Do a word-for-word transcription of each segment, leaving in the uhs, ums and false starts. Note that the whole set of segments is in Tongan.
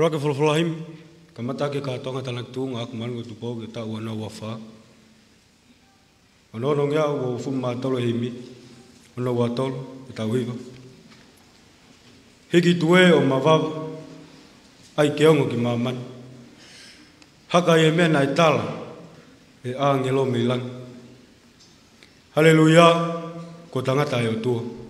Ua ke folofola himi, kamata ke ka tonga tana ki tuʻunga ʻaku manu ko Tupou ke taʻu ono ua fā. Ono ono ngeau ua fuma tolu e himi, ono ua tolu e tau hiva. Hiki tuē ʻo mavava, ʻai ke ongo ki māmani. Haka ʻi he meʻa naʻe tala ʻe ʻāngelo mei langi. Haleluia, ko tangata ʻe ʻOtua.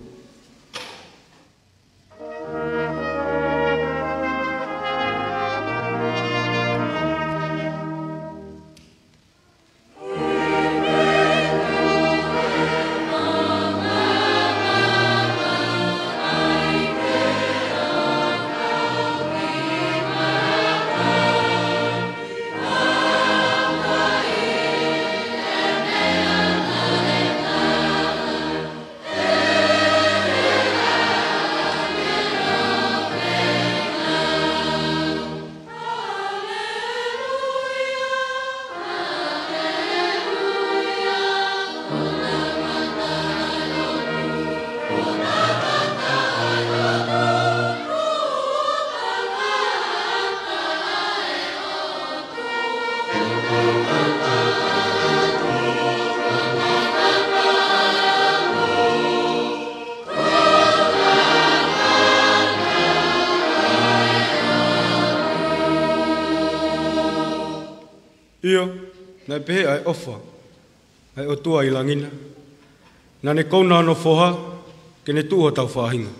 ʻIo, naʻe pehē ʻa e ʻofa ʻa e ʻOtua ʻi langi na, naʻa ne kouna hono foha ke ne tuʻu hotau faʻahinga.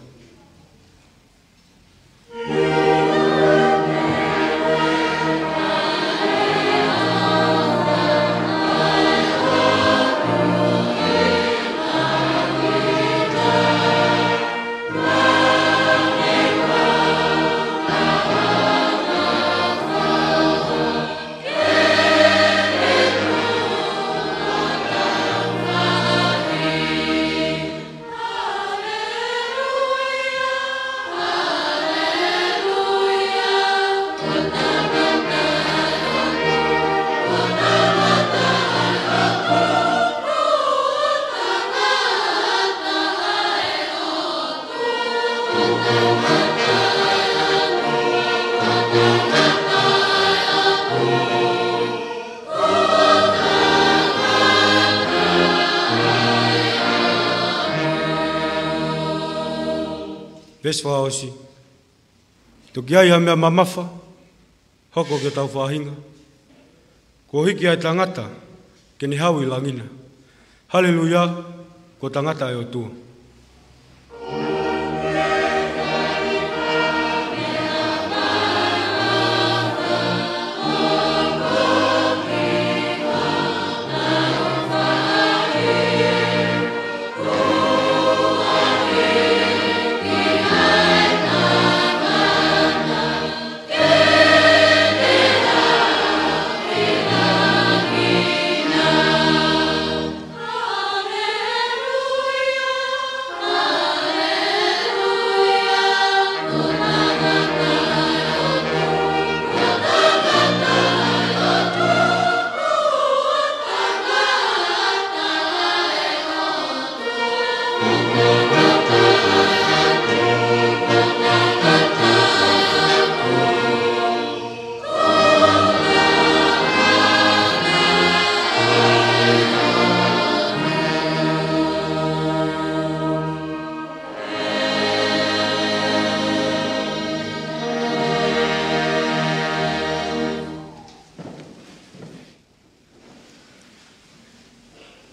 Veesi fakaʻosi. Toki ʻi ai ha meʻa mamafa, hoko ki hotau faʻahinga. Kuo hiki ʻa e tangata ke ne haʻu ʻi langi na. Haleluia, ko tangata ʻe ʻOtua.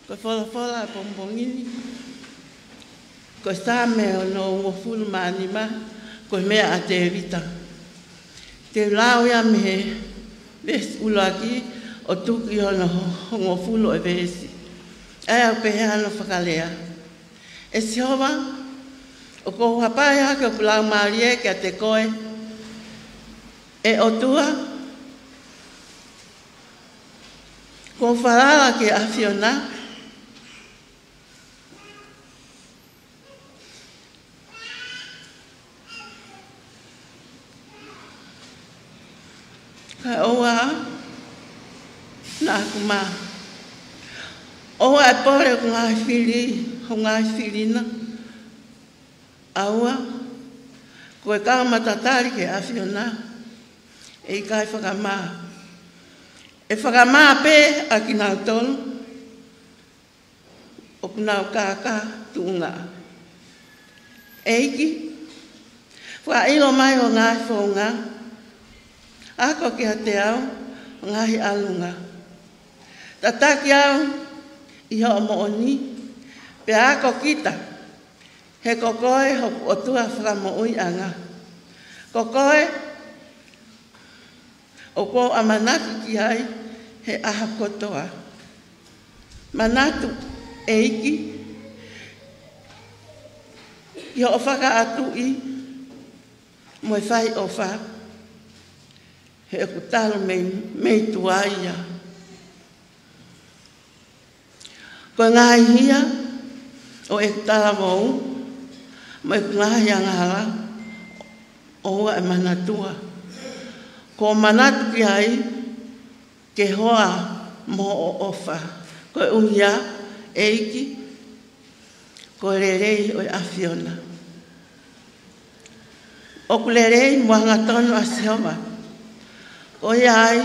Ko e folofola ʻo e pongipongi ni, ko e Saame onongofulu mā nima, ko e meʻa ʻa Tēvita. Te u lau ia mei he veesi ʻuluaki ʻo tuku ki hono hongofulu ʻo e veesi. ʻA ia ʻoku pehē hono fakalea. ʻE Sihova, ʻoku ou hapai hake hoku laumālie kiate koe, ʻe ʻOtua, kuo u falala ki he ʻAfiona, kae ʻoua naʻa ku mā. ʻOua ʻe pole hoku ngaahi fili, hoku ngaahi fili na. ʻAua, ko e kau matatali ki he ʻAfiona, ʻe ʻikai fakamā. ʻE fakamā pē ʻa kinautolu ʻoku nau kākā tuʻunga. ʻEiki, fakaʻilo mai ho ngaahi founga, ako kiate au ho ngaahi ʻalunga. Tataki au ʻi hoʻo moʻoni, pea ako kita, he ko koe hoku ʻOtua fakamoʻuiʻanga. Ko koe ʻoku ou ʻamanaki ki ai he ʻaho kotoa. Manatu, ʻEiki, ki hoʻo fakaʻatuʻi mo e fai ʻofa, he ʻoku talu mei, mei tuai ia. Ko e ngaahi hia ʻo ʻeku talavou mo ʻeku ngaahi angahala, ʻoua ʻe manatua. Ko e manatu ki ai ke hoa mo hoʻo ʻofa. Koeʻuhi, ʻEiki, ko e lelei ʻo e ʻAfiona. ʻOku lelei mo hangatonu ʻa Sihova. Ko ia ai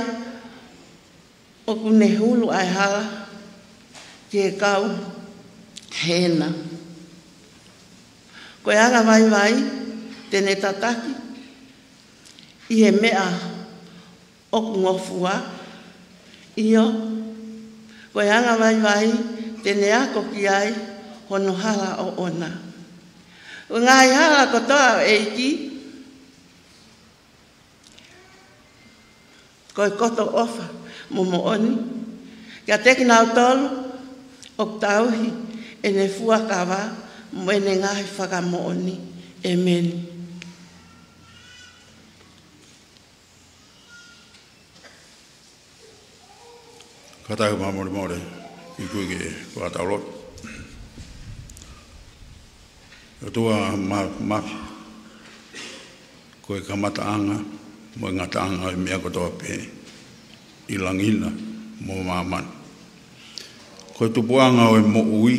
ʻoku ne hulu ʻa e hala ki he kau hena. Ko e angavaivai te ne tataki ʻi he meʻa ʻoku ngofua, ʻio, ko e angavaivai te ne ako ki ai hono hala ʻoʻona. Ko e ngaahi hala kotoa, ʻEiki, ko e koto ʻofa mo moʻoni kiate kinautolu ʻoku tauhi ʻene fuakava mo ʻene ngaahi fakamoʻoni. ʻEmeni. Kātaki ʻo māmolemole, ʻi he kui ke fakataulot. ʻOtua ma-, mafi, ko e kamataʻanga mo e ngataʻanga ʻo e meʻa kotoa pē ʻi langi na mo māmani. Ko e tupuʻanga ʻo e moʻui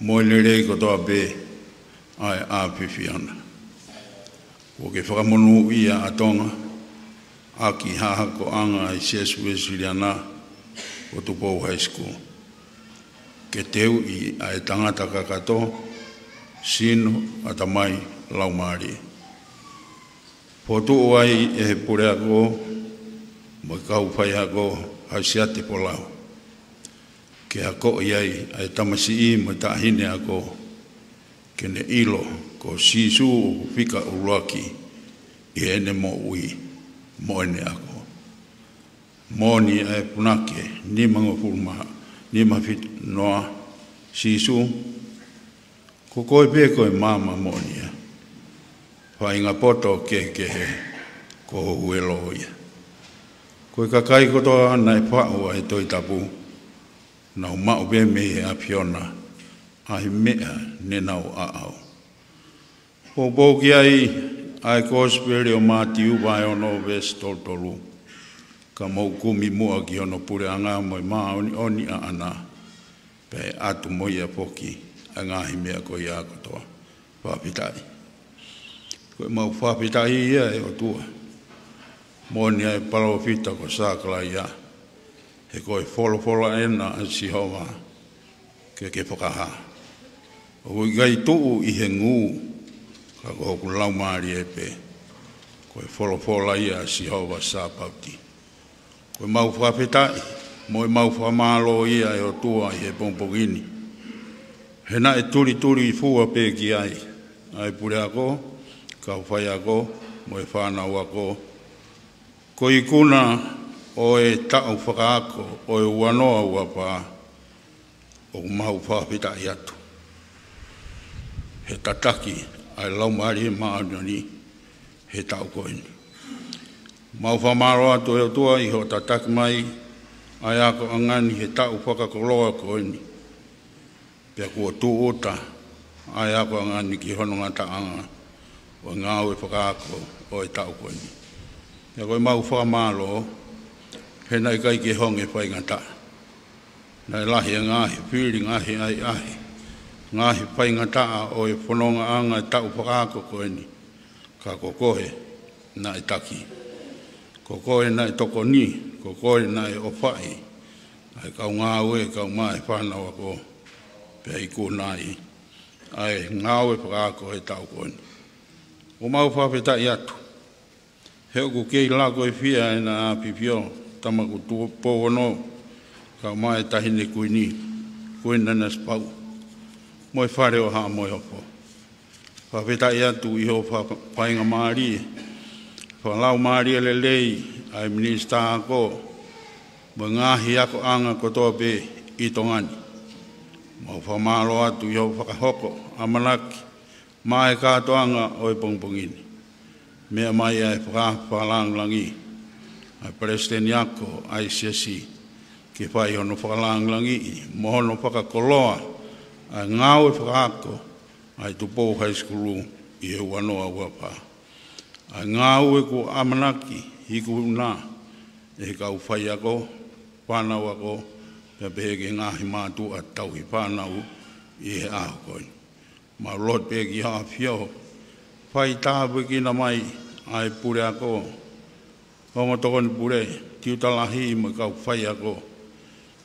mo e lelei kotoa pē ʻa e ʻAfiona. Kuo ke fakamonūʻia ʻa Tonga ʻaki ha akoʻanga ʻi he Siasi Uēsiliana ʻo Tupou High School, ke teuʻi ʻa e tangata kakato, sino, ʻatamai, laumālie. Fokotuʻu ai ʻe he puleako mo e kau faiako Haʻasiate Folau, ke akoʻi ai ʻa e tamasiʻi mo e taʻahine ako, ke ne ʻilo ko Sīsū ʻoku fika ʻuluaki ʻi heʻene moʻui mo ʻene ako. Moʻoni ʻa e punake nimangofulu mā, nima fitu noa, Sīsū, ko koe pē ko e maama moʻoni ia. Faʻahinga poto kehekehe, ko ho huelo ia. Ko e kakai kotoa naʻe faʻu ʻa e Tohi Tapu, nau maʻu pē mei he ʻAfiona ʻa e meʻa ne nau ʻaʻau. Poupou ki ai ʻa e Kosipeli ʻo Mātiu vahe ono veesi tolu tolu. Ka mou kumi muʻa ki hono puleʻanga mo e māʻoniʻoni ʻaʻana, pea ʻe ʻatu mo ia foki ʻa e ngaahi meʻa ko ia kotoa. Fakafetaʻi. Ko ʻemau fakafetaʻi ia ʻe ʻOtua. Moʻoni ʻa e palōfita ko Sakalaia, he ko e folofola ʻena ʻa Sihova ke ke fakahā. ʻOku ʻikai tuʻu ʻi he ngū, ka ko hoku laumālie pē. Ko e folofola ia ʻa Sihova Sāpaoti. Ko ʻemau fakafetaʻi mo ʻemau fakamālō ia ʻe ʻOtua ʻi he pongipongi ni, he naʻe tulituli fua pē ki ai ʻa e puleako, kau faiako mo e fānau ako, ko e ikuna ʻo e taʻu fakaako ʻo e ua noa ua fā, ʻoku mau fakafetaʻi atu he tataki ʻa e Laumālie Māʻoniʻoni he taʻu ko eni. Mau fakamālō atu ʻe ʻOtua ʻi hoʻo tataki mai ʻa e akoʻanga ni he taʻu fakakoloa ko eni. Pea kuo tūʻuta ʻa e akoʻanga ni ki hono ngataʻanga ʻo e ngāue fakaako ʻo e taʻu ko eni. Pea ko ʻemau fakamālō he naʻe ʻikai ke honge faingataʻa. Naʻe lahi ʻa e ngaahi fili, ngaahi ʻahiʻahi, ngaahi faingataʻa ʻo e fonongaʻanga ʻo e taʻu fakaako ko eni. Ka ko koe naʻe taki. Ko koe naʻe tokoni, ko koe naʻe ʻofaʻi ʻa e kau ngāue, kau mai fānau ako, pea ikuna ai ʻa e ngāue fakaako he taʻu ko eni. ʻOku mau fakafetaʻi atu he ʻoku kei lako e fia ʻena ʻAfifio, Tama Tupou Ono, kau mai Taʻahine Kuini, Kuini Nanasipauʻu, mo e Fale ʻo Haʻa Moheofo. Fakafetaʻi atu ʻi hoʻo fa-, faingamālie, fakalaumālie lelei ʻa e Minisitā Ako mo e ngaahi akoʻanga kotoa pē ʻi Tonga ni. Mau fakamālō atu ʻi hoʻo fakahoko ʻamanaki maʻa e kātoanga ʻo e pongipongi ni. Meʻa mai ʻa e fakaafe fakalāngilangi ʻa e Palesiteni Ako ʻa e Siasi, ke fai hono fakalāngilangiʻi mo hono fakakoloa ʻa e ngāue fakaako ʻa e Tupou High School ʻi he ua noa ua fā. ʻA e ngāue kuo ʻamanaki ikuna ʻe he kau faiako, fānau ako, pea pehē ki he ngaahi mātuʻa tauhi fānau ʻi he ʻaho ko eni. Mau lotu pē ki hoʻo ʻAfio, fai tāpuekina mai ʻa e puleako, ongo tokoni pule, tiuta lahi mo e kau faiako.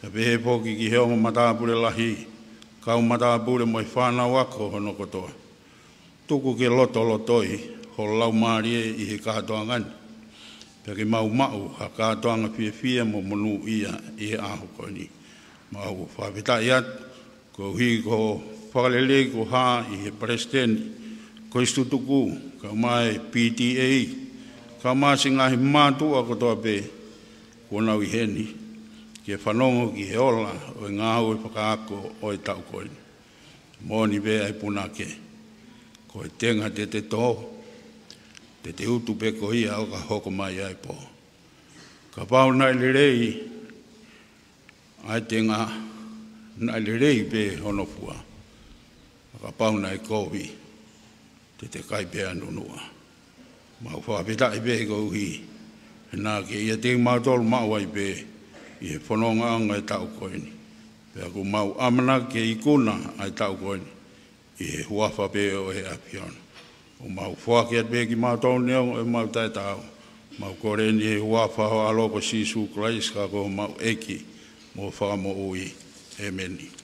Pea pehē foki ki he ongo matāpule lahi, kau matāpule mo e fānau ako hono kotoa. Tuku ke lotolotoi ho Laumālie ʻi he kātoanga ni, pea ke mau maʻu ha kātoanga fiefia mo monūʻia ʻi he ʻaho ko eni. Mau fakafetaʻi atu koeʻuhi ko e fakalelei kuo hā ʻi he Palesiteni, Kolisi Tutuku, kau mai P T A, kau mai siʻi ngaahi mātuʻa kotoa pē kuo nau ʻi heni ke fanongo ki he ola ʻo e ngāue fakaako ʻo e taʻu ko eni. Moʻoni pē ʻa e punake, ko e tenga te te tō, te te utu pē ko ia ʻo ka hoko mai ʻa e pō. Kapau naʻe lelei ʻa e tenga, naʻe lelei pē hono fua. Kapau naʻe kovi, te te kai pē ʻa nunuʻa. Mau fakafetaʻi pē koeʻuhi he naʻa ke ʻiate kimautolu maʻu ai pē ʻi he fonongaʻanga ʻo e taʻu ko eni. Pea ʻoku mau ʻamanaki ke ikuna ʻa e taʻu ko eni ʻi he huafa pē ʻo e ʻAfiona. ʻOku mau foaki atu pē kimautolu neongo ʻemau taʻetaau. Mau kole ni ʻi he huafa ʻo ho ʻAlo ko Sīsū Kalaisi, ka ko homau ʻEiki mo Fakamoʻui. ʻĒmeni.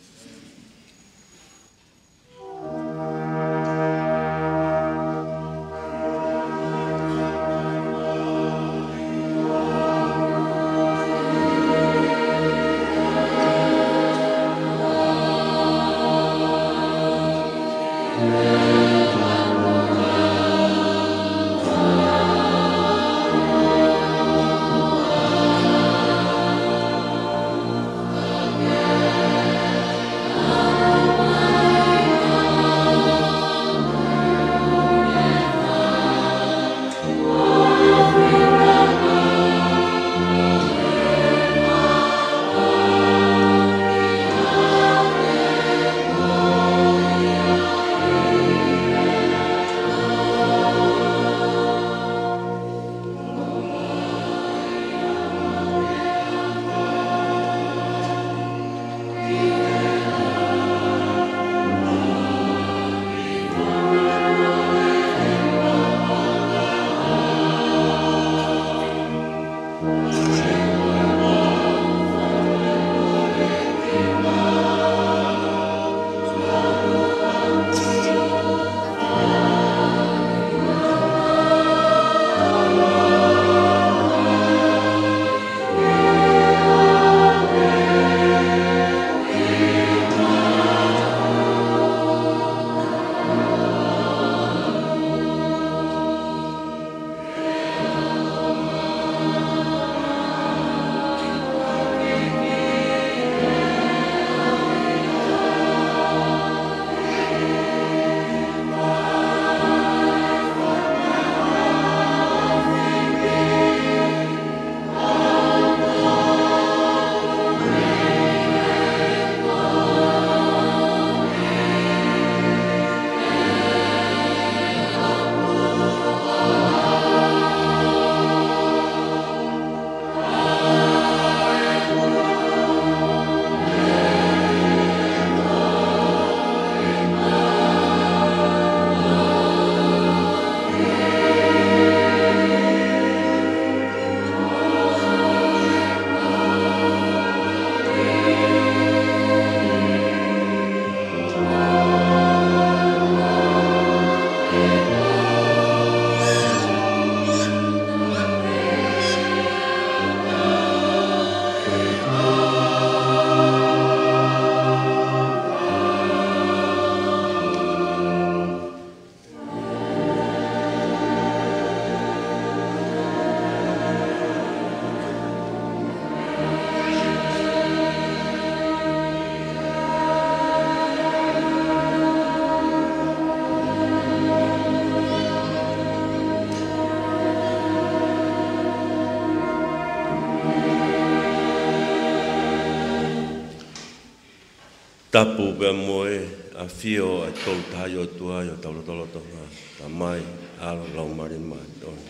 Tapu pea mo e ʻafio ʻa e Tolu Tahaʻi ʻOtua ʻi hotau lotolotonga, Tamai, ʻAlo, Laumālie Māʻoniʻoni.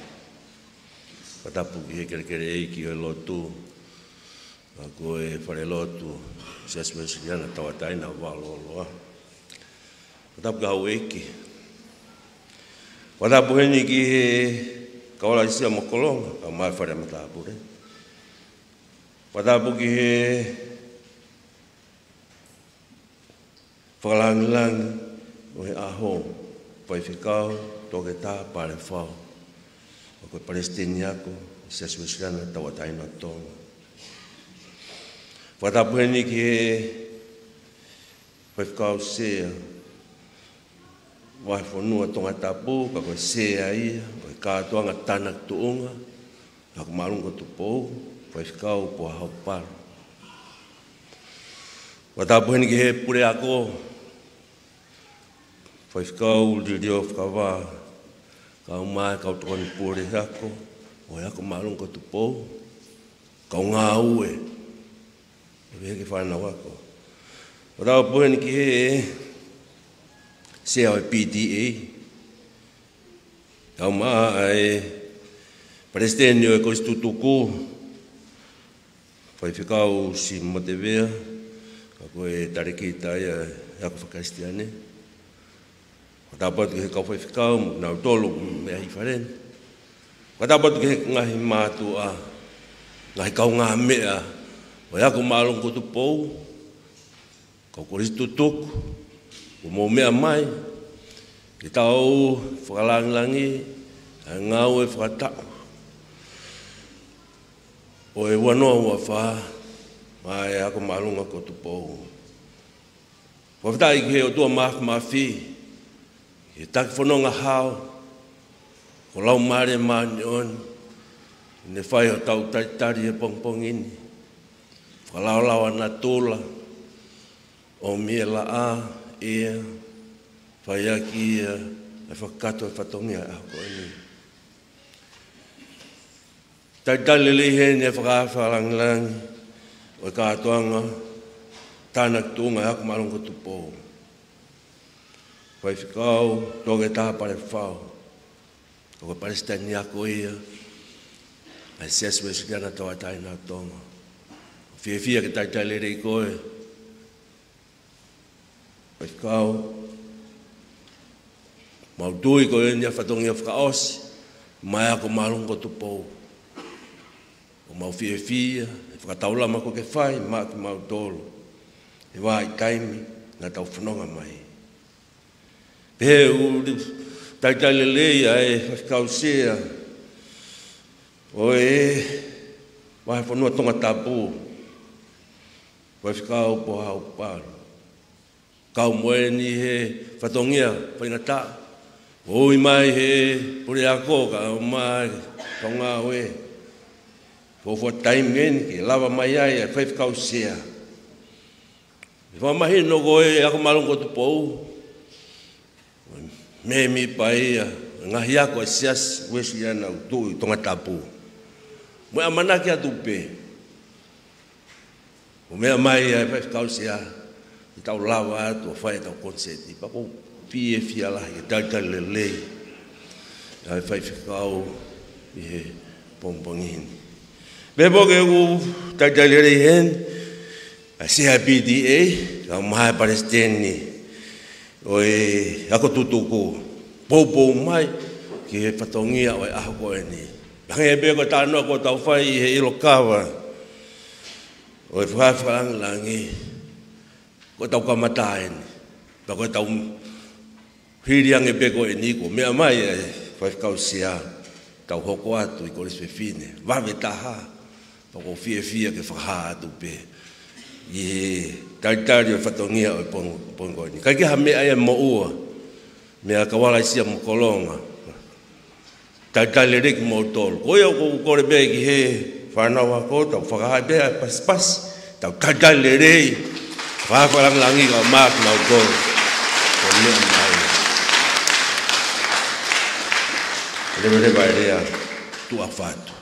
Fakatapu ki he kelekele ʻeiki ʻo e lotu, ʻa ia ko e falelotu Siasi Uēsiliana Tauʻatāina Vaololoa. Fakatapu ki he houʻeiki. Fakatapu heni ki he kau Laisia mo Kolonga, kae ʻumaʻā e fale matāpule. Fakatapu ki he fakalāngilangi ʻo e ʻaho, Faifekau Toketā Palefau, ʻa ia ko e Palesiteni Ako ʻo e Siasi Uēsiliana Tauʻatāina ʻo Tonga. Fakatapu heni ki he Faifekau Sea Vahefonua Tongatapu, ka ko e Sea ia ʻo e kātoanga tānaki tuʻunga ʻo e Ako Māʻolunga ko Tupou, Faifekau Pohaupalu. Fakatapu heni ki he puleako, Faifekau Liliofakavā, kae ʻumaʻā e kau tokoni puleako ʻo e Ako Māʻolunga ko Tupou, kau ngāue, ʻo e fānau ako. Fakatapu heni ki he Sea ʻo e P T A, kae ʻumaʻā e Palesiteni ʻo e Kolisi Tutuku, Faifekau Simote Vea, ka ko e talēkita ia ʻo e ako fakakalisitiane. Fakatapu atu ki he kau faifekau, mo kinautolu ʻoku meʻa ʻi fale ni. Fakatapu atu ki he ngaahi mātuʻa, ngaahi kaungāmeʻa ʻo e Ako Māʻolunga ko Tupou, kau Kolisi Tutuku, ʻoku mou meʻa mai ke tau fakalāngilangiʻi ʻa e ngāue fakataʻu ʻo e ua noa ua fā maʻa e Ako Māʻolunga ko Tupou. Fakafetaʻi ki he ʻOtua Māfimafi, ki he Taki Fononga Hau, ko Laumālie Māʻoniʻoni, ʻoku ne fai hotau talitali he pongipongi ni. Fakalaolao ʻa natula, ʻomi e laʻā, ʻe fai ʻaki ia ʻa e fakakakato ʻo e fatongia ʻo e ʻaho ko eni. Talitali lelei heni e fakaafe fakalāngilangi ʻo e kātoanga tānaki tuʻunga ʻo e Ako Māʻolunga ko Tupou, Faifekau Toketā Palefau, ʻa ia ko e Palesiteni Ako ia ʻo e Siasi Uēsiliana Tauʻatāina ʻo Tonga. Fiefia ke talitali lelei koe, Faifekau. Mau tui ko eni ʻa e fatongia fakaʻosi maʻa e Ako Māʻolunga ko Tupou. ʻOku mau fiefia he fakataulama ʻoku ke fai maʻa kimautolu he vahaʻa taimi naʻa tau fononga mai. Pehē ʻoku talitali lelei ʻa e Faifekau Sea ʻo e Vahefonua Tongatapu, Faifekau Pohaupalu. Kau mo eni he fatongia faingataʻa, ʻo ui mai he puleako kae ʻumaʻā e kau ngāue. Fuofua taimi eni ke lava mai ai ʻa e Faifekau Sea. ʻE fakamahino ko e Ako Māʻolunga ko Tupou, mēmipa ia ʻo e ngaahi ako ʻa e Siasi Uēsiliana ʻoku tuʻu ʻi Tongatapu. Mo e ʻamanaki atu pē ʻoku meʻa mai ʻa e Faifekau Sea, ke tau lava atu ʻo fai ʻetau konisēti. Pea ʻoku ou fiefia lahi ke talitali lelei ʻa e Faifekau ʻi he pongipongi ni. Pea ʻoku ou talitali lelei heni ʻa e Sea P T A, kae ʻumaʻā e Palesiteni ʻo e Ako Tutuku, poupou mai ki he fatongia ʻo e ʻaho ko eni. Hangē pē ko e talanoa kuo tau fai ʻi he ʻilo kava ʻo e fakaafe fakalāngilangi, ko ʻetau kamata eni. Pea ko ʻetau hili ange pē ko eni kuo meʻa mai ʻa e Faifekau Sea, tau hoko atu ʻi Kolisi Fefine. Vave taha, pea ʻoku ou fiefia ke fakahā atu pē ʻi he talitali ʻo e fatongia ʻo e pongi, pongi ko eni. Kae kehe ha meʻa ia ʻe moʻua, meʻa ʻa e kau Laisia mo Kolonga. Talitali lelei kimoutolu. Ko ia ʻoku ou kole pē ki he fānau ako, tau fakahā pē ʻa e pasipasi, tau talitali lelei. Fakaafe fakalāngilangi kae ʻumaʻā kimautolu. Ko e meʻa mai. Leveleva e lea, tuʻa ʻofa atu.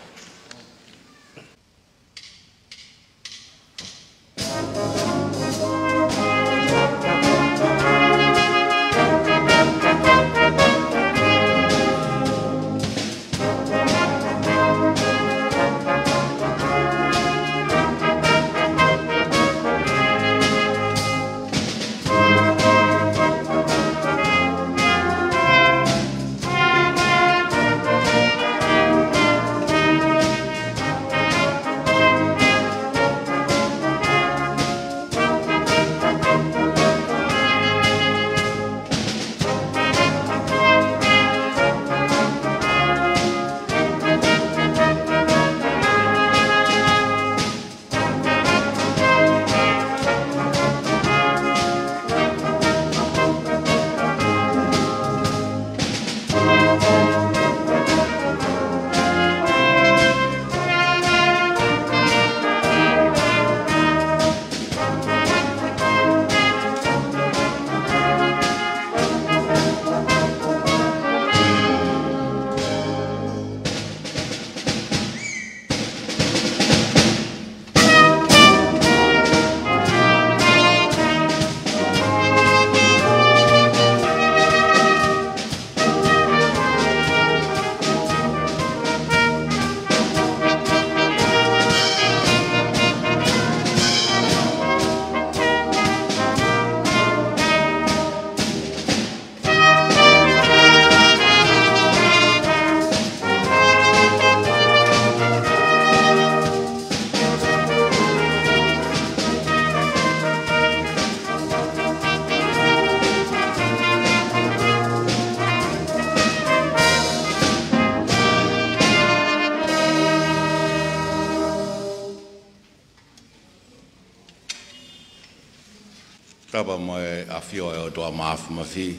Fakatapu mo e ʻafio ʻa e ʻOtua Māfimafi.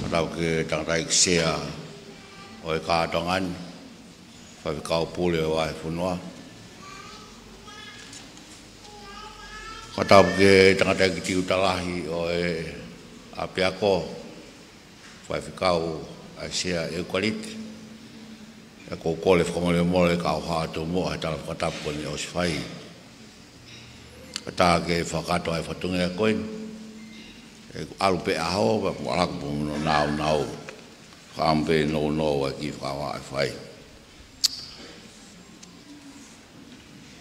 Fakatapu ki he tangataʻeiki sea ʻo e kātoanga ni, Faifekau Pule ʻo e Vahefonua. Fakatapu ki he tangataʻeiki tiuta lahi ʻo e ʻapiako, Faifekau ʻAisea ʻEukalite. ʻOku ou kole fakamolemole ka u hā atu muʻa he tala fakatapu ko eni ʻosi fai. Ka tā ke fakakātoa e fatongia ko eni. ʻE ʻalu pē ʻaho, pea mo ʻalu pē mo e nāunau. Fakaʻamu pē nounou ʻa e kiʻi fakahā ʻe fai.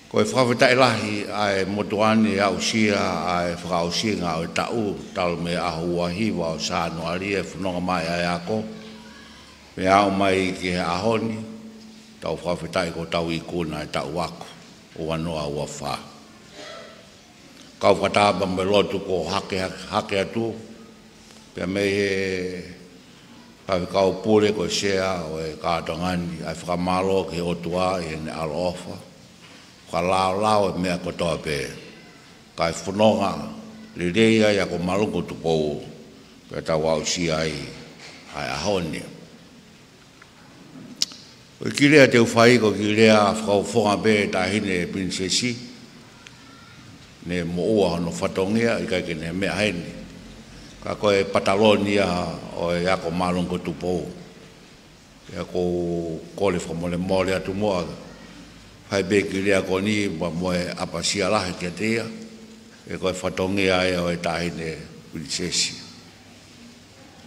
Ko e fakafetaʻi lahi ʻa e motuʻa ni ʻe aʻusia ʻa e fakaʻosinga ʻo e taʻu, talu mei he ʻaho ua hiva ʻo Sānuali e fononga mai ʻa e ako. Pea aʻu mai ki he ʻaho ni, tau fakafetaʻi ko ʻetau ikuna e taʻu ako, ua noa ua fā. Kau fakatapu mo e lotu kuo hake, hake atu, pea mei he Faifekau Pule ko e sea ʻo e kātoanga ni, ʻa e fakamālō ki he ʻOtua ʻi heʻene ʻaloʻofa, fakalaolao e meʻa kotoa pē, kae fononga lelei ai ʻa e ako māʻolunga ko Tupou, pea tau aʻusia ai ʻa e ʻaho ni. Ko e kiʻi lea te u fai, ko e kiʻi lea fakafofonga pē ʻa e Taʻahine Pilinisesi, ne moʻua hono fatongia, ʻikai ke ne meʻa heni. Ka ko e pataloni ia ʻo e ako māʻolunga ko Tupou. Pea ʻoku ou kole fakamolemole atu muʻa, fai pē kiʻi lea ko eni, pea mo e ʻapasia lahi kiate ia, he ko e fatongia ia ʻo e Taʻahine Pilinisesi.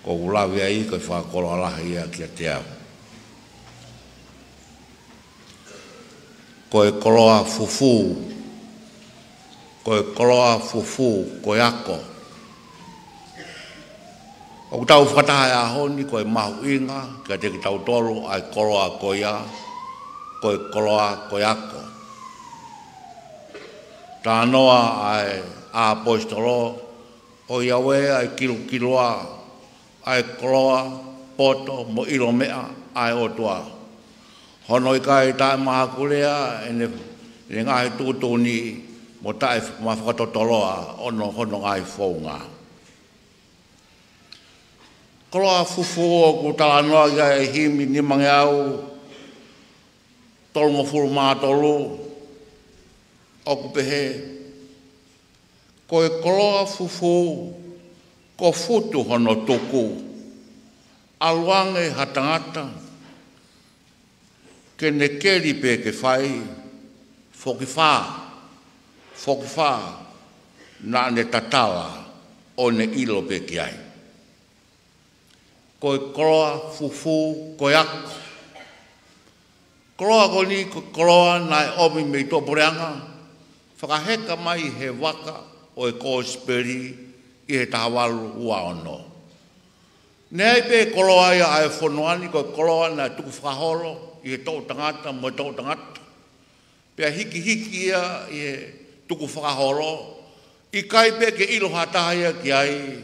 ʻOku ou lave ai, ko e fakakoloa lahi ia kiate au. Ko e koloa fufū, ko e koloa fufū, ko e ako. ʻOku tau fakataha he ʻaho ni ko e mahuʻinga kiate kitautolu ʻa e koloa ko ia, ko e koloa ko e ako. Talanoa ʻa e ʻaposetolo, ʻoiauē ʻa e kilokiloa ʻa e koloa, poto mo e ʻilo meʻa ʻa e ʻOtua. Hono ʻikai taʻemahakulea ʻene, ʻene ngaahi tuʻutuʻuni mo taʻemafakatotoloa ʻo hono ngaahi founga. Koloa fufū ʻoku talanoa ki ai e himi nimangeau tolungofulu mā tolu, ʻoku pehē: Ko e koloa fufū, ko futu hono tuku. ʻAlu ange ha tangata ke ne keli pē ke fai, fokifā, fokifā, naʻa ne tatala ʻo ne ʻilo pē ki ai. Ko e koloa fufū, ko e ako. Koloa ko eni, ko e koloa naʻe ʻomi mei tuʻapuleʻanga, fakaheka mai he vaka ʻo e Kosipeli ʻi he taha valu ua ono. Naʻe ʻi ai pē koloa ia ʻa e fonua ni, ko e koloa naʻe tukufakaholo ʻi he toʻutangata mo e toʻutangata. Pea hikihiki ia ʻi he tukufakaholo, ʻikai pē ke ʻilo ha taha ia ki ai,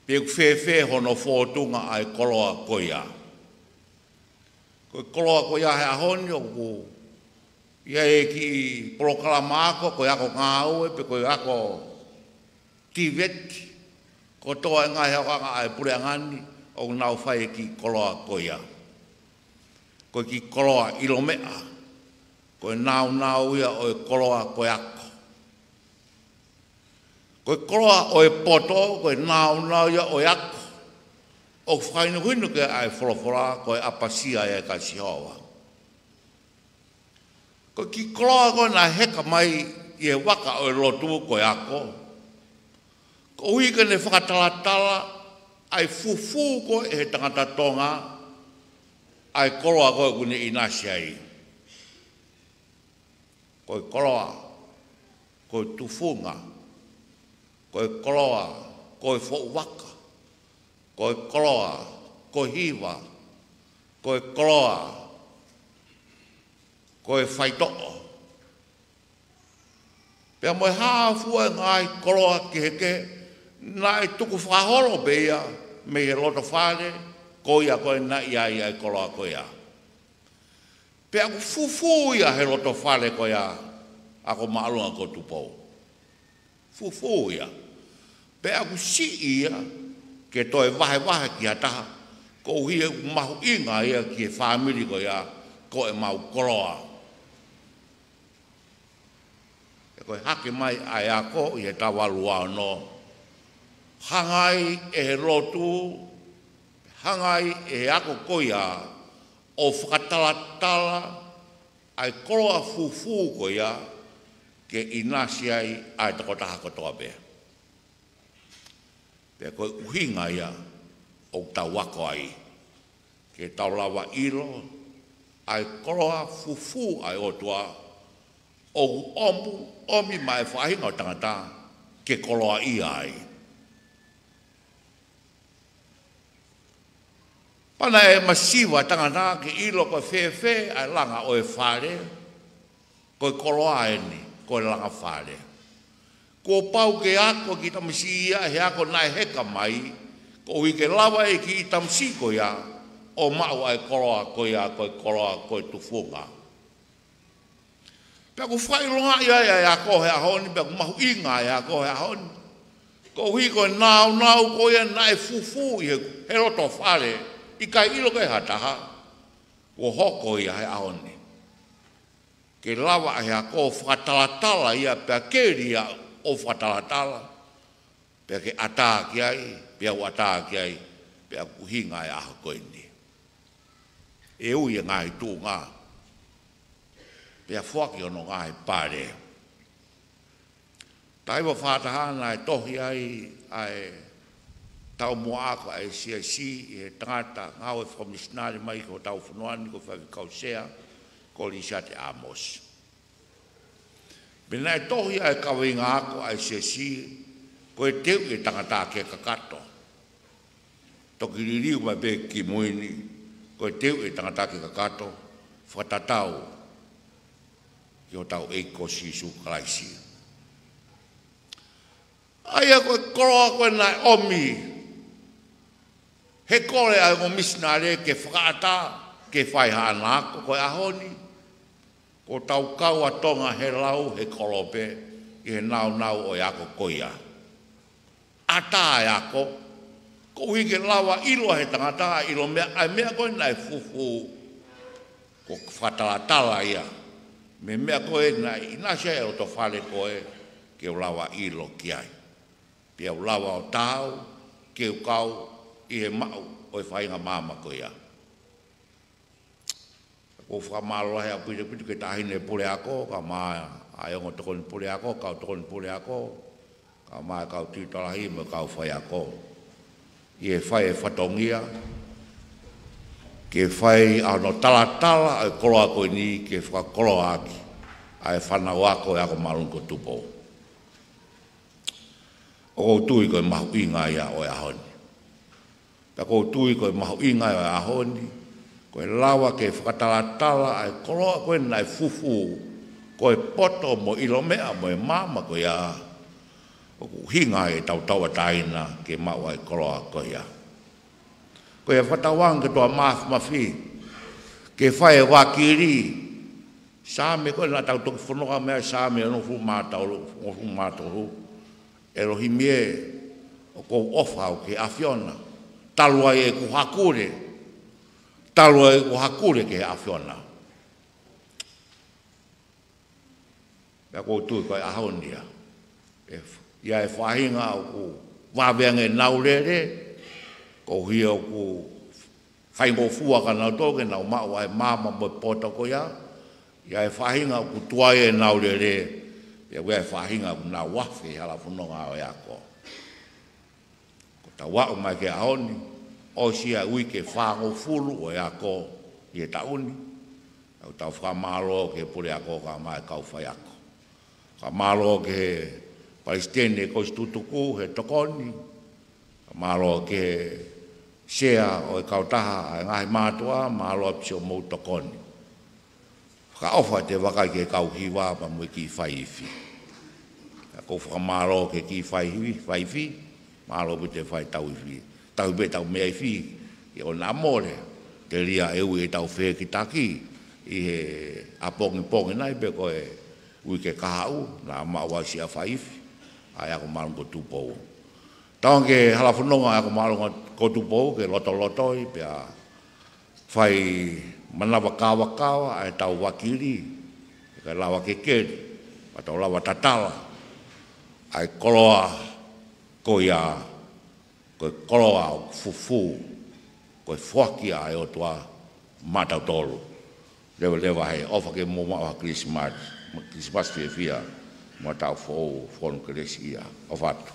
pe ʻoku fēfē hono fōtunga ʻa e koloa ko ia. Ko e koloa ko ia he ʻaho ni ʻoku ʻi ai e kiʻi polokalama ako, ko e ako ngāue, pe ko e ako tiveti, kotoa e ngaahi akoʻanga ʻa e puleʻanga ni, ʻoku nau fai e kiʻi koloa ko ia. Ko e kiʻi koloa ʻilo meʻa, ko e nāunau ia ʻo e koloa ko e ako. Ko e koloa ʻo e poto, ko e nāunau ia ʻo e ako. ʻOku fakahinohino ki ai ʻa e folofola, ko e ʻapasia ia kia Sihova. Ko e kiʻi koloa ko ē naʻe heka mai ʻi he vaka ʻo e lotu ko e ako, koeʻuhi ke ne fakatalatala ʻa e fufū ko ē ʻe he tangata Tonga ʻa e koloa ko ē ʻoku ne ʻinasi ai. Ko e koloa, ko e tufunga, ko e koloa, ko e foʻu vaka, ko e koloa, ko e hiva, ko e koloa, ko e faitoʻo. Pea mo e hā fua e ngaahi koloa kehekehe, naʻe tukufakaholo pē ia mei he lotofale ko ia ko ē naʻe ʻi ai ʻa e koloa ko ia. Pea ʻoku fufū ia he lotofale ko ia ako māʻolunga ko Tupou. fufū ia. Pea ʻoku siʻi ia ke toe vahevahe ki ha taha, koeʻuhi ʻoku mahuʻinga ia ki he fāmili ko ia ko ʻemau koloa. He ko e hake mai ʻa e ako ʻi he taha valu ua ono, hanga ai ʻe he lotu, hanga ai ʻe he ako ko ia ʻo fakatalatala ʻa e koloa fufū ko ia ke ʻinasi ai ʻa e tokotaha kotoa pē. Pea ko e ʻuhinga ia ʻoku tau ako ai, ke tau lava ʻilo ʻa e koloa fufū ʻa e ʻOtua ʻoku ʻomi, ʻomi maʻa e faʻahinga ʻo e tangata ke koloaʻia ai. Pea naʻe masiva tangata ke ʻilo ko e fēfē ʻa e langa ʻo e fale, ko e koloa eni, ko e langa fale. Kuo pau ke ako e kiʻi tamasiʻi ia he ako naʻe heka mai, koeʻuhi ke lava e kiʻi tamasiʻi ko ia ʻo maʻu ʻa e koloa ko ia, ko e koloa, ko e tufunga. Pea ʻoku fakaʻilongaʻi ai ʻa e ako he ʻaho ni, pea ʻoku mahuʻinga ʻa e ako he ʻaho ni. Koeʻuhi ko e nāunau ko ia naʻe fufū ʻi he, he loto fale, ʻikai ʻilo ʻe ha taha, kuo hoko ia he ʻaho ni. Ke lava ʻa e ako ʻo fakatalatala ia, pea keli ia ʻo fakatalatala, pea ke ʻatā ki ai, pea u ʻatā ki ai, pea ʻoku ʻuhinga e ʻaho ko eni. ʻE ui e ngaahi tuʻunga, pea foaki hono ngaahi pale. Taimi ʻo fakataha naʻe tohi ai ʻa e taumuʻa ako ʻa e siasi ʻi he tangata ngāue fakamisinale mai ki hotau fonua ni ko e faifekau sea ko Lisiate ʻĀmosi. Pea naʻe tohi ʻa e kaveinga ako ʻa e siasi ko e teuʻi e tangata ke kakato. Toki liliu mai pē kimui ni, ko e teuʻi e tangata ke kakato, fakatatau ki hotau ʻEiki ko Sīsū Kalaisi. ʻA ia ko e koloa ko ē naʻe ʻomi he kole ʻa e ongo misinale ke fakaʻatā, ke fai haʻana ako ko e ʻaho ni, ko ʻetau kau ʻa Tonga he lau he kolope ʻi he nāunau ʻo e ako ko ia. ʻAtā e ako, koeʻuhi ke lava ʻilo ʻe he tangata ʻa e ʻilo meʻa, ʻa e meʻa ko ē naʻe fufū, ko e fakatalatala ia mei he meʻa ko ē naʻe ʻinasi ai e loto fale ko ē, ke u lava ʻilo ki ai. Pea u lava ʻo taau ke u kau ʻi he maʻu ʻo e faʻahinga maama ko ia. ʻOku ou fakamālō lahi ʻaupito ʻaupito ki he taʻahine puleako, kae ʻumaʻā ʻa e ongo tokoni puleako, kau tokoni puleako, kae ʻumaʻā e kau tiuta lahi mo e kau faiako, ʻi he fai e fatongia ke fai ʻa hono talatala ʻo e koloa ko eni ke fakakoloa ʻaki ʻa e fānau ako ʻo e ako māʻolunga ko Tupou. ʻOku ou tui ko e mahuʻinga ia ʻo e ʻaho ni. Pea ʻoku ou tui ko e mahuʻinga ia ʻo e ʻaho ni, ko e lava ke fakatalatala ʻa e koloa ko ē naʻe fufū, ko e poto mo e ʻilo meʻa mo e maama ko ia, ʻoku ʻuhinga ai ʻetau tauʻatāina ke maʻu ʻa e koloa ko ia. Ko ia fakatauange ke toe mafimafi, ke fai e vakili. Saame ko ē naʻa tau toki fononga mei ai, Saame onongofulu mā tolu, onongofulu mā tolu. ʻElohimi ē, ʻoku ou ʻofa au ki he ʻAfiona, talu ai ʻeku hakule, talu ai ʻeku hakule ki he ʻAfiona. Pea ʻoku ou tui ko e ʻaho ni ia, ʻe f-, ʻi ai e faʻahinga ʻoku vave ange ʻenau lele, koeʻuhi ʻoku faingofua kia nautolu ke nau maʻu ʻa e maama mo e poto ko ia, ʻi ai e faʻahinga ʻoku tuai ʻenau lele, pea ʻoku ʻi ai e faʻahinga ʻoku nau afe he hala fononga ʻo e ako. Ko ʻetau aʻu mai ki he ʻaho ni, ʻosi ʻa e uike fāngofulu ʻo e ako ʻi he taʻu ni. ʻOku tau fakamālō ki he puleako kae ʻumaʻā e kau faiako. Fakamālō ki he palesiteni e kosipeli tutuku he tokoni. Fakamālō ki he sea ʻo e kautaha ʻa e ngaahi mātuʻa, mālō ʻaupito hoʻomou tokoni. Fakaʻofa atu e vakai ki he kau hiva pea mo e kiʻi fai ifi. Pea ʻoku ou fakamālō ki he kiʻi fai ifi, fai ifi, mālō ʻaupito e fai tau ifi. Tau pē tau meʻa ifi, ʻi he ʻoua naʻa mole, telia e ui ʻetau fehikitaki ʻi he ʻapongipongi nai pe ko e uike kahaʻu, naʻa mau ʻosi ʻa e fai ifi. ʻa e ako māʻolunga ko Tupou. Tauange ke halafononga ʻa e ako māʻolunga ko Tupou ke lotolotoi pea fai manava kavakava ʻa ʻetau vakili, kae lava ke keli, pea tau lava tatala ʻa e koloa ko ia, ko e koloa ʻoku fufū, ko e foaki ʻa e ʻOtua maʻatautolu. Leveleva he ʻofa ke mou maʻu ha Kilisimasi, Kilisimasi fiefia, mo e taʻu foʻou, fonu kelesiʻia. ʻOfa atu.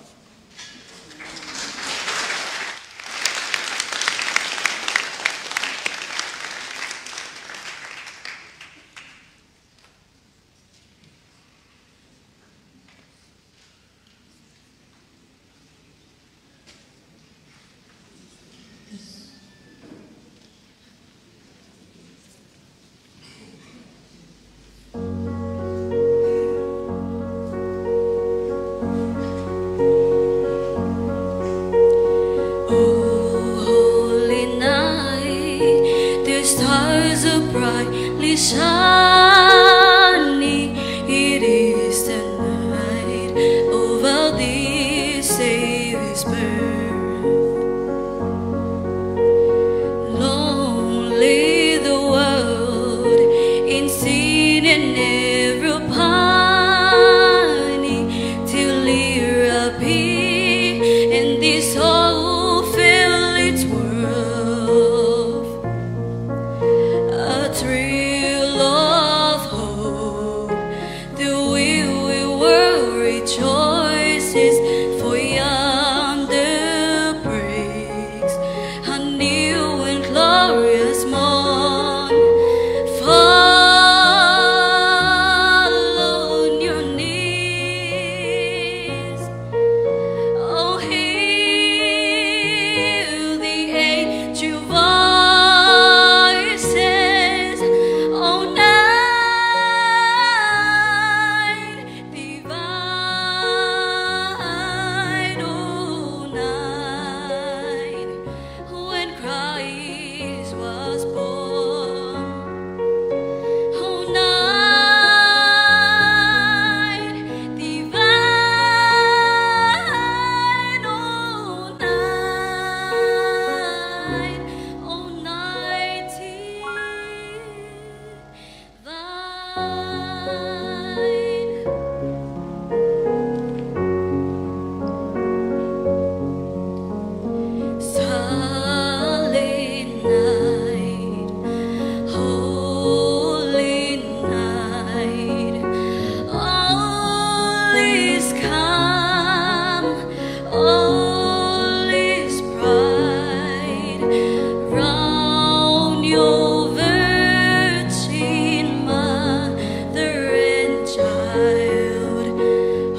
Oh, holy night, the stars are brightly shining. It is the night of our dear Savior's birth. Lonely the world in sin and ever pining, till He appear and this all feel its worth. A thrill of hope, the weary world rejoices, for yonder breaks a new and glorious morn. Fall on your knees. Oh, hear the angel voices. Oh, night divine, oh, night when Christ was born. Oh, night divine, oh, night, oh, night divine. Silent night, holy night, all is calm, all is bright round your virgin mother and child,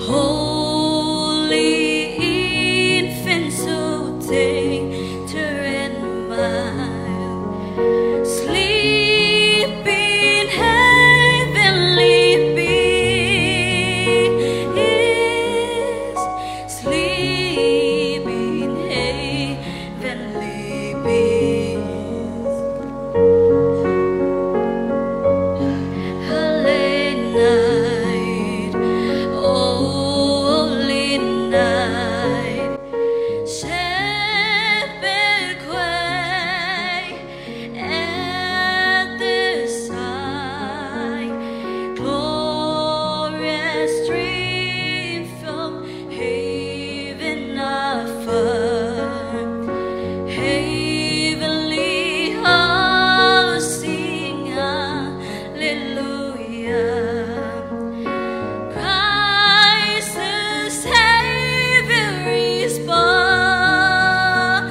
holy infant, so tender and mild. Sleep in heavenly peace, sleep in heavenly peace. Holy night, holy night, shepherd quail at the side, glorious stream from heaven afar, heavenly hosts sing hallelujah. Christ the Savior is born.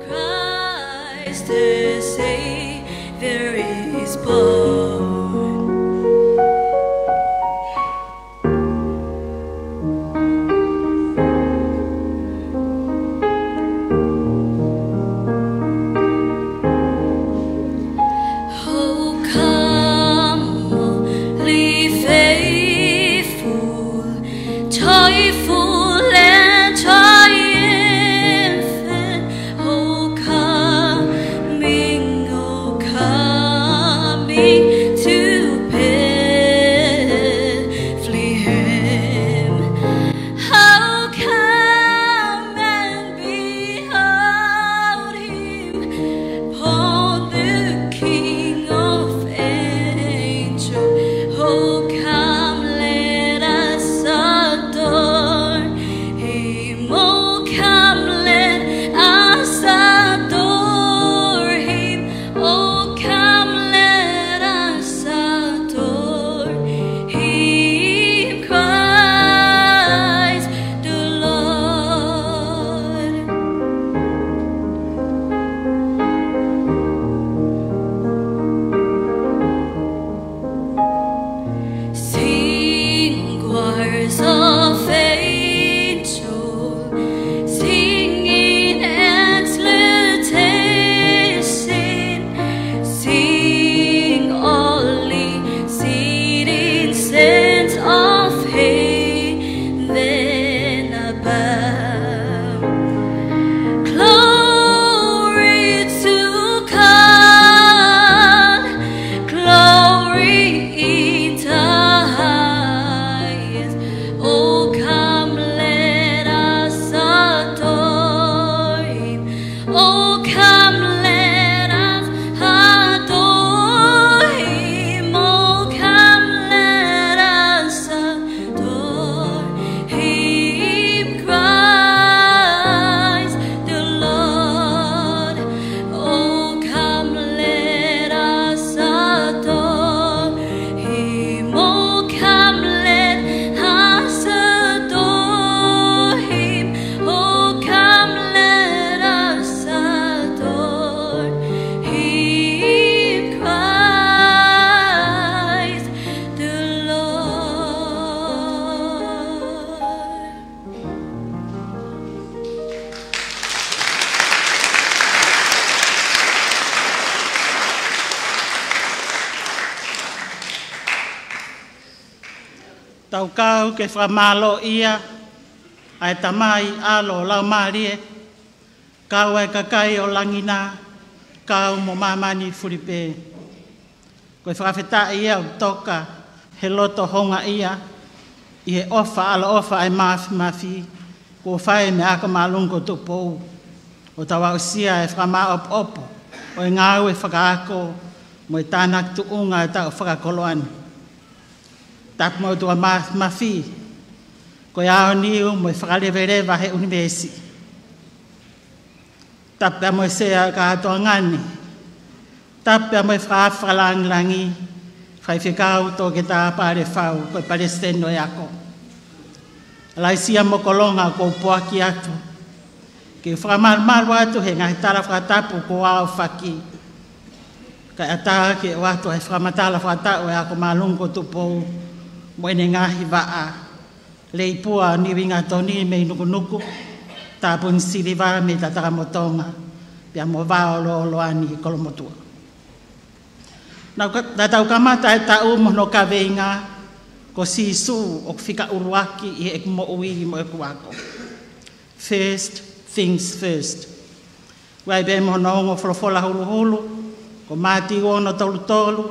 Christ the Savior is born. Oh, come, all ye faithful, joyful and triumphant, oh, coming, oh, coming to Bethlehem. Kau ke fakamālōʻia ʻa e Tamai, ʻAlo, Laumālie, kau ʻa e kakai ʻo langi na, kau mo māmani fulipē. Ko e fakafetaʻi ia ʻoku toka he loto houngaʻia ʻi he ʻofa ʻaloʻofa ʻa e Mafimafi kuo fai mei he Ako Māʻolunga ko Tupou, ʻo tau aʻusia e fakamāʻopoʻopo ʻo e ngāue fakaako mo e tānaki tuʻunga ʻetau fakakoloa ni. Tapu mo e ʻOtua Mafimafi, ko e aoniu mo e fakaleveleva he ʻunivēsi. Tapu pea mo e Sea ʻo e kātoanga ni. Tapu pea mo e Fakaafe Fakalāngilangi, Faifekau Toketā Palefau, ko e Palesiteni ʻo e Ako. Laisia mo Kolonga, ʻoku ou poaki atu ke u fakamalumalu atu he ngaahi tala fakatapu kuo aofaki, kae ʻatā ke ʻoatu ʻa e fakamatala fakataʻu ʻa e Ako Māʻolunga ko Tupou mo ʻene ngaahi vaʻa, Leipua Niuingatoni mei Nukunuku, Tāpuni Siliva mei Tatakamotonga, pea mo Vaolooloa ni Kolomotuʻa. Naʻa ka-, naʻa tau kamata e taʻu mo hono kaveinga, Ko Sīsū ʻoku fika ʻuluaki ʻi heʻeku moʻui mo ʻeku ako. First things first. ʻOku ʻi ai pē mo hono ongo folofola huluhulu, ko Mātiu ono tolu tolu,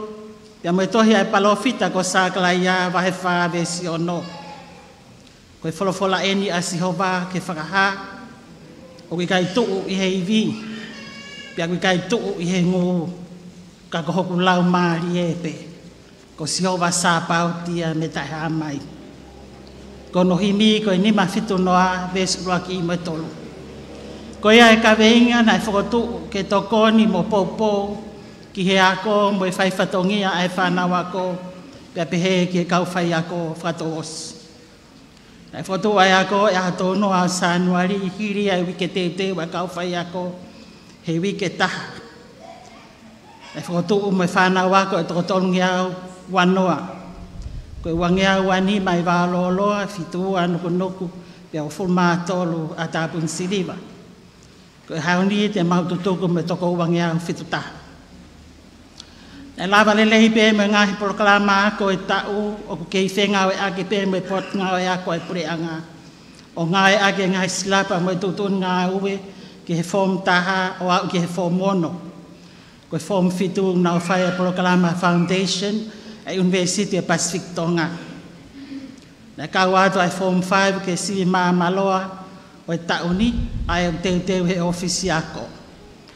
pea mo e tohi ʻa e palōfita ko Sakalaia vahe fā veesi ono. Ko e folofola eni ʻa Sihova ki he fakahā, ʻoku ʻikai tuʻu ʻi he ivi, pea ʻoku ʻikai tuʻu ʻi he ngū, ka ko hoku Laumālie pē. Ko Sihova Sāpaoti ia mei taʻehāmai. Ko hono himi ko e nima fitu noa, veesi ʻuluaki mo e tolu. Ko ia e kaveinga naʻe fokotuʻu ke tokoni mo poupou ki he ako mo e fai fatongia ʻa e fānau ako, pea pehē ki he kau faiako fakatouʻosi. Naʻe fokotuʻu ʻa e ako he ʻaho tolu noa ʻo Sānuali, hili ʻa e uike teuteu ʻa e kau faiako he uike ʻe taha. Naʻe fokotuʻu mo e fānau ako ʻe toko tolungeau ua noa. Ko e uangeau ua nima ʻi Vaolooloa, fitu ua Nukunuku, pea hongofulu mā tolu ʻa Tāpuni Siliva. Ko e ʻaho ni te mau tutuku mo e toko uangeau fitu taha. Naʻe lava lelei pē mo e ngaahi polokalama ako ʻo e taʻu, ʻoku kei fengāueʻaki pē mo e potungāue ako ʻa e puleʻanga, ʻo ngāueʻaki e ngaahi silapa mo e tuʻutuʻuni ngāue ki he Form taha ʻo aʻu ki he Form ono. Ko e Form fitu naʻa nau fai e polokalama foundation ʻa e University of Pacific Tonga. Naʻe kau atu ʻa e Form five ki he sivi māmāloa ʻo e taʻu ni, ʻa ia ʻoku teuteu he ʻōfisi ako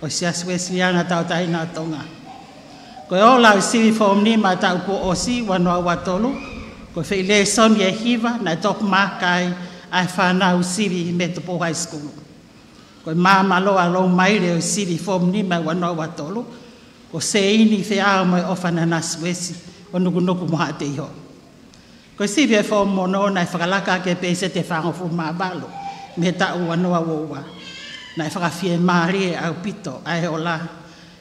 ʻo e Siasi Uēsiliana Tauʻatāina ʻo Tonga. Ko e ola ʻo e sivi Form nima ʻo e taʻu kuo ʻosi, ua noa ua tolu, ko e foʻi lēsoni ʻe hiva naʻe top mark ai ʻa e fānau sivi mei Tupou High School. Ko e māmāloa loumaile ʻo e sivi Form nima ua noa ua tolu, ko Seini Feʻao mo e ʻOfa Nanasiuesi ʻo Nukunuku mo Haʻateiho. Ko e sivi ʻo e Form ono naʻe fakalaka ki he peiseti ʻe fāngofulu mā valu mei he taʻu ua noa ua ua. Naʻe fakafiemālie ʻaupito ʻa e ola.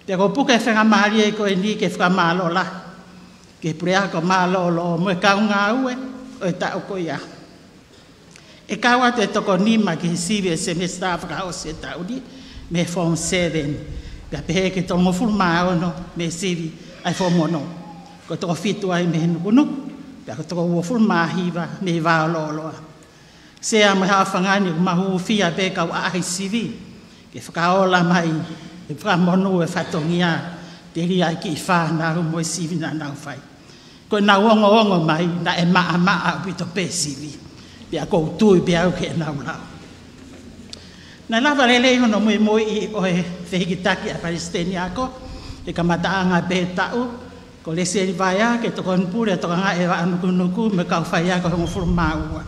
Pea ʻoku ou puke e faingamālie ko eni ke fakamālō lahi ki he puleako mālōlō mo e kau ngāue ʻo e taʻu ko ia. ʻE kau atu e toko nima ki he sivi ʻo e semesitā fakaʻosi ʻo e taʻu ni mei he Form seven. Pea pehē ki he tolungofulu mā ono mei he sivi ʻa e Form ono. Ko e toko fitu ai mei he Nukunuku, pea ko e toko uofulu mā hiva mei Vaolooloa. Sea mo e haʻofanga ni, ʻoku mau hūfia pē kau ʻaʻahi sivi ke fakaola mai e fakamonū e fatongia, telia e kiʻi fānau mo e sivi naʻa nau fai. Ko ʻenau ongoongo mai naʻe maʻamaʻa ʻaupito pē sivi, pea ʻoku ou tui pē au ki heʻenau lau. Naʻe lava lelei hono muimuiʻi ʻo e fehikitaki ʻa e Palesiteni Ako he kamataʻanga pē taʻu, ko Lesieli Vaea, ke tokoni pule ʻo tokangaʻi e vaʻa Nukunuku mo e kau faiako ʻe hongofulu mā ua.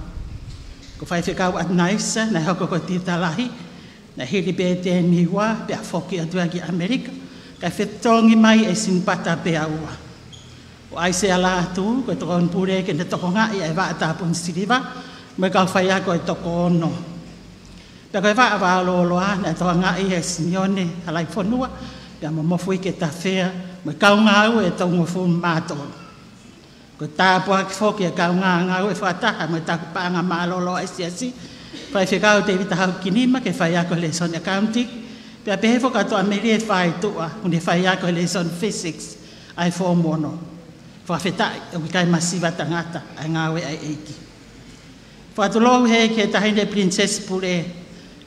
Ko Faifekau ʻAtunaisa naʻe hoko ko e tiuta lahi, naʻe hili pē ʻe Tēniua pea foki atu ia ki ʻAmelika, kae fetongi mai ʻe Sinipata Peaua. Ko ʻAisea Lātū ko e tokoni pule ke ne tokangaʻi ʻa e vaʻa Tāpuni Siliva mo e kau faiako ʻe toko ono. Pea ko e vaʻa Vaolooloa naʻe tokangaʻi ʻe Simione Halaifonua pea mo Mofuike Tafea mo e kau ngāue ʻe tolungofulu mā tolu. Ko e tāpuaki foki e kau ngāue fakataha mo e taki paʻanga mālōlō ʻa e Siasi, Faifekau Tēvita Haukinima, ke faiako he lēsoni accounting, pea pehē foki kia Toʻamelie Faituʻa, ʻoku ne faiako he lēsoni physics ʻa e Form ono. Fakafetaʻi ʻoku ʻikai masiva tangata ʻa e ngāue ʻa e ʻEiki. Fakatulou he ki he Taʻahine Pilinisesi Pule,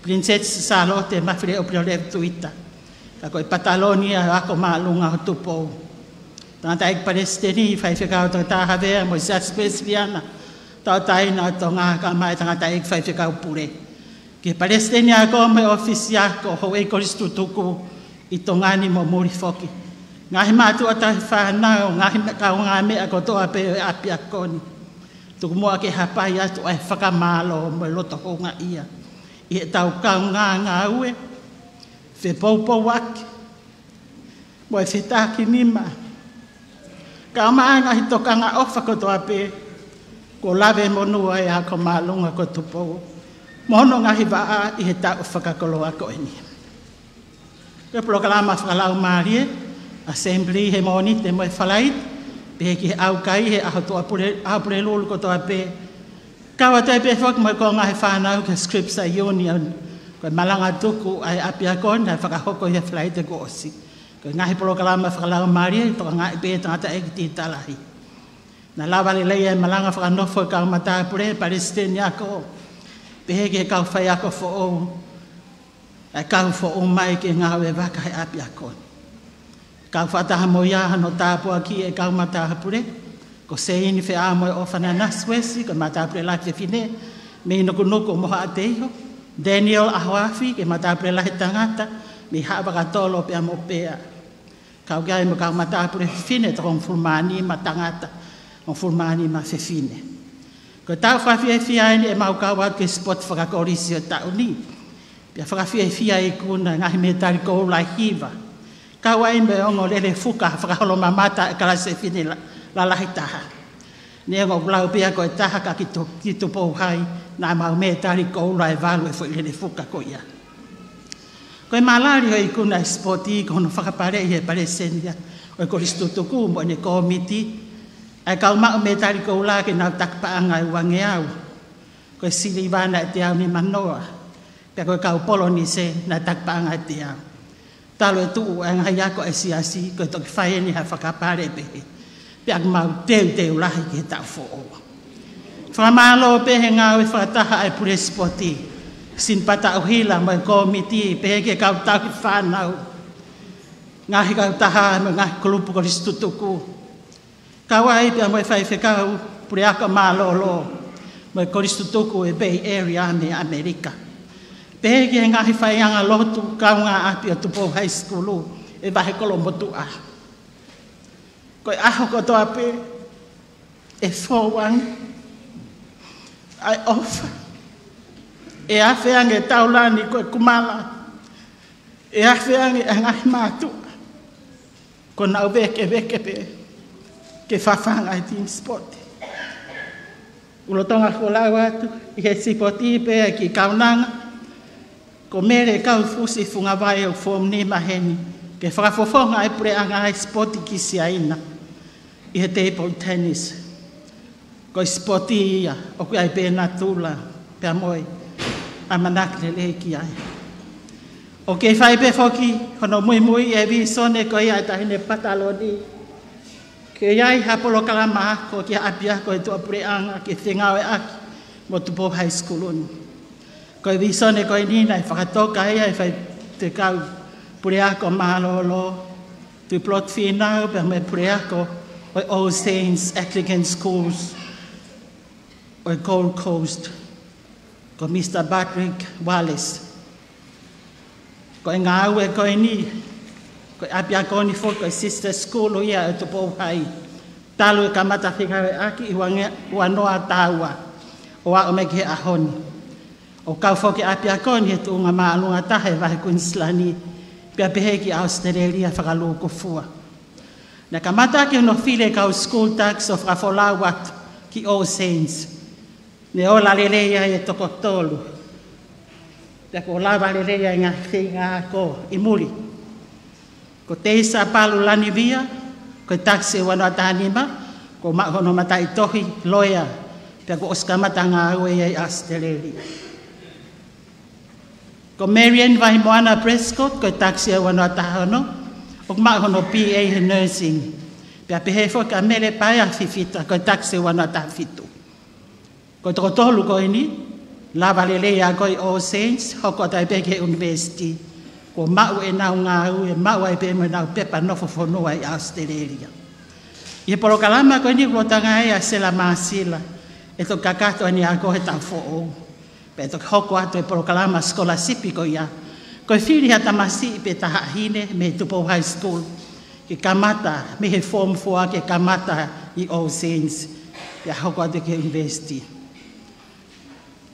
Pilinisesi Sālote Mafileʻo Pilolevu Tuita, ka ko e Pataloni ʻa e Ako Māʻolunga ʻo Tupou. Tangataʻeiki Palesiteni, Faifekau Tangata Havea mo e Siasi Uēsiliana Tauʻatāina ʻo Tonga, kae ʻumaʻā e Tangataʻeiki Faifekau Pule. Ki he Palesiteni Ako mo e ʻŌfisi Ako, Houʻeiki Kolisi Tutuku ʻi Tonga ni mo muli foki. Ngaahi mātuʻa tauhi fānau, ngaahi me-, kaungāmeʻa kotoa pē ʻo e ʻapiako ni. Tuku muʻa ke hapai atu ʻa e fakamālō mo e loto houngaʻia ʻi heʻetau kaungā ngāue, fepoupouaki mo e fetakinima, kae ʻumaʻā e ngaahi tokanga ʻofa kotoa pē kuo lave monū ai ʻa e Ako Māʻolunga ko Tupou mo hono ngaahi vaʻa ʻi he taʻu fakakoloa ko eni. Ko e polokalama fakalaumālie, Assembly he Mōnite mo e Falaite, pehē ki he ʻaukai he ʻaho Tuʻapule, ʻaho Pulelulu kotoa pē. Kau atu ai pē foki mo e konga ʻo e fānau ki he Scripps Union, ko e malanga tuku ʻa e ʻapiako ni naʻe fakahoko ʻi he Falaite kuo ʻosi. Ko e ngaahi polokalama fakalaumālie, tokangaʻi pē ʻe he Tangataʻeiki Tita Lahi. Naʻe lava lelei ʻa e malanga fakanofo ʻa e kau matāpule, Palesiteni Ako, pehē ki he kau faiako foʻou, ʻa e kau foʻou mai ke ngāue vaka he ʻapiako ni. Kau fakataha mo ia hono tāpuakiʻi ʻa e kau matāpule, ko Seini Feʻamoeʻofa Nanasio Uesi, ko e matāpule lahi fefine mei Nukunuku mo Haʻateiho, Daniel ʻAhoafi, ko e matāpule lahi tangata mei Haʻavakatolo pea mo Pea. Kau ki ai mo e kau matāpule fefine toko hongofulu mā nima tangata, hongofulu mā nima fefine. Ko e taʻu fakafiefia eni ʻemau kau atu ki he sipoti fakakolisi ʻo e taʻu ni. Pea fakafiefia ikuna e ngaahi mētali koula ʻe hiva. Kau ai mo e ongo lele fuka fakaholomamata ʻa e kalasi fefine la-, lalahi taha. Neongo ʻoku lau pē ia ko e taha ka ki Tu-, ki Tupou Hai, naʻa mau mētali koula ʻe valu ʻa e foʻi lele fuka ko ia. Ko e mālali ʻo e ikuna ʻa e sipoti ko hono fakapaleʻi ʻe he Palesiteni ʻo e Kolisi Tutuku mo ʻene kōmiti ʻa e kau maʻu mētali koula ke nau taki paʻanga ʻe uangeau. Ko e siliva naʻe teau nimanoa, pea ko e kau polonise naʻe taki paʻanga ʻe teau. Talu e tuʻu ʻa e ngaahi ako ʻa e siasi, ko e toki fai eni ha fakapale pehē. Pea ʻoku mau teuteu lahi ki he taʻu foʻou. Fakamālō pē he ngāue fakataha ʻa e pule sipoti, Sinipata ʻUhila mo e kōmiti, pehē ki he kau tauhi fānau, ngaahi kautaha mo e ngaahi kulupu Kolisi Tutuku. Kau ai pea mo e faifekau puleako mālōlō mo e Kolisi Tutuku ʻo e Bay Area mei ʻAmelika. Pehē ki he ngaahi faiʻanga lotu kaungāʻapi ʻo Tupou High School ʻi he vahe kolomotuʻa. Ko e ʻaho kotoa pē ʻe fou ange ʻa e ʻofa, ʻe afe ange e taulani ko e kumala, ʻe afe ange ʻa e ngaahi mātuʻa, ko ʻenau vēkeveke pē ke fafanga e timi sipoti. ʻOku lolotonga folau atu ʻi he sipoti pē ʻa e kiʻi kaunanga ko Mele Kaufusi Fungavai ʻoku foomu nima heni ke fakafofonga e puleʻanga ʻa e sipoti ki Siaina ʻi he table tennis. Ko e sipoti ia ʻoku ʻi ai pē natula pea mo e ʻamanaki lelei ki ai. ʻOku kei fai pē foki hono muimui e vīsone ko ia ʻa e Taʻahine Pataloni ke ʻi ai ha polokalama ako ki ha ʻapiako ʻi tuʻapuleʻanga ke fengāueʻaki mo Tupou High School ni. Ko e vīsone ko eni naʻe fakatoka ia ʻe he faifekau puleako mālōlō, Tuʻipulotu Fīnau pea mo e puleako ʻo e All Saints Anglican Schools ʻo e Gold Coast, ko Mr Patrick Wallace. Ko e ngāue ko eni, ko e ʻapiako ni foki ko e sister school ia ʻo Tupou Hai, talu e kamata fengāueʻaki ʻi he ua noa taha ua ʻo aʻu mai ki he ʻaho ni. ʻOku kau foki e ʻapiako ni he tuʻunga māʻolunga taha he vahe Kuinisilani, pea pehē ki ʻAositelēlia fakalūkufua. Naʻe kamata ʻaki hono fili e kau school tax ʻo fakafolau atu ki All Saints. Ne ola lelei ai e toko tolu, pea kuo lava lelei ai e ngaahi feinga ako ʻi muli. Ko Teisa Palu Lanivia, ko e tax ʻe ua noa taha nima, kuo maʻu hono mataʻitohi loea, pea kuo ʻosi kamata ngāue ia ʻi ʻAositelēlia. Ko Marian Vaimoana Prescott, ko e tax ʻe ua noa taha ono, ʻoku maʻu hono B A he nursing, Pea pehē foki kia Mele Paea Fifita, ko e takisi ua noa taha fitu. Ko e toko tolu ko eni, lava lelei ʻa e ako ʻi All Saints, hoko atu ai pē ki he university. Kuo maʻu ʻenau ngāue, maʻu ai pē mo ʻenau pepa nofo fonua ʻi ʻAositelēlia. ʻI he polokalama ko eni kuo lolotonga ai ʻa Sela Māsila, ʻe toki kakato ʻene ako he taʻu foʻou. Pea toki hoko atu e polokalama scholarship ko ia. Ko e fili ha tamasiʻi pe taʻahine mei he Tupou High School ke kamata mei he form four ke kamata ʻi All Saints. Pea hoko atu ki he university.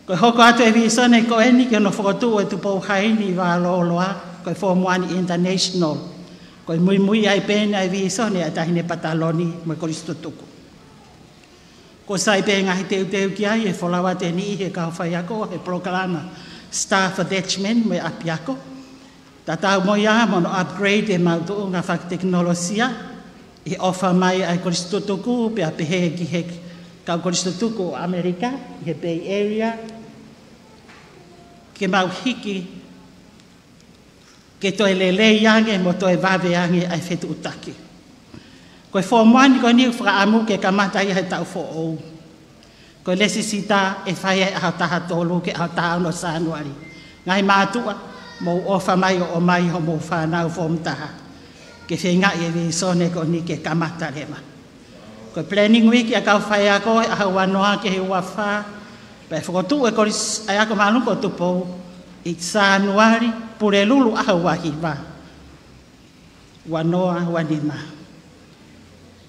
Ko e hoko atu e vīsone ko eni ki hono fokotuʻu e Tupou High ʻi Vaololoa, ko e form one international. Ko e muimui ai pē ʻena e vīsone ʻa e Taʻahine Pataloni mo e Kolisi Tutuku. Kuo sai pē ngaahi teuteu ki ai ʻe folau atu ʻe niʻihi e kau faiako he polokalama staff attachment mo e ʻapiako. Tatau mo ia mo hono upgrade e maʻu tuʻunga fakatekinolosia, ʻi he ʻofa mai ʻa e Kolisi Tutuku, pea pehē ki he kau Kolisi Tutuku ʻo ʻAmelika, ʻi he Bay Area, ke mau hiki ke toe lelei ange mo toe vave ange ʻa e fetuʻutaki. Ko e form one ko eni ʻoku fakaʻamu ke kamata ia he taʻu foʻou. Ko e lēsisita ʻe fai he ʻaho taha tolu ki he ʻaho taha ono Sānuali. Ngaahi mātuʻa, mou ʻofa mai ʻo ʻomai hoʻomou fānau form taha. Ke feingaʻi e vīsone ko eni ke kamata leva. Ko e planning week ʻa e kau faiako he ʻaho ua noa ki he ua fā, pea fokotuʻu e Kolisi ʻa e Ako Māʻolunga ko Tupou ʻi Sānuali, Pulelulu ʻaho ua hiva, ua noa, ua nima.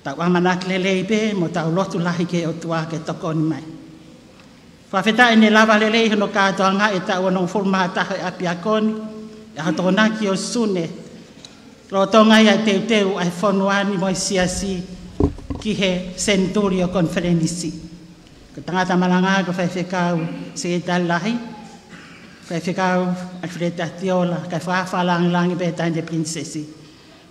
Tau ʻamanaki lelei pē mo tau lotu lahi ki he ʻOtua ke tokoni mai. Fakafetaʻi ne lava lelei hono kātoangaʻi e taʻu onongofulu mā taha e ʻapiako ni, ʻi he ʻaho Tokonaki ʻo Sune, lolotonga ai ʻa e teuteu ʻa e fonua ni mo e siasi ki he Senituli ʻo e Konifelenisi. Ko e tangata malanga ko e Faifekau Sekelitali Lahi, Faifekau Alfred Atiola, kae fakafakalāngilangi pē Taʻahine Pilinisesi.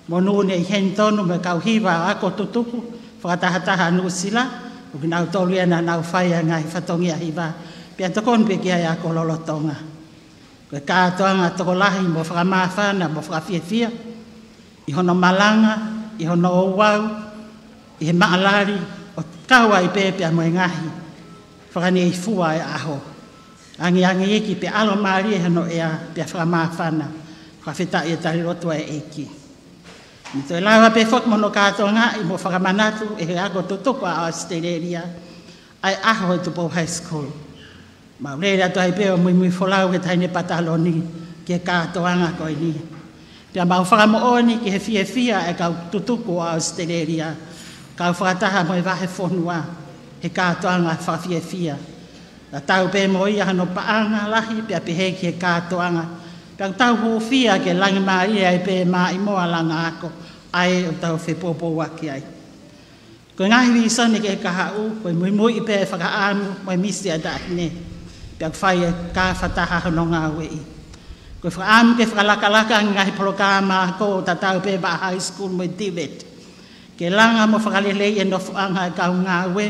Mo Nune ʻi heni tonu mo e kau hiva ako tutuku fakatahataha ʻa Nuʻusila, ʻoku nau tolu ia naʻa nau fai ʻa e ngaahi fatongia hiva, pea tokoni pē ki ai e ako lolotonga. Ko e kātoanga tokolahi mo fakamāfana mo fakafiefia, ʻi hono malanga, ʻi hono ouau, ʻi he maʻalali, ʻo kau ai pē pea mo e ngaahi fakaneifua e ʻaho. Angiangi iiki pea ʻalomālie hono ʻea, pea fakamāfana, fakafetaʻi e tali lotu ʻa e ʻEiki. Ne toe lava pē foki mo hono kātoangaʻi mo fakamanatu ʻe he ako tutuku ʻa ʻAositelēlia ʻa e ʻaho ʻo e Tupou High School. Mau lele atu ai pē ʻo muimui folau ki he Taʻahine Pataloni ki he kātoanga ko eni. Pea mau fakamoʻoni ki he fiefia ʻa e kau tutuku ʻo ʻAositelēlia, kau fakataha mo e vahefonua, he kātoanga fakafiefia. Tatau pē mo ia hano paʻanga lahi pea pehē ki he kātoanga. Pea ʻoku tau hūfia ke langi mālie ai pē maʻimoa langa ako, ʻa ē ʻoku tau fepoupouaki ai. Ko e ngaahi vīsone ki he kahaʻu, ko e muimui pē e fakaʻamu mo e misi ʻa e taʻahine. Pea ʻoku fai e kāfataha hono ngāueʻi. Ko e fakaʻamu ke fakalakalaka e ngaahi polokalama ako, tatau pē mo e high school mo e TVET. Ke langa mo fakaleleiʻi e nofoʻanga e kau ngāue.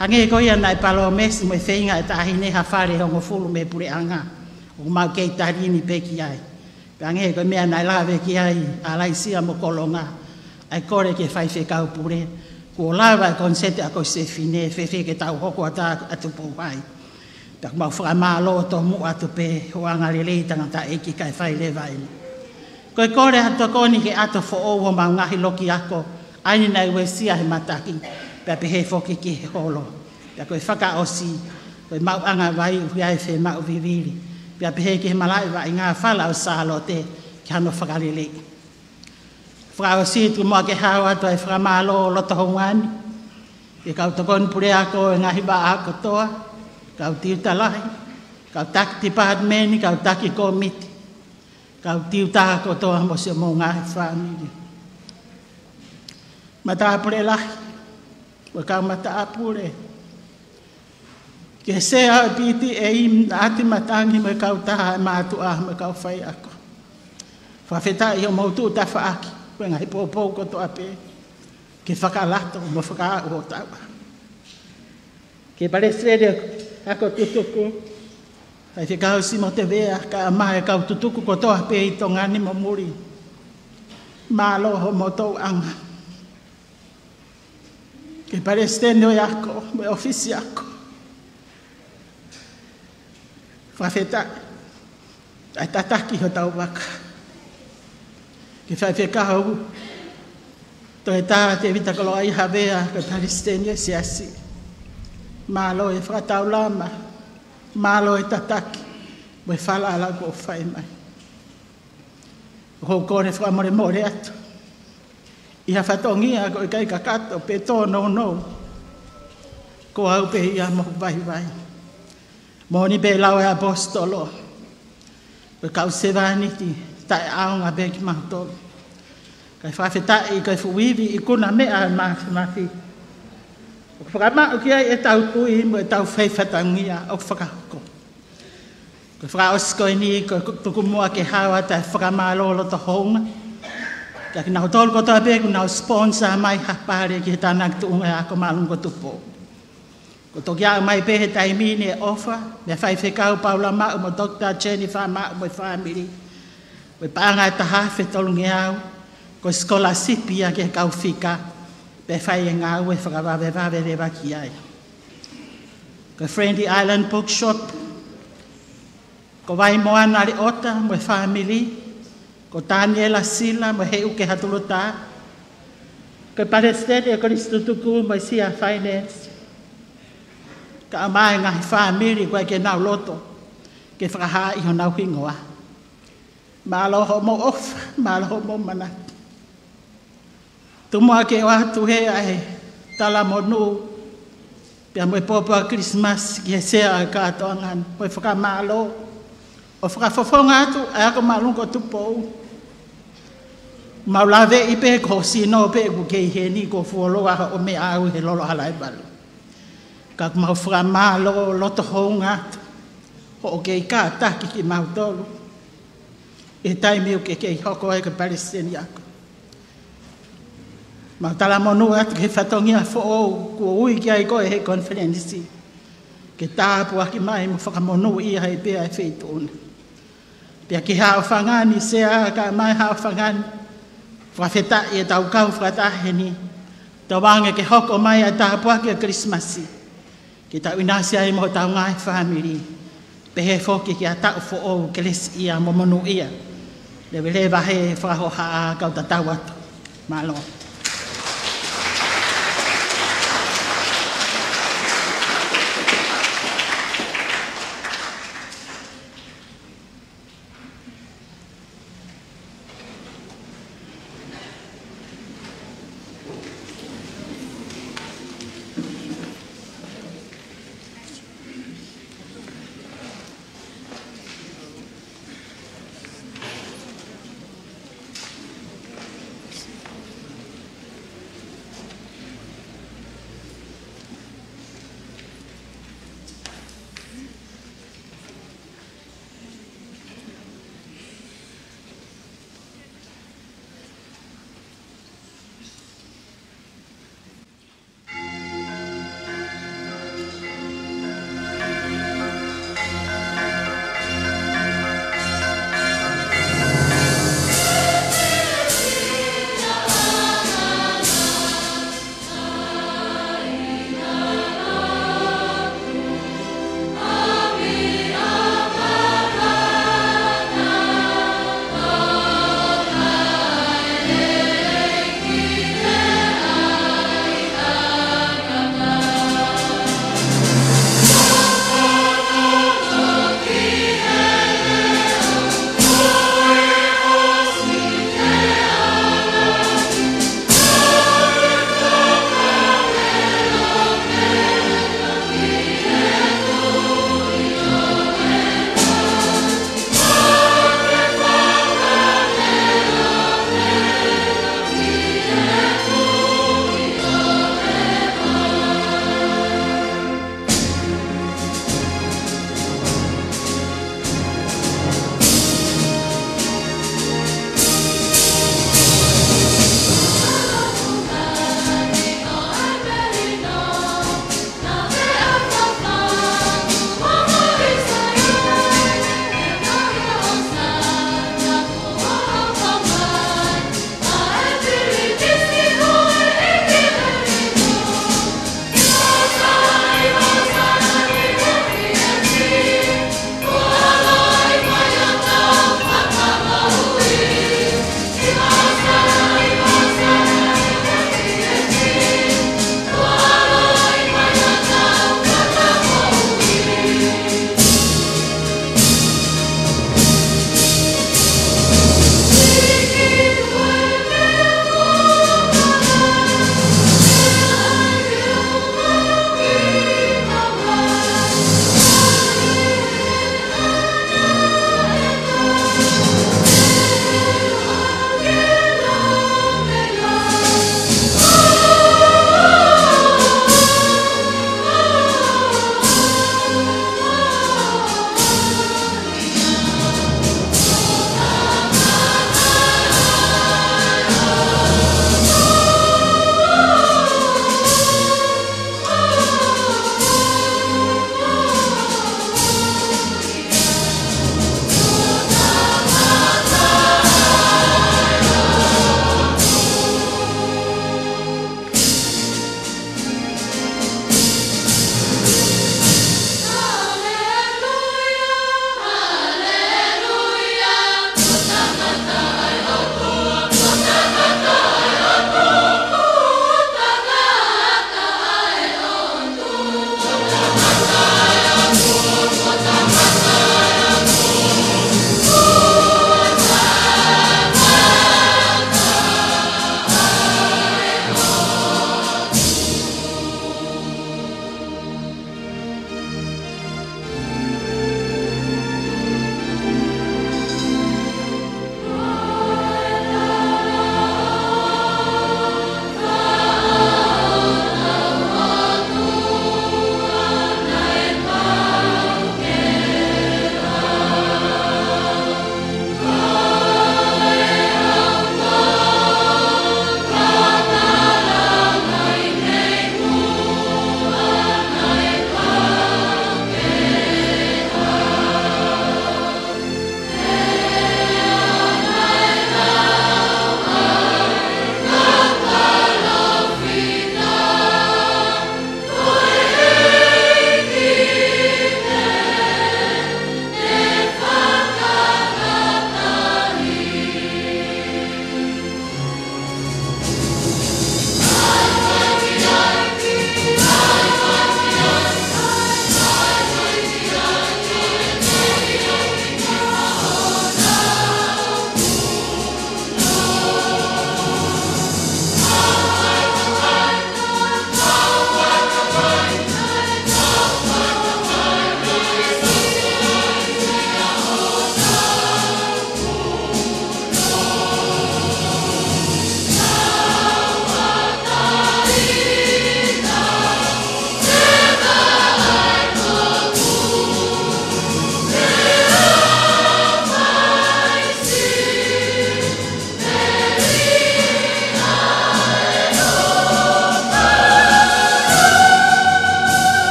Hangē ko ia naʻe palōmesi mo e feinga ʻa e taʻahine ha fale ʻe hongofulu mei he puleʻanga. ʻOku mau kei tali ni pē ki ai. Pea hangē ko e meʻa naʻe lave ki ai ʻa Laisia mo Kolonga, ʻa e kole ki he Faifekau Pule, kuo lava e koniseti ako Siofini, fēfē ke tau hoko atu ʻa Tupou High. Pea ʻoku mau fakamālō tomuʻa atu pē, hoʻo anga lelei tangataʻeiki kae fai leva eni. Ko e kole ha tokoni ke ʻato foʻou homau ngaahi loki ako, ʻa eni naʻe uesia he mataki, pea pehē foki ki he holo. Pea ko e fakaʻosi, ko e maʻuʻanga vai ʻoku ʻi ai e fiemaʻu vivili. Pea pehē ki he malaʻe vaʻinga fala ʻo Sālote ki hano fakaleleiʻi. Fakaʻosi tuku muʻa ke hao atu ʻa e fakamālō loto houngaʻia ki he kau tokoni puleako e ngaahi vaʻa kotoa, kau tiuta lahi, kau taki tipatimeni, kau taki kōmiti, kau tiuta kotoa mo siʻomou ngaahi fāmili. Matāpule lahi, mo e kau matāpule. Ki he sea ʻo e PTA, ʻa e ʻati matangi mo e kautaha e mātuʻa mo e kau faiako. Fakafetaʻi hoʻomou tuʻu tafaʻaki, ko e ngaahi poupou kotoa pē, ke fakalato mo fakaaʻu ʻo taua. Ki he palesiteni ako tutuku, Faifekau Simote Vea, kae ʻumaʻā e kau tutuku kotoa pē ʻi Tonga ni mo muli. Mālō hoʻomou tokanga. Ki he palesiteni ʻo e ako, mo e ʻōfisi ako. Fakafetaʻi, ʻa e tataki hotau vaka. Ki he faifekau, Toketā Tēvita Koloaʻia Havea, ko e palesiteni ʻo e siasi. Mālō e fakataulama, mālō e tataki, mo e falala kuo fai mai. ʻOku ou kole fakamolemole atu ʻi ha fatongia ʻoku ʻikai kakato pe tōnounou. Ko au pē ia mo hoku vaivai. Moʻoni pē lau ʻa e ʻaposetolo, ko e kau sevāniti taʻeʻaonga pē kimautolu. Kae fakafetaʻi ko e fuʻu ivi ikuna meʻa ʻa e māfimafi ʻoku fakamaʻu ki ai ʻetau tui mo ʻetau fai fatongia ʻoku fakahoko. Ko e fakaʻosi ko eni, ko e tuku muʻa ke hao atu ʻa e fakamālō loto houngaʻia kiate kinautolu kotoa pē kuo nau sponsor mai ha pale ki he tānaki tuʻunga ʻo e Ako Māʻolunga ko Tupou. Kuo toki aʻu mai pē he taimi ni e ʻofa mei he faifekau Paula Maʻu mo Toketā Jennifer Maʻu mo e fāmili, ko e paʻanga ʻe taha afe tolungeau, ko e sikolasipi ia ki he kau fika, pea fai e ngāue fakavavevave leva ki ai. Ko e Friendly Island Bookshop, ko Vaimoana Leota mo e fāmili, ko Taniela Sila mo Heuke Hatulutā, ko e palesiteni ʻo e Kolisi Tutuku mo e Sea Finance, kae ʻumaʻā e ngaahi fāmili ʻoku ʻikai ke nau loto ke fakahā ʻi honau hingoa. Mālō hoʻomou ʻofa, mālō hoʻomou manatu. Tuku muʻa ke ʻoatu ʻe au ʻa e talamonū pea mo e pōpoaki Kilisimasi ki he Sea ʻo e kātoanga ni, mo e fakamālō ʻo fakafofonga atu ʻa e Ako Māʻolunga ko Tupou. Mau laveʻi pē ko hoʻo sino pē ʻoku kei heni, kuo fuoloa hoʻo meʻa ʻau he lolo hala ʻe valu. Ka ʻoku mau fakamālō loto houngaʻia atu hoʻo kei kātaki kimautolu ʻi he taimi ʻoku ke kei hoko ai ko e palesiteni ako. Mau talamonū atu ki he fatongia foʻou kuo ui ki ai koe ʻe he konifelenisi ke tāpuaki mai mo fakamonūʻia ai pē ʻa e feituʻu ni. Pea ki he haʻofanga ni Sea, kae ʻumaʻā e haʻofanga ni, fakafetaʻi ʻetau kau fakataha heni. Tauange ke hoko mai ʻa e tāpuaki ʻo e Kilisimasi ke tau ʻinasi ai mo hotau ngaahi fāmili. Pehē foki ki ha taʻu foʻou kelesiʻia mo monūʻia. Leveleva he fakahohaʻa, kau tatau atu. Mālō.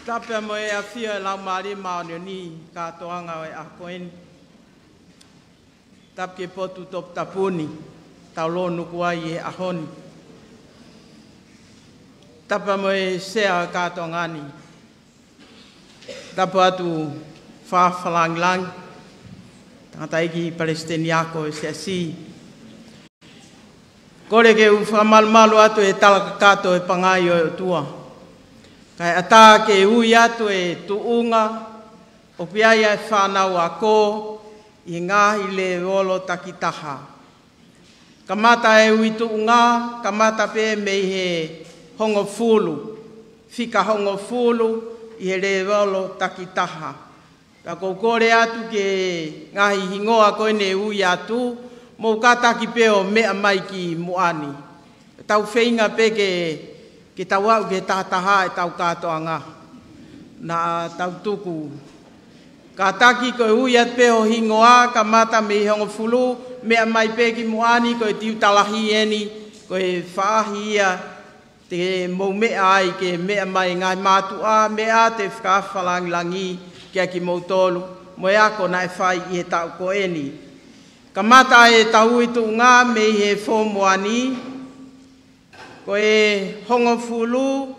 Tapu mo e ʻafio ʻa e Laumālie Māʻoniʻoni, kātoanga ʻo e ʻaho ko eni. Tapu ki he potu toputapu ni, tau lōnuku ai he ʻaho ni. Tapu mo e sea ʻo e kātoanga ni. Tapu atu Faʻē Fakalāngilangi, tangataʻeiki palesiteni ako ʻo e Siasi. Kole ke u fakamalumalu atu he tala kakato ʻo e pangai ʻo e ʻOtua. Kae ʻatā ke ui atu e tuʻunga ʻoku ʻi ai ʻa e fānau ako ʻi he ngaahi lēvolo takitaha. Kamata e ui tuʻunga, kamata pē mei he hongofulu, fika hongofulu ʻi he lēvolo takitaha. Ka ʻoku ou kole atu ki he ngaahi hingoa ko eni ʻe ui atu, mou kātaki pē ʻo meʻa mai ki muʻa ni. Tau feinga pē ke, ke tau aʻu ki he tahataha ʻetau kātoanga. Naʻa tau tuku. Kātaki ko e ui atu pē ho hingoa, kamata mei he hongofulu, meʻa mai pē ki muʻa ni, ko e tiuta lahi eni, ko e faʻahi ia, te mou meʻa ai ke meʻa mai ngaahi mātuʻa, meʻa atu e Fakafakalāngilangi kiate kimoutolu, mo e ako naʻe fai ʻi he taʻu ko eni. Kamata ʻetau ui tuʻunga mei he foomu ua ni, ko e hongofulu,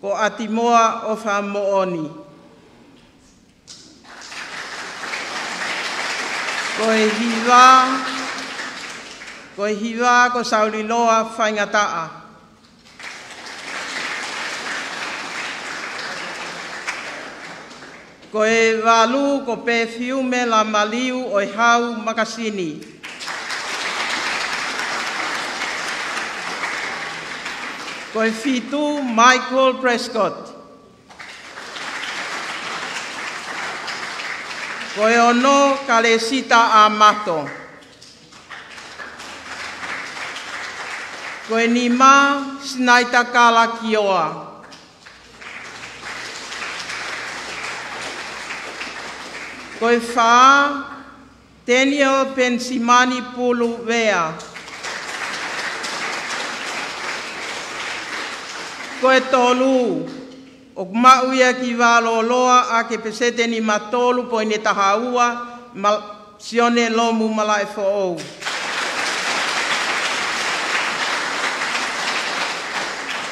ko ʻAtimoa ʻOfamoʻoni. Ko e hiva, ko e hiva, ko Sauliloa Faingataʻa. Ko e valu, ko Pefiume Lamaliu ʻo e Hau Makasini. Ko e fitu, Michael Prescott. Ko e ono, Kalesita Amato. Ko e nima, Sinaita Kalakioa. Ko e fā, Teniel Penisimani Puluvea. Ko e tolu, ʻoku maʻu ia ki Valoloa ʻaki e peseti ʻe nima tolu poini taha ua, Mal-, Sione Lomu Malaʻefoʻou.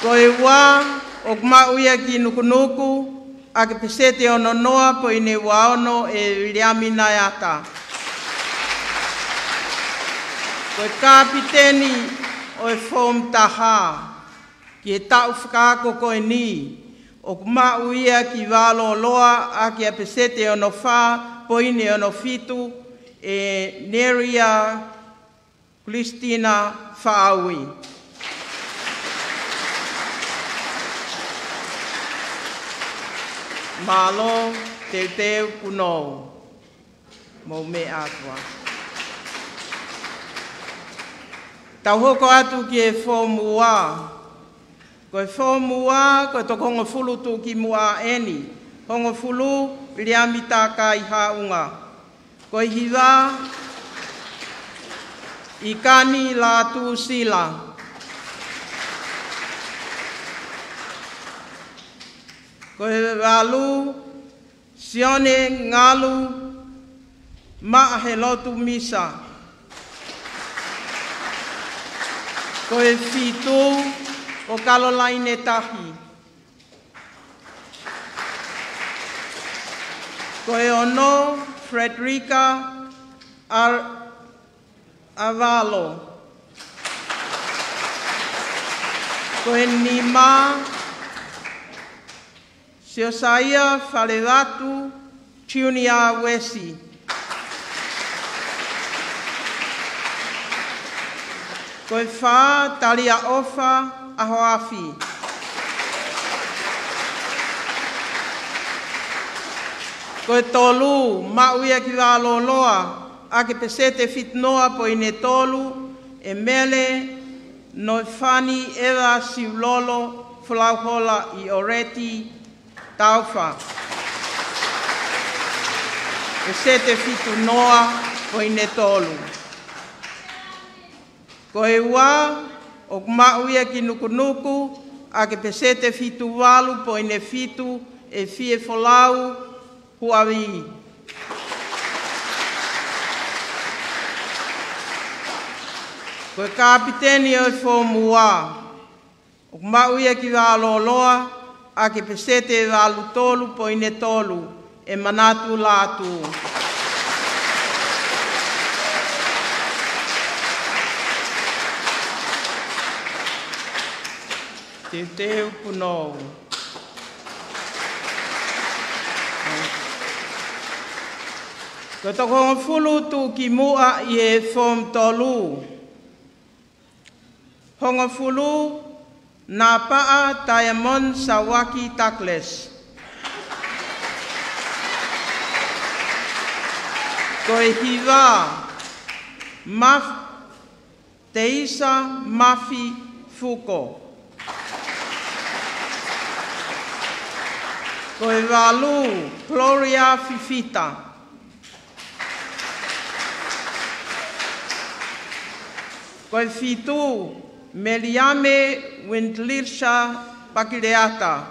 Ko e ua, ʻoku maʻu ia ki Nukunuku ʻaki e peseti ʻe ono noa poini ua ono, ʻe Viliami Naeata. Ko e kapiteni ʻo e foomu taha ki he taʻu fakaako ko eni, ʻoku maʻu ia ki Valoloa ʻaki e peseti ʻe ono fā poini ono fitu, ʻe Neria Christina Faʻaui. Mālō, teuteu, punou. Mou meʻa atu ā. Tau hoko atu ki he foomu ua. Ko e foomu ua, ko e toko hongofulu tuʻu ki muʻa eni. Hongofulu, Viliami Takai Haʻunga. Ko e hiva, ʻIkani Lātūsila. Ko e valu, Sione Ngalu Maʻahelotu Misa. Ko e fitu, ko Kalolaine Tahi. Ko e ono, Frederica Ar-, Avalo. Ko e nima, Siosaia Falevatu Junior Uesi. Ko e fā, Talia ʻOfa ʻAhoafi. Ko e tolu, maʻu ia ki Valoloa ʻaki e peseti ʻe fitu noa poini tolu, ʻe Mele Noefani Eva Siulolo Folauhola ʻi ʻOleti, Taufa. Peseti ʻe fitu noa poini tolu. Ko e ua, ʻoku maʻu ia ki Nukunuku ʻaki e peseti ʻe fitu valu poini fitu, ʻe Fiefolau Huavi. Ko e kapiteni ʻo e Foomu Ua, ʻoku maʻu ia ki Vaaloloa, ʻaki e peseti ʻe valu tolu poini tolu, ʻe Manatu Lātū. Teuteu Punou. Ko e toko hongofulu tuʻukimuʻa ʻi he Foomu Tolu. Hongofulu, Napaʻa Diamond Sauaki Douglas. Ko e hiva, Maf-, Teisa Mafi Fuko. Ko e valu, Gloria Fifita. Ko e fitu, Meliame Windlisha Pakileata.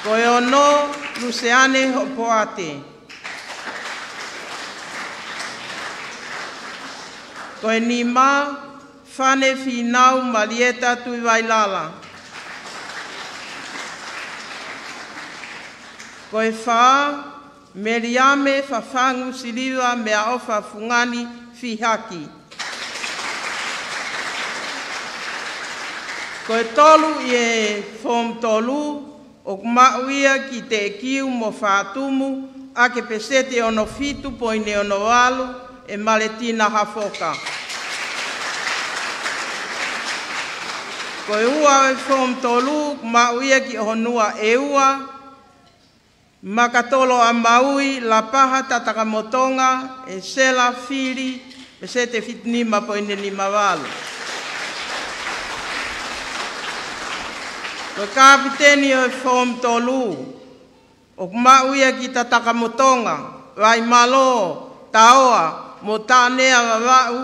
Ko e ono, Luseane Hopoate. Ko e nima, Fane Fīnau Malieta Tuivailala. Ko e fā, Meliame Fafangu Siliva Meaʻofa Fungani Fihaki. Ko e tolu ʻi he Foomu Tolu, ʻoku maʻu ia ki Teʻekiu mo Fātumu, ʻaki e peseti ʻe ono fitu poini ono valu, ʻe Maletina Hafoka. Ko e ua ʻo e Foomu Tolu, ʻoku maʻu ia ki ʻOhonua ʻEua, Makatolo ʻa Maui, Lapaha Tatakamotonga, ʻe Sela Fili, peseti ʻe fitu nima poini nima valu. Ko e kapiteni ʻo e Foomu Tolu, ʻoku maʻu ia ki Tatakamotonga, Vaimalo, Taoa, mo Taʻanea Vavaʻu,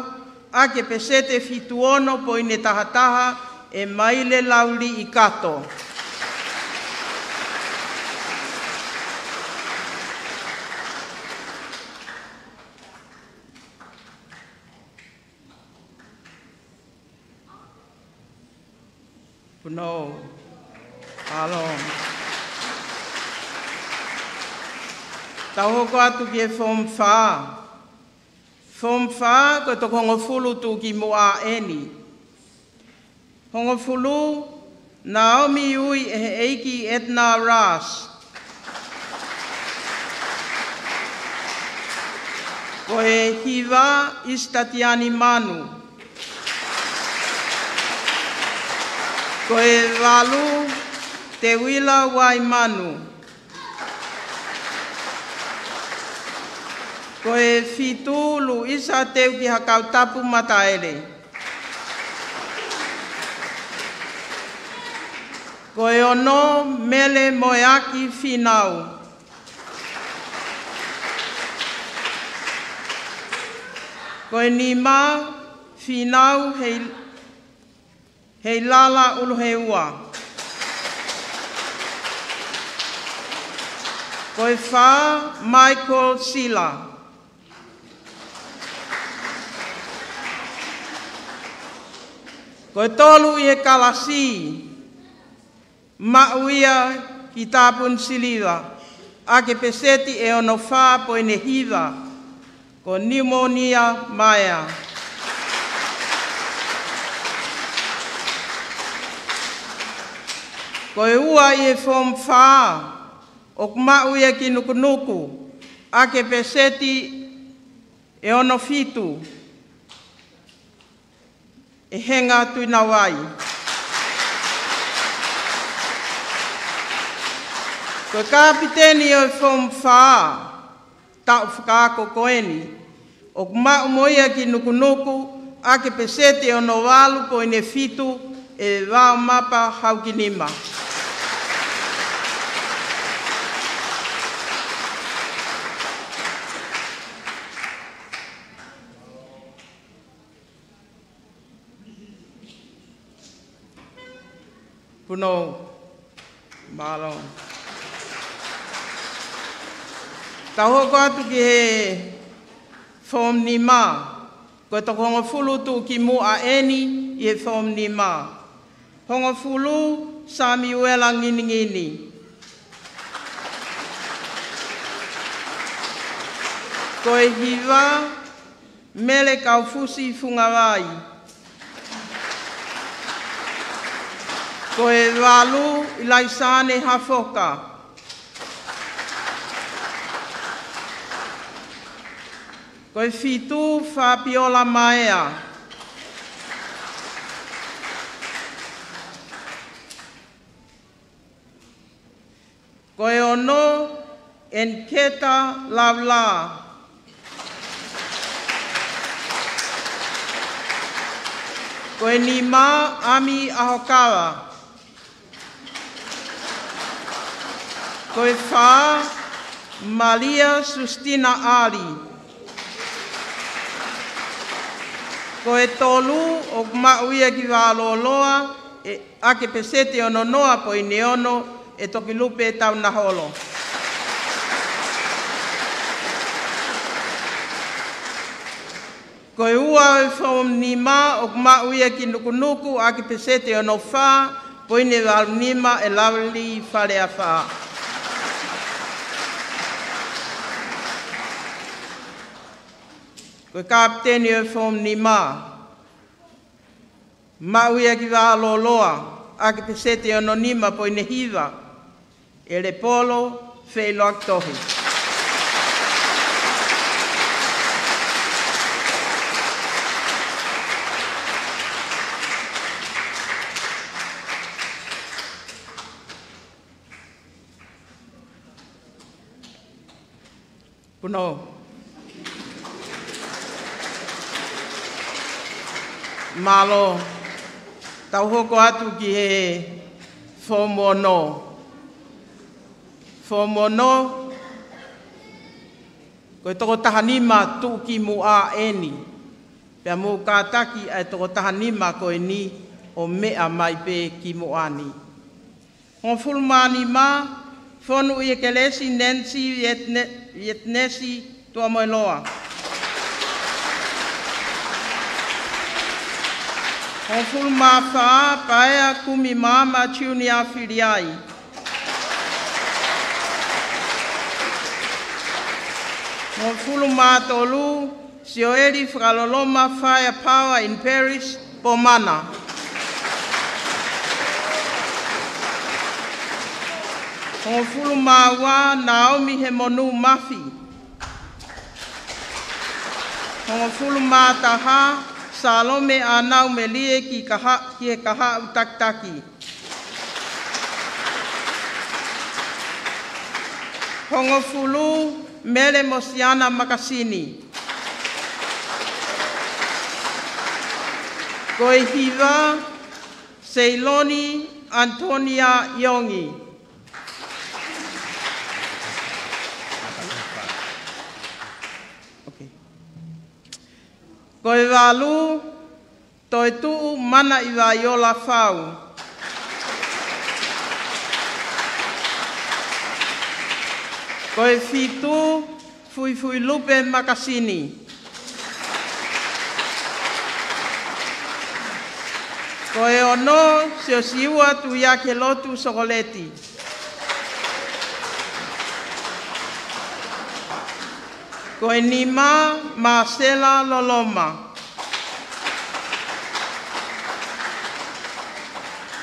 ʻaki e peseti ʻe fitu ono poini taha taha, ʻe Maile Lauliʻi Kato. Punou. Alo. Tau hoko atu ki he Foomu Fā. Foomu Fā, ko e toko hongofulu tuʻukimuʻa ʻeni. Hongofulu, Naomi Ui ʻe he ʻEiki Edna Ras. Ko e hiva, Isitatiani Manu. Ko e valu, Teuila Uaimanu. Ko e fitu, Luisa Teukihakautapu Mataele. Ko e ono, Mele Moeaki Fīnau. Ko e nima, Fīnau Hei-, Heilala Uluheua. Ko e fā, Michael Sila. Ko e tolu ʻi he kalasi, maʻu ia ki Tāpuni Siliva, ʻaki e peseti ʻe ono fā poini hiva, ko Niumonia Maea. Ko e ua ʻi he Foomu Fā, ʻoku maʻu ia ki Nukunuku, ʻaki e peseti ʻe ono fitu, ʻe Henga Tuinavai. Ko e kapiteni ʻo e Foomu Fā, taʻu fakaako ko eni, ʻoku maʻu mo ia ki Nukunuku, ʻaki e peseti ʻe ono valu poini fitu, ʻe Vaomapa Haukinima. Punou. Mālō. Tau hoko atu ki he foomu nima. Ko e toko hongofulu tuʻukimuʻa ʻeni ʻi he foomu nima. Hongofulu, Samiuela Nginingini. Ko e hiva, Mele Kaufusi Fungavai. Ko e valu, ʻIlaisane Hafoka. Ko e fitu, Fabiola Maea. Ko e ono, ʻEniketa Laulā. Ko e nima, ʻAmi ʻAhokava. Ko e fā, Malia Sustina ʻAli. Ko e tolu, ʻoku maʻu ia ki Vālōloa, ʻe ʻAkipeseti Ononoa Poineono, ʻe Tokilupe Taunaholo. Ko e ua ʻo e foomu nima, ʻoku maʻu ia ki Nukunuku, ʻAkipeseti Onofā, Poini Valunima, ʻe Laveli Faleafā. Ko e kapiteni ʻo e foomu nima, maʻu ia ki Vālōloa, ʻAkipeseti Ononima Poini Hiva, ʻe Lepolo Feiloaki Tohi. Punou. Mālō. Tau hoko atu ki he foomu ono. Foomu ono, ko e toko taha nima tuʻukimuʻa ʻeni. Pea mou kātaki ʻa e toko taha nima ko eni ʻo meʻa mai pē kimuʻa ni. Hongofulu mā nima, Fonuʻiekelesi Nancy Vietne-, Vietnesi Tuʻamoeloa. Hongofulu mā fā, Paea Kumi Maama Junior Filiai. Hongofulu mā tolu, Sioeli Fakaloloma Firepower in Paris, Pomana. Hongofulu mā ua, Naomi Hemonu Mafi. Hongofulu mā taha, Salome ʻAnau Melie ki Kaha-, ki he Kahaʻu Takitaki. Hongofulu, Mele Mosiana Makasini. Ko e hiva, Seiloni Antonia Iongi. Okay. Ko e valu, Toetuʻu Manaʻivaiola Fau. Ko e fitu, Fuifuilupe Makasini. Ko e ono, Siosiua Tuiakelotu Sokoleti. Ko e nima, Māsela Loloma.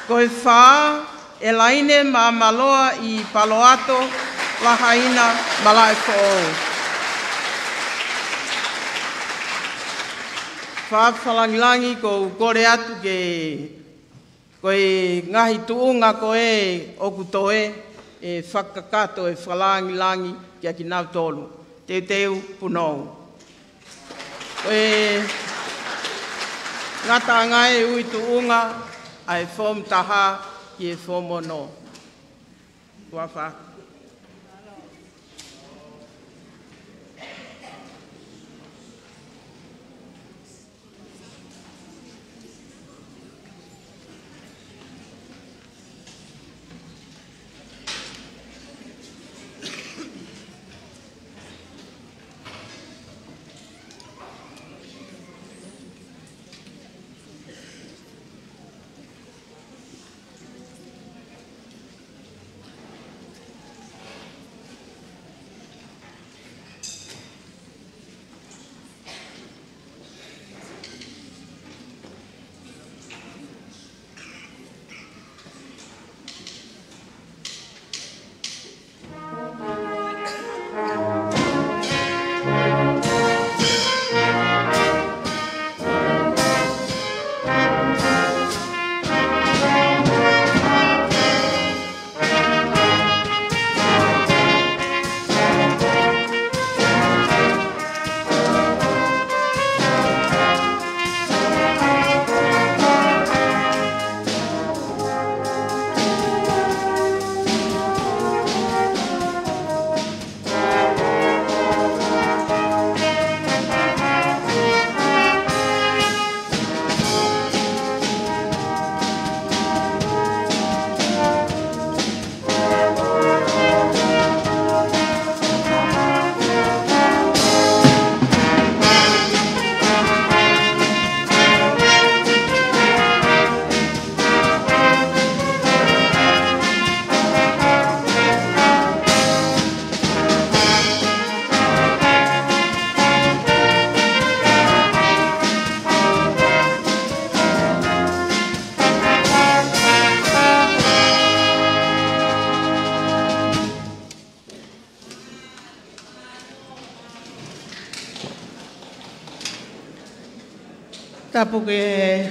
Ko e fā, ʻElaine Māmaloa ʻi Palo Alto, Lahaina, Malaʻe Foʻou. Faʻa fakalāngilangi, ʻoku ou kole atu ke ko e ngaahi tuʻunga ko ē ʻoku toe, ʻe fakakakato e fakalāngilangi kiate kinautolu. Teuteu punou. Ko e ngataʻanga e ui tuʻunga ʻa e foomu taha ki he foomu ono. Kuafa. Tapu ki he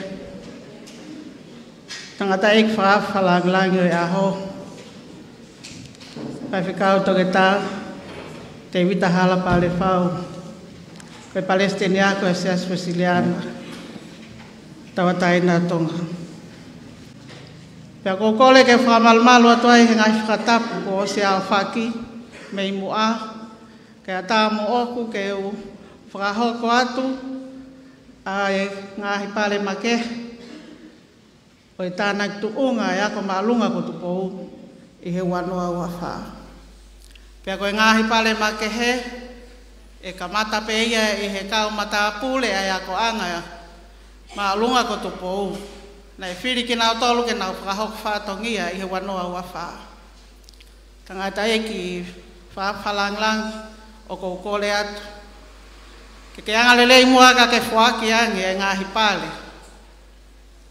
tangataʻeiki fakafakalāngilangi ʻo e ʻaho, Faifekau Toketā Tēvita Hala Palefau, ko e Palesiteni Ako ʻo e Siasi Uēsiliana Tauʻatāina ʻo Tonga. Pea ʻoku ou kole ke fakamalumalu atu ai he ngaahi fakatapu kuo ʻosi aofaki mei muʻa, kae ʻatā moʻoku ke u fakahoko atu ʻa e ngaahi pale makehe ʻo e tānaki tuʻunga ʻa e Ako Māʻolunga ko Tupou ʻi he ua noa ua fā. Pea ko e ngaahi pale makehe ʻe kamata pē ia ʻi he kau matāpule ʻa e akoʻanga māʻolunga ko Tupou naʻe fili kinautolu ke nau fakahoko fatongia ʻi he ua noa ua fā. Tangataʻeiki fakafakalāngilangi, ʻoku ou kole atu ke ke anga lelei muʻa kae ke foaki ange e ngaahi pale.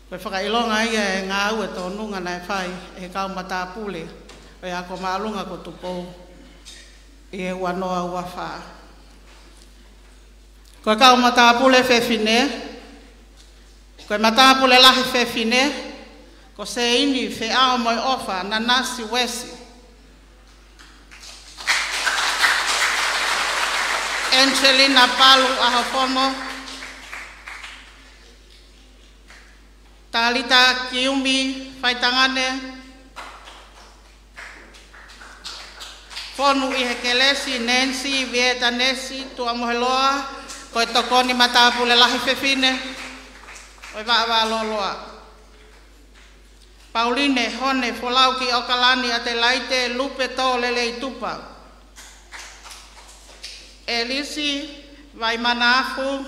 Ko e fakaʻilonga ia e ngāue tōnunga naʻe fai ʻe he kau matāpule ʻo e Ako Māʻolunga ko Tupou ʻi he ua noa ua fā. Ko e kau matāpule fefine, ko e matāpule lahi fefine, ko Seini Feʻaomoeʻofa Nanasi Uesi, Angelina Palu ʻAhofono, Talita Kiumi Faitangane, Fonu ʻi he Kelesi Nancy Vietanesi Tuʻamoheloa, ko e tokoni matāpule lahi fefine ʻo e Vaʻa Vaʻa Loloa. Pauline Hone Folauki ʻOkalani ʻAtelaite Lupe Tō Lelei Tupa, ʻElisi Vaimanaafu,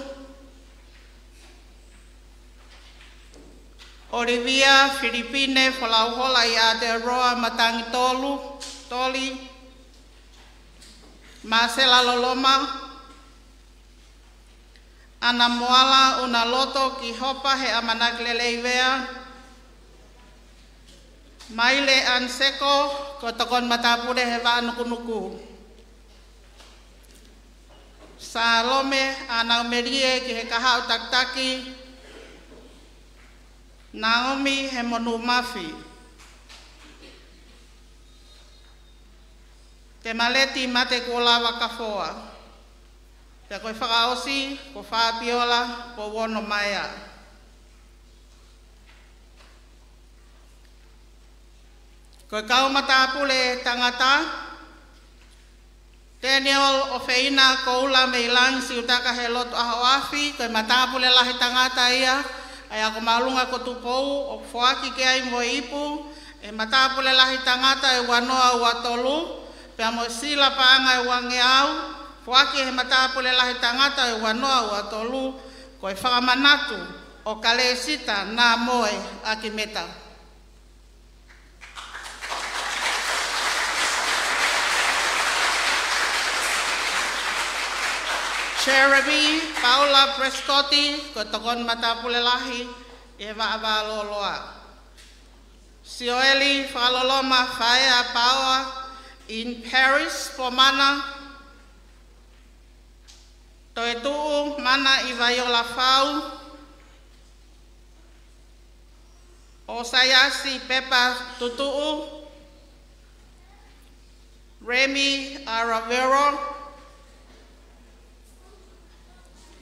ʻOlivia Filipine Folauhola ʻi Aotearoa Matangi Tolu, Toli, Māsela Loloma, ʻAna Moala ʻUnaloto Kihopa he ʻamanaki lelei vea, Maile Anseko ko e tokoni matāpule he Vaʻa Nukunuku, Salome ʻAnaumelie ki he kahaʻu takitaki, Naomi Hemonūmafi, Temaleti Matekuolava Kafoa. Pea ko e fakaʻosi ko Fabiola Pouono Maea. Ko e kau matāpule tangata, Daniel ʻOfeina Koula mei Langi Siutaka he lotu ʻaho afi, ko e matāpule lahi tangata ia ʻa e Ako Māʻolunga ko Tupou, ʻoku foaki ki ai mo e ipu ʻe he matāpule lahi tangata ʻe ua noa ua tolu, pea mo e sila paʻanga ʻe uangeau, foaki ʻe he matāpule lahi tangata ʻe ua noa ua tolu, ko e fakamanatu ʻo Kalesita Namoe Akimeta. Jeremy Paula Prescotti, ko e tokoni matāpule lahi ʻi he Vaʻa Vaʻa Loloa. Sioeli Fakaloloma Faea Paoa in Paris, Pomana. Toetuʻu Mana ʻIvaiola Fau, ʻOsaiasi Pepa Tutuʻu, Remi Aravero,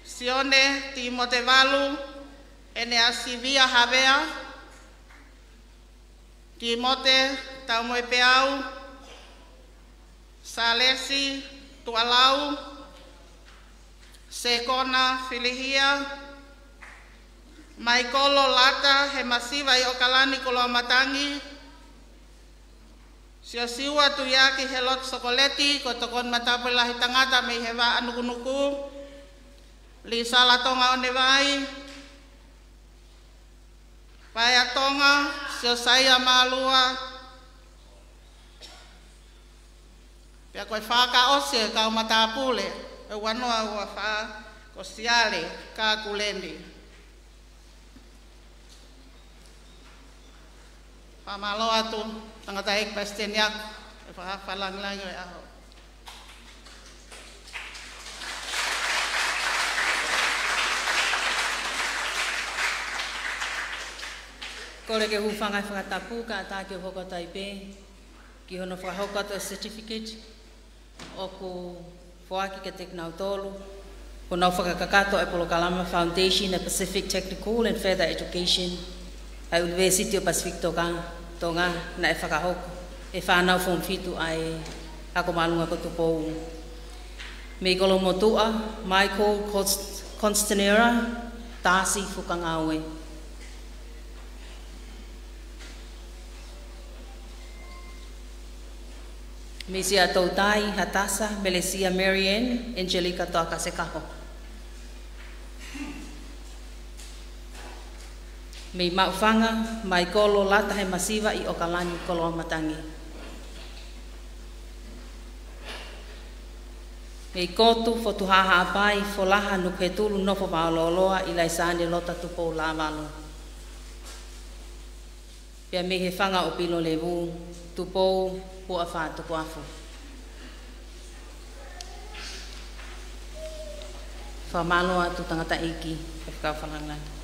Sione Timote Valu, ʻEneasivia Havea, Timote Taumoepeau, Salesi Tuʻalau, Sekona Filihia, Maikolo Lata he masiva ʻi ʻOkalani Koloamatangi, Siosiua Tuiaki he lotu Sokoleti, ko e tokoni matāpule lahi tangata mei he Vaʻa Nukunuku, Lisala Tonga ʻOnevai, Paea Tonga, Siosaia Mālua, pea ko e fakaʻosi e kau matāpule ʻe ua noa ua fā, ko Siale Kakuleni. Fakamālō atu, tangataʻeiki palesiteni ako, e fakafakalāngilangi ʻo e ʻaho. Kole ke u hūfanga he fakatapu kae ʻatā ke u hoko atu ai pē ki hono fakahoko atu ʻo e certificate ʻoku foaki kiate kinautolu kuo nau fakakakato e polokalama Foundation ʻa e Pacific Technical and Further Education ʻa e ʻUnivēsiti ʻo Pasifiki Tonga, Tonga, naʻe fakahoko ʻe he fānau Form fitu ʻa e Ako Māʻolunga ko Tupou. Mei Kolomotuʻa, Michael Const-, Constanera, Tasi Fukangaue. Mei Siaʻatoutai, Hatasa Melesia Marian Angelica Toakasekaho. Mei Maʻufanga, Maikolo Latahemasiva ʻi ʻOkalani, Koloamatangi. Mei Kotu, Fotu Haʻapai, Folaha Nukuhetulu Nofovaolooloa, ʻIlaisa Nelota Tupou Lavalu. Pea mei he fanga ʻo Pilolevu, Tupou Huʻafatukuafu. Fakamālō atu tangataʻeiki, Faifekau Fakalangilangi.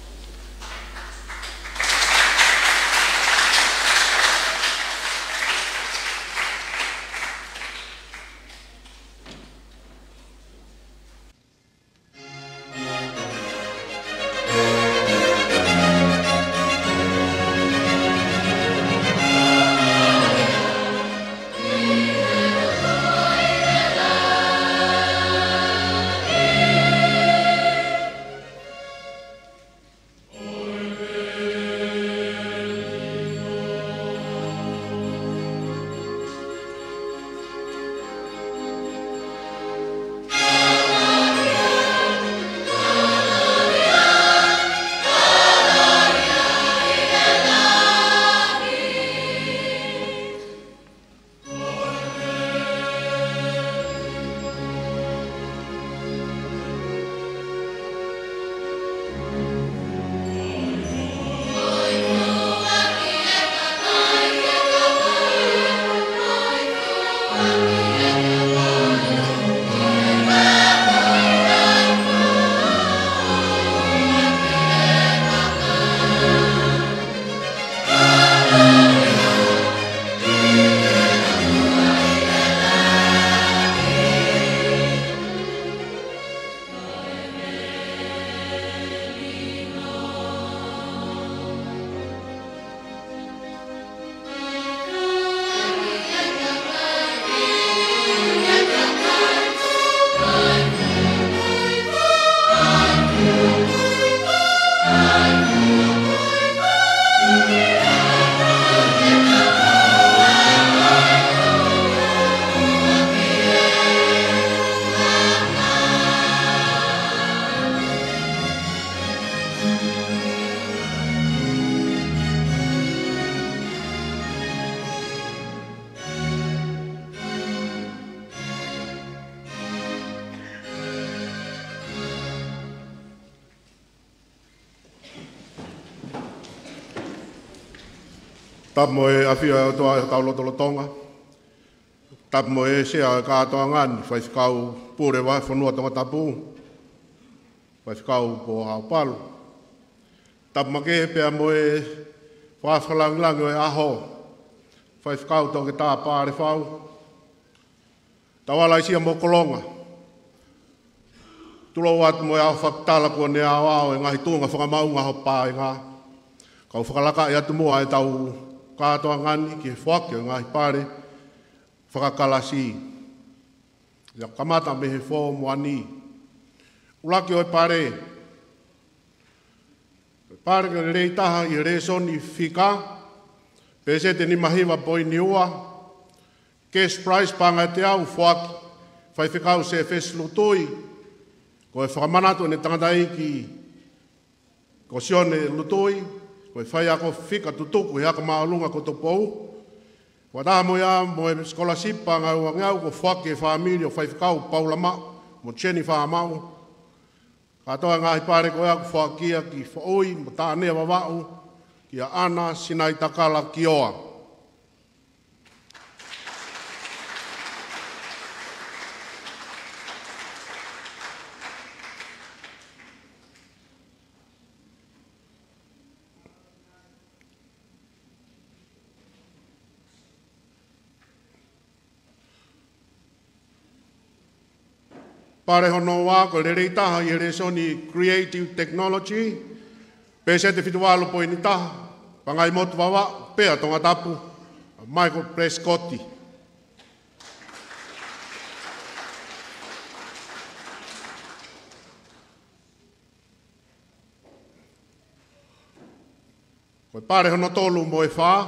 Tapu mo e ʻafio ʻa e ʻOtua ʻi hotau lotolotonga. Tapu mo e Sea ʻo e kātoanga ni, Faifekau Pule Vahefonua Tongatapu, Faifekau Pōhao Palu. Tapu makehe pea mo e Fakafakalangilangi ʻo e ʻaho, Faifekau Toketā Palefau. Tauala Aisia mo Kolonga. Tulou atu mo e ʻaho fakatala kuo ne aʻoaʻo e ngaahi tuʻunga fakamaʻunga ho paenga. Kau fakalakaʻi atu muʻa ʻetau kātoanga ni ki he foaki ʻo e ngaahi pale fakakalasi. ʻIo, kamata mei he Form One. ʻUluaki ʻo e pale. Pale ko e lelei taha ʻi he lēsoni fika, pēseti nima hiva poini ua, cash prize paʻanga ʻe teau, foaki Faifekau Sefesi Lutui, ko e fakamanatu ʻene tangataʻeiki ko Sione Lutui, ko e faiako fika tutuku he Ako Māʻolunga ko Tupou. Fakataha mo ia mo e scholarship paʻanga ʻe uangeau kuo foaki ʻe he fāmili ʻo Faifekau Paula Maʻu mo Jennifer Maʻu. Kātoa e ngaahi pale ko ia kuo foaki ia ki Foʻui mo Taʻanea Vavaʻu, kia ʻAna Sinaitakala Kioa. Pale hono ua, ko e lelei taha ʻi he lēsoni Creative Technology, peseti fitu valu poini taha, Pangaimotu Vavaʻu, Pea, Tongatapu, Michael Prescott. Ko e pale hono tolu mo e fā,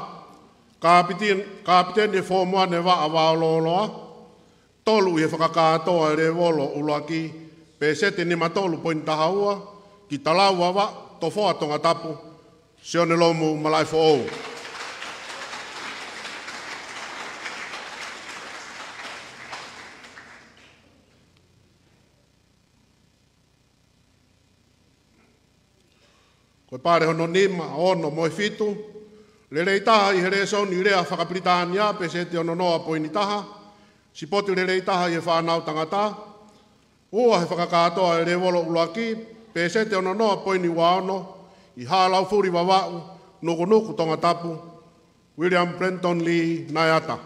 kapiteni, kapiteni e Foomu Uá ʻa e Vaʻa Vaololoa, tolu ʻi he fakakātoa e lēvolo ʻuluaki, peseti nima tolu poini taha ua, ki Talauava, Tofoa, Tongatapu, Sione Lomu Malaʻefoʻou. Ko e pale hono nima, ono mo e fitu, lelei taha ʻi he lēsoni lea fakapilitānia, peseti ono noa poini taha, sipoti lelei taha ʻi he fānau tangata, ua he fakakātoa e lēvolo ʻuluaki, peseti ono noa poini ua ono, ʻi Haʻa Laufuli Vavaʻu, Nukunuku, Tongatapu, William Brenton Lee Naeata.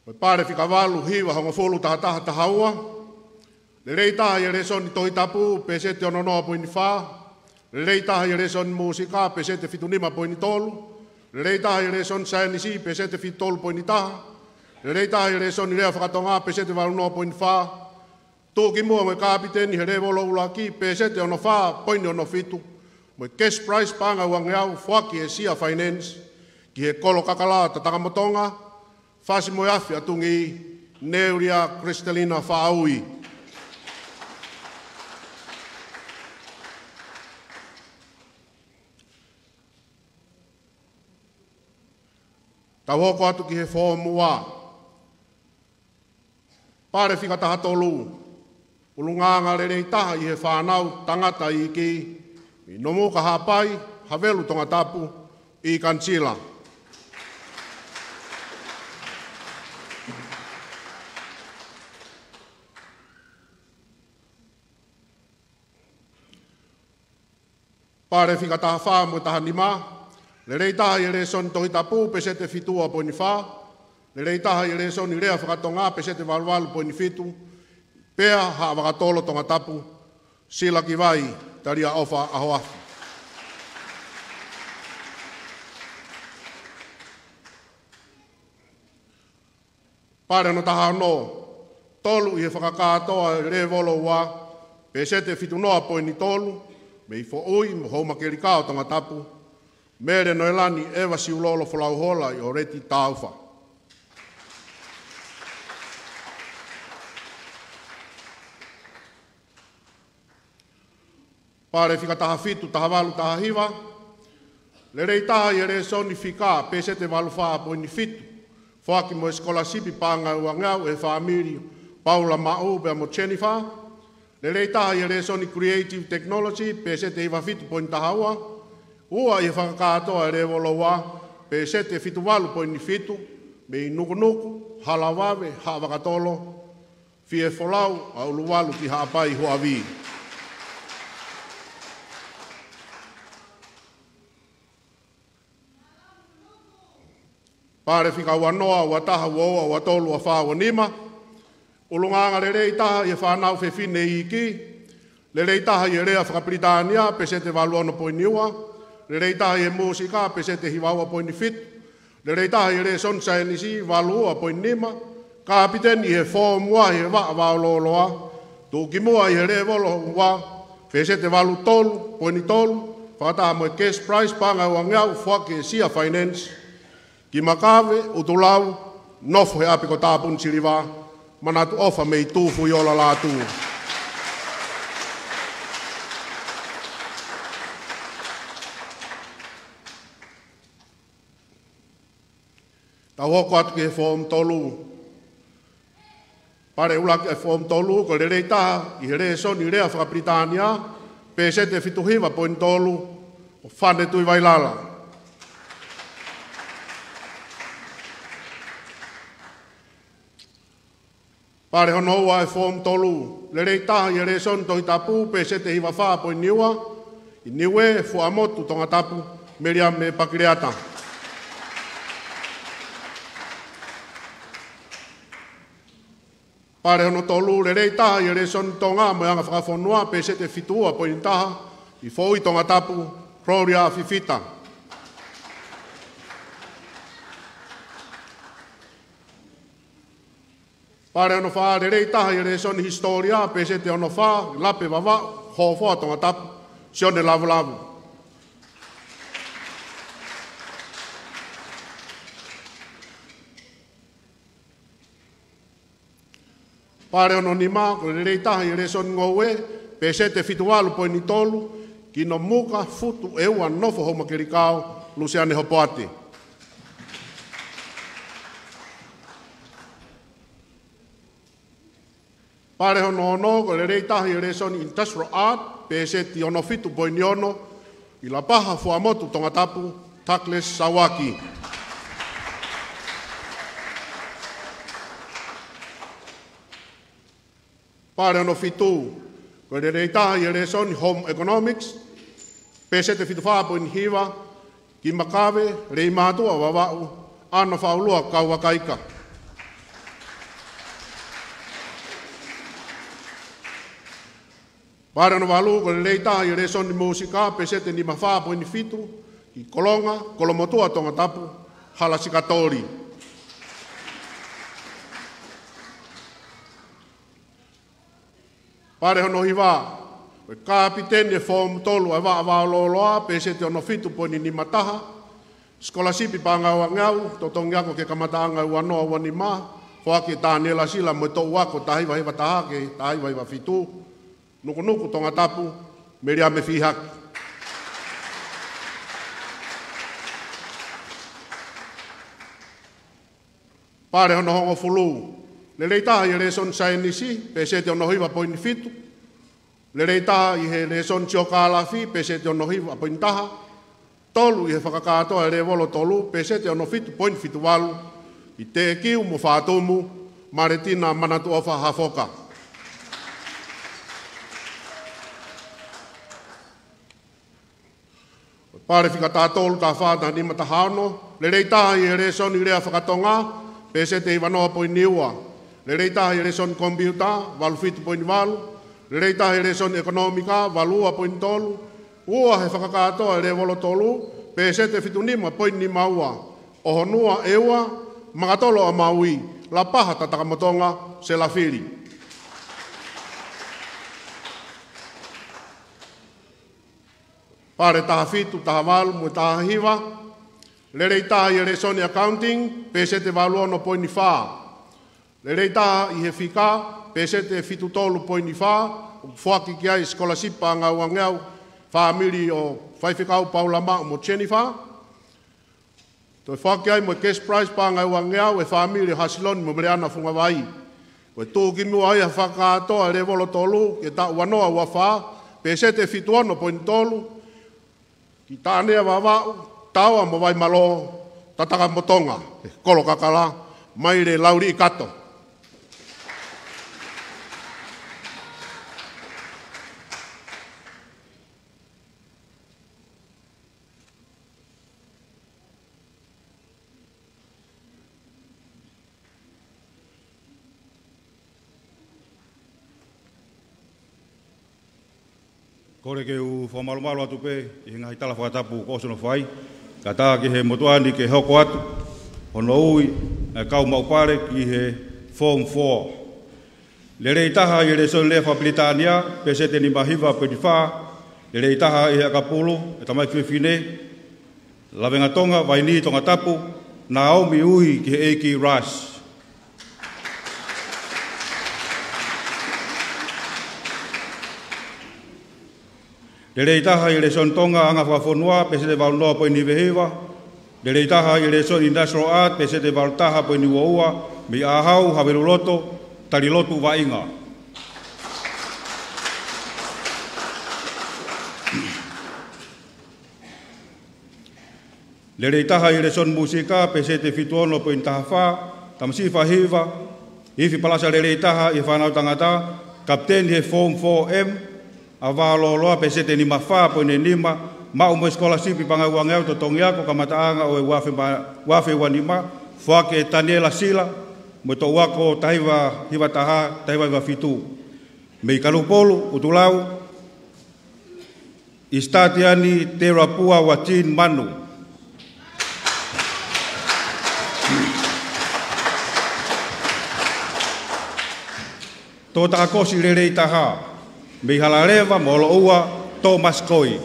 Ko e pale fika valu, hiva, hongofulu, taha taha, taha ua, lelei taha ʻi he lēsoni Tohi Tapu, peseti ono noa poini fā, lelei taha ʻi he lēsoni mūsika, peseti fitu nima poini tolu, lelei taha ʻi he lēsoni saienisi, peseti fitu tolu poini taha, lelei taha ʻi he lēsoni lea faka-Tonga, peseti valu noa poini fā, tuʻukimuʻa mo e kapiteni he lēvolo ʻuluaki, peseti ono fā poini ono fitu, mo e cash prize paʻanga ʻe uangeau, foaki ʻe Sia Finance ki he Kolo Kakala Tatakamotonga, Fasi mo e Afi ʻa Tungī, Neulia Kristalina Faʻaui. Tau hoko atu ki he Foomu Uá. Pale fika taha tolu, ʻulungaanga lelei taha ʻi he fānau tangata iiki, mei Nomuka Haʻapai, Havelu, Tongatapu, ʻi Kanisila. Pale fika taha fā mo e taha nima, lelei taha ʻi he lēsoni Tohi Tapu, peseti fitu ua poini fā, lelei taha ʻi he lēsoni lea faka-Tonga, peseti valu valu poini fitu, Pea, Haʻa Vakatolo, Tongatapu, Sila Kivai, Talia ʻOfa ʻAhoafi. Pale hono taha ono, tolu ʻi he fakakātoa e lēvolo ua, peseti fitu noa poini tolu, mei Foʻui mo Houmakelikao, Tongatapu, Mele Noelani ʻEva Siulolo Folauhola ʻi ʻŌleti, Taufa. Pale fika taha fitu, taha valu, taha hiva, lelei taha ʻi he lēsoni fika, peseti valu fā poini fitu, foaki mo e sikolasipi paʻanga ʻe uangeau ʻe he fāmili Paula Maʻu pea mo Jennifer, lelei taha ʻi he lēsoni Creative Technology, peseti hiva fitu poini taha ua, ua ʻi he fakakātoa e lēvolo ua, peseti fitu valu poini fitu, mei Nukunuku, Halavave, Haʻa Vakatolo, Fiefolau ʻa ʻUluvalu ki Haʻapai, Huʻavī. Pale fika ua noa, ua taha, ua ua, ua tolu, ua fā, ua nima, ʻulungaanga lelei taha ʻi he fānau fefine iiki, lelei taha ʻi he lea fakapilitānia, peseti valu ono poini ua, lelei taha ʻi he mūsika, peseti hiva ua poini fitu, lelei taha ʻi he lēsoni saienisi, valu ua poini nima, kapiteni ʻi he Foomu Uá ʻi he Vaʻa Vaololoa, tuʻukimuʻa ʻi he lēvolo ua, peseti valu tolu poini tolu, fakataha mo e cash prize paʻanga ʻe uangeau, foaki ʻe Sia Finance, ki Makave ʻUtulau, nofo he ʻapi ko Tāpuni Siliva, manatu ʻofa mei Tūfuiola Lātū. Tau hoko atu ki he Foomu tolu. Pale ʻuluaki ʻa e Foomu tolu, ko e lelei taha ʻi he lēsoni lea fakapilitānia, peseti fitu hiva poini tolu, ko Fane Tuʻivailala. Pale hono ua ʻa e Foomu tolu, lelei taha ʻi he lēsoni Tohi Tapu, peseti hiva fā poini ua, ʻi Niue, Fuaʻamotu, Tongatapu, Meliame Pakileata. Pale hono tolu, lelei taha ʻi he lēsoni Tonga mo e anga fakafonua, pēseti fitu ua poini taha, ʻi Foʻui Tongatapu, Gloria Fifita. Pale hono fā, lelei taha ʻi he lēsoni hisitōlia, pēseti ono fā, Lape Vavaʻu, Hofoa Tongatapu, Sione Lavulavu. Pale hono nima, ko e lelei taha ʻi he lēsoni ngoue, pēseti fitu valu poini tolu, Kinomuka Futu ʻEua Nofo Houmakelikao, Lusiane Hopoate. Pale hono ono, ko e lelei taha ʻi he lēsoni Industrial Art, pēseti ono fitu poini ono, ʻi Lapaha Fuaʻamotu Tongatapu, Douglas Sauaki. Pale hono fitu, ko e lelei taha ʻi he lēsoni Home Economics, pēseti fitu fā poini hiva, Kimakaveleimatua Vavaʻu, ʻAna Faulua Kauakaika. Pale hono valu, ko e lelei taha ʻi he lēsoni mūsika, pēseti nima fā poini fitu, ki Kolonga, Kolomotuʻa Tongatapu, Hala Sikatoli. Pale hono hiva, ko e kapiteni ʻo e foomu tolu ʻa e Vaʻa Vaololoa, pēseti ono fitu poini nima taha, sikolasipi Pangauangeau, totongi ako ki he kamataʻanga ua noa ua nima, foaki ʻe Taniela Sila mo e toʻu ako taha hiva hiva taha ki he taha hiva hiva fitu, Nukunuku Tongatapu, Meliame Fihaki. Pale hono hongofulu, lelei taha ʻi he lēsoni saienisi, pēseti ono hiva poini fitu. Lelei taha ʻi he lēsoni siokālafi, pēseti ono hiva poini taha. Tolu ʻi he fakakātoa ʻo e lēvolo tolu, pēseti ono fitu poini fitu valu, ʻi Teʻekiu mo Fatumu, Maletina Manatuʻofa Hafoka. Pale fika taha tolu, taha fā, taha nima, taha ono, lelei taha ʻi he lēsoni lea faka-Tonga, pēseti hiva noa poini ua. Lelei taha ʻi he lēsoni komipiuta, valu fitu poini valu. Lelei taha ʻi he lēsoni ʻekonōmika, valu ua poini tolu. Ua he fakakātoa ʻo e lēvolo tolu, pēseti fitu nima poini nima ua. ʻOhonua ʻEua, Makatolo ʻa Maui, Lapaha Tatakamotonga, Selafili. Pale taha fitu, taha valu mo e taha hiva. Lelei taha ʻi he lēsoni accounting, pēseti valu ono poini fā. Lelei taha ʻi he fika, pēseti fitu tolu poini fā, ʻoku foaki ki ai sikolasipi Pangauangeau, fāmili ʻo Faifekau Paula Maʻu mo Jennifer. Toe foaki ai mo e cash prize Pangauangeau e fāmili ʻo Hasiloni mo Meleana Fungavai. Ko e tuʻukimuʻa ia fakakātoa ʻo e lēvolo tolu ki he taʻu ua noa ua fā, pēseti fitu ono poini tolu, ki Tanea Vavaʻu, Taoa mo Vaimalō, Tatakamotonga, ʻe Kolo Kakala, Maile Lauliʻikato. Kole ke u fakamalumalu atu pē ʻi he ngaahi tala fakatapu kuo ʻosi hono fai, kae ʻatā ki he motuʻa ni ke hoko atu hono ui ʻa e kau maʻu pale ki he Form Four. Lelei taha ʻi he lēsoni lea faka-Pilitānia, pēseti nima hiva poini fā. Lelei taha ʻi he ʻakapulu, ʻe tamaiki fefine, Lavengatonga, Vainī, Tongatapu, Naomi Ui ki he ʻEiki Rush. Lelei taha ʻi he lēsoni Tonga anga fakafonua, pēseti valu noa poini hiva hiva. Lelei taha ʻi he lēsoni Industrial Art, pēseti valu taha poini ua ua, mei ʻAhau, Haveluloto, Talilotu Vaʻinga. Lelei taha ʻi he lēsoni mūsika, pēseti fitu ono poini taha fā, tamasiʻi fā hiva, ifi palasa lelei taha ʻi he fānau tangata, kapiteni he Form Four M, ʻa Vaololoa, pēseti nima fā poini nima, maʻu mo e sikolasipi paʻanga ʻe uangeau totongi ako kamataʻanga ʻo e uaafe ma-, uaafe uanima, foaki ʻe Taniela Sila, mo e toʻu ako taha hiva hiva taha, taha hiva hiva fitu. Mei Kanokupolu, ʻUtulau, ʻIsitatiani Terapua Uatini Manu. Tokotaha kosi lelei taha, mei Halaleva mo Oloʻua, Thomas Koi.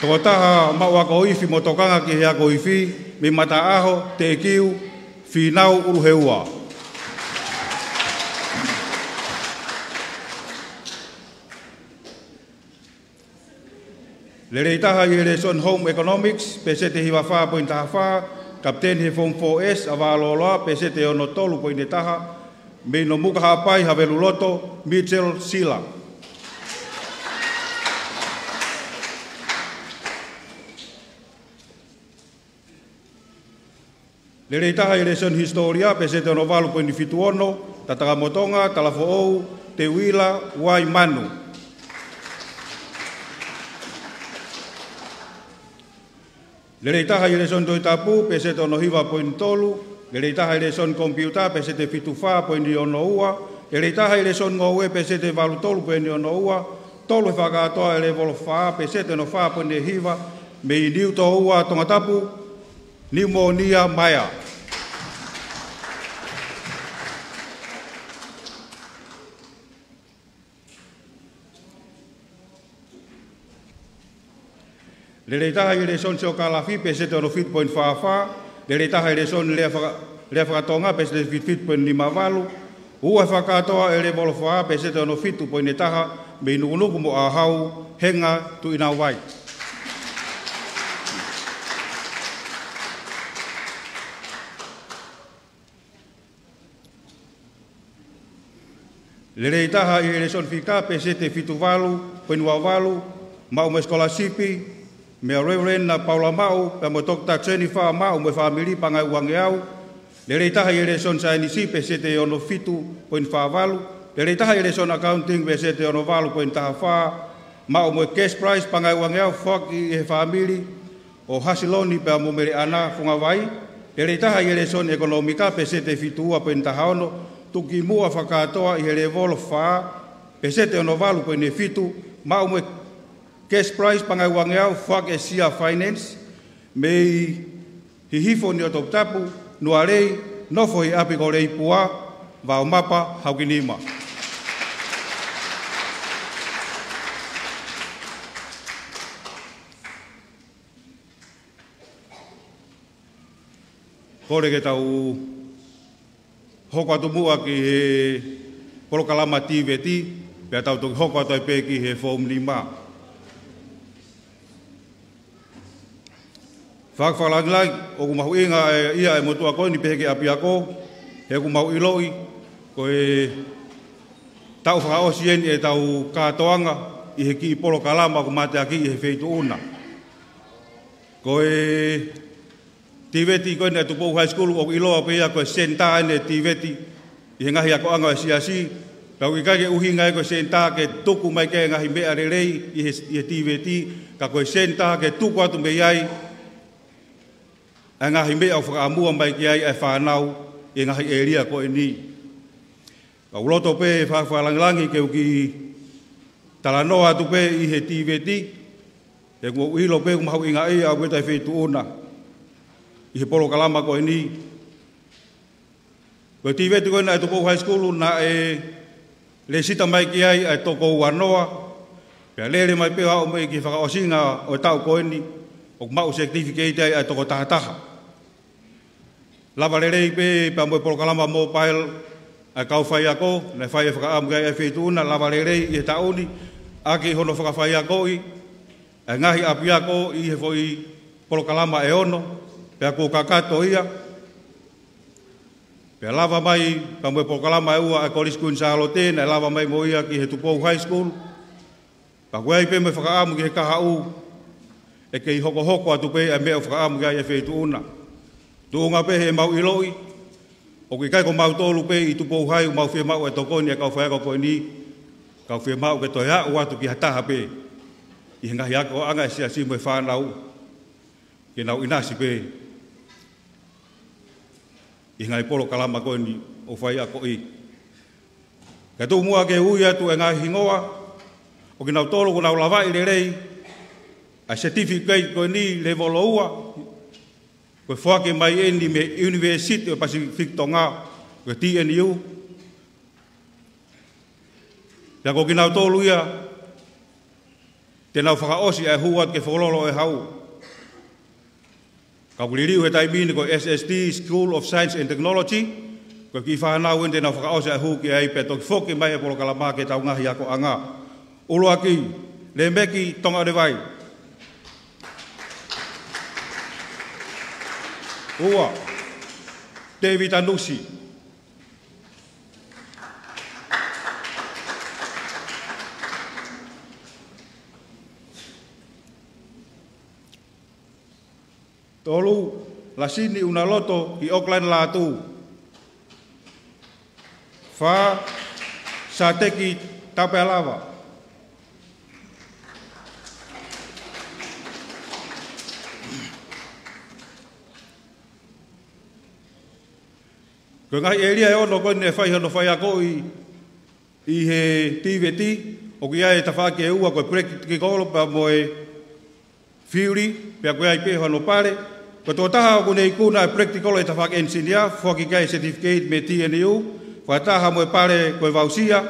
Tokotaha maʻu ako ifi mo tokanga ki he ako ifi, mei Mataʻaho, Teʻekiu, Fīnau ʻUluheua. Lelei taha ʻi he lēsoni Home Economics, peseti hiva fā poini taha fā, kapiteni he Form Four S ʻa Valoloa, peseti ono tolu poini taha, mei Nomuka Haʻapai, Haveluloto, Mitchell Sila. Lelei taha ʻi he lēsoni Hisitōlia, peseti ono valu poini fitu ono, Tatakamotonga, Talafoʻou, Teuila Uai Manu. Lelei taha ʻi he lēsoni Tohi Tapu, peseti ono hiva poini tolu, lelei taha ʻi he lēsoni Komipiuta, peseti fitu fā poini ono ua, lelei taha ʻi he lēsoni Ngoue, peseti valu tolu poini ono ua, tolu he fakakātoa ʻo e lēvolo fā, peseti ono fā poini hiva, mei Niutōua, Tongatapu, Nimonia Maea. Lelei taha ʻi he lēsoni Siokālafi, peseti ono fitu poini fā fā, lelei taha ʻi he lēsoni Lea Faka-, Lea Faka-Tonga, peseti fitu fitu poini nima valu, ua he fakakātoa ʻo e lēvolo fā, peseti ono fitu poini taha, mei Nukunuku mo ʻAhau, Henga Tuʻinauvai. Lelei taha ʻi he lēsoni Fika, peseti fitu valu poini ua valu, maʻu mo e sikolasipi, mei a Reverend Paula Maʻu, pea mo Doctor Jennifer Maʻu mo e fāmili, paʻanga ʻe uangeau. Lelei taha ʻi he lēsoni Saienisi, peseti ono fitu poini fā valu. Lelei taha ʻi he lēsoni Accounting, peseti ono valu poini taha fā, maʻu mo e cash prize, paʻanga ʻe uangeau, foaki ʻe he fāmili ʻo Hasiloni pea mo Meleʻana Fungavai. Lelei taha ʻi he lēsoni ʻEkonōmika, peseti fitu ua poini taha ono, tuku ki muʻa fakakātoa ʻi he lēvolo fā, peseti ono valu poini fitu, maʻu mo e cash prize, paʻanga ʻe uangeau, foaki ʻe Sia Finance, mei Hihifo, Niuatoputapu, Nualei, nofo ʻi ʻapi ko Leipua, Vaomapa, Haukinima. Kole ke tau hoko atu muʻa ki he polokalama tīveti, pea tau toki hoko atu ai pē ki he Form Nima. Fakafakalāngilangi, ʻoku mahuʻinga ʻa e, ia ʻa e motuʻa ko eni pehē ki he ʻapiako, he ʻoku mau ʻiloʻi, ko e taʻu fakaʻosi eni ʻetau kātoanga ʻi he kiʻi polokalama ʻoku mateakiʻi ʻi he feituʻu na. Ko e tīveti ko eni ʻa e Tupou High School, ʻoku ʻiloa pē ia ko e senitā eni e tīveti ʻi he ngaahi akoʻanga ʻo e siasi, pea ʻoku ʻikai ke ʻuhinga ia ko e senitā ke tuku mai ki ai e ngaahi meʻa lelei ʻi he, ʻi he tīveti, ka ko e senitā ke tuku atu mei ai ʻa e ngaahi meʻa ʻoku fakaʻamua mai ki ai ʻa e fānau ʻi he ngaahi ʻēlia ko eni. Ka ʻoku loto pē fakafakalāngilangi ke u kiʻi talanoa atu pē ʻi he tīveti, he ʻoku ou ʻilo pē ʻoku mahuʻinga ia ʻaupito ʻa e feituʻu na ʻi he polokalama ko eni. Ko e tīveti ko ena ʻa e Tupou High School naʻe lēsisita mai ki ai ʻa e toko uanoa, pea lele mai pē ʻo aʻu mai ki he fakaʻosinga ʻo e taʻu ko eni, ʻoku maʻu certificate ai ʻa e toko tahataha. Lava lelei pē pea mo e polokalama mobile ʻa e kau faiako, naʻe fai e fakaʻamu ki ai ʻa e feituʻu na, lava lelei ʻi he taʻu ni, ʻaki hono fakafaiakoʻi ʻa e ngaahi ʻapiako ʻi he foʻi polokalama ʻe ono, pea kuo kakato ia. Pea lava mai pea mo e polokalama ʻe ua ʻa e Kolisi Kuini Sālote, naʻe lava mai mo ia ki he Tupou High School. Pea ʻoku ʻi ai pē mo e fakaʻamu ki he kahaʻu, ʻe kei hokohoko atu pē ʻa e meʻa ʻoku fakaʻamu ki ai ʻa e feituʻu na. Tuʻunga pē he mau ʻiloʻi, ʻOku ʻikai ko mautolu pē ʻi Tupou High ʻoku mau fiemaʻu e tokoni ʻa e kau faiako ko eni, ka ʻoku fiemaʻu ke toe aʻu atu ki ha taha pē ʻi he ngaahi akoʻanga ʻa e siasi mo e fānau, ke nau ʻinasi pē ʻi he ngaahi polokalama ko eni ʻoku faiakoʻi. Kae tuku muʻa ke ui atu e ngaahi hingoa ʻo kinautolu kuo nau lavaʻi lelei ʻa e certificate ko eni, lēvolo ua, kuo foaki mai eni mei he ʻUnivēsiti ʻo e Pasifiki Tonga, ko e T N U. Pea ko kinautolu ia te nau fakaʻosi ʻa e hū atu ki he fokololo ʻo e hau. Ka ʻoku liliu he taimi ni ko e S S T, School of Science and Technology, ko e kiʻi fānau eni te nau fakaʻosi ʻa e hū ki ai pea toki foki mai e polokalama ki heʻetau ngaahi akoʻanga. ʻUluaki, Lēmeki Tongaʻonevai. Ua, Tēvita Nusi. Tolu, Lasini ʻUnaloto ki Auckland Lātū. Fā, Sāteki Tapealava. Ko e ngaahi ʻēlia ʻe ono ko eni ʻe fai hono faiakoʻi ʻi he TVET, ʻoku ʻi ai e tafaʻaki ʻe ua, ko e practical pea mo e theory, pea ʻoku ʻi ai pē hono pale. Ko e tokotaha ʻoku ne ikuna e practical ʻi he tafaʻaki engineer, foaki ki ai e certificate mei he T N U, fakataha mo e pale ko e voucher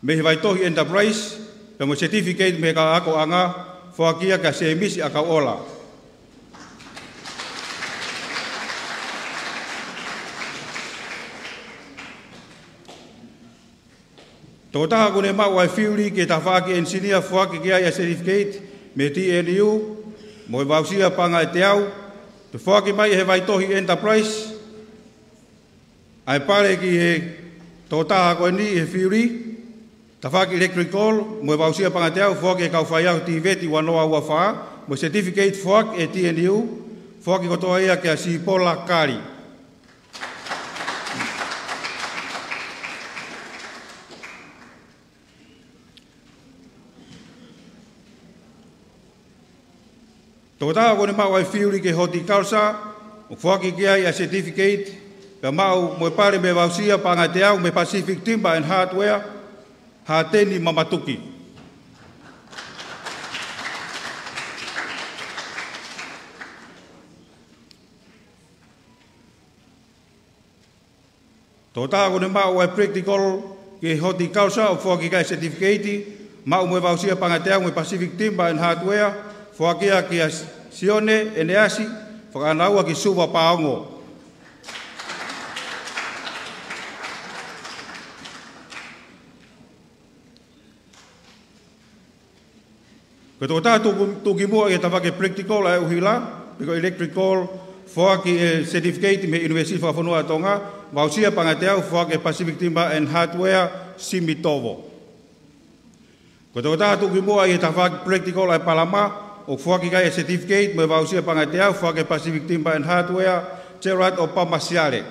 mei he Vaitohi Enterprise, pea mo e certificate mei he kau akoʻanga, foaki ia kia Sēmisi ʻAkauʻola. Tokotaha ʻoku ne maʻu ʻa e theory ki he tafaʻaki engineer, foaki ki ai ʻa e certificate mei he T N U mo e voucher paʻanga ʻe teau, pea foaki mai ʻe he Vaitohi Enterprise ʻa e pale ki he tokotaha ko eni ʻi he theory, tafaʻaki electrical, mo e voucher paʻanga ʻe teau, foaki ʻe he kau faiako TVET ua noa ua fā, mo e certificate foaki ʻe he T N U, foaki kotoa ia kia Sipola Kali. Tokotaha ʻoku ne maʻu ʻa e theory ki he horticulture, ʻoku foaki ki ai ʻa e certificate, pea maʻu mo e pale mo e voucher paʻanga ʻe teau mei he Pacific Timber and Hardware, Hateni Mamatuki. Tokotaha ʻoku ne maʻu ʻa e practical ki he horticulture, ʻoku foaki ki ai e certificate, maʻu mo e voucher paʻanga ʻe teau mei he Pacific Timber and Hardware, foaki ia kia Sione ʻEneasi, fakaʻānaua ki Suva Paongo. Ko e tokotaha tuku, tuʻukimuʻa ʻi he tafaʻaki practical ʻa e ʻuhila, pe ko e electrical, foaki e certificate mei he ʻUnivēsiti Fakafonua ʻa Tonga, voucher paʻanga ʻe teau, foaki e Pacific Timber and Hardware, Simi Tovo. Ko e tokotaha tuʻukimuʻa ʻi he tafaʻaki practical ʻa e palama, ʻoku foaki ki ai e certificate mo e voucher paʻanga ʻe teau, foaki e Pacific Timber and Hardware, Gerald Opama Siale.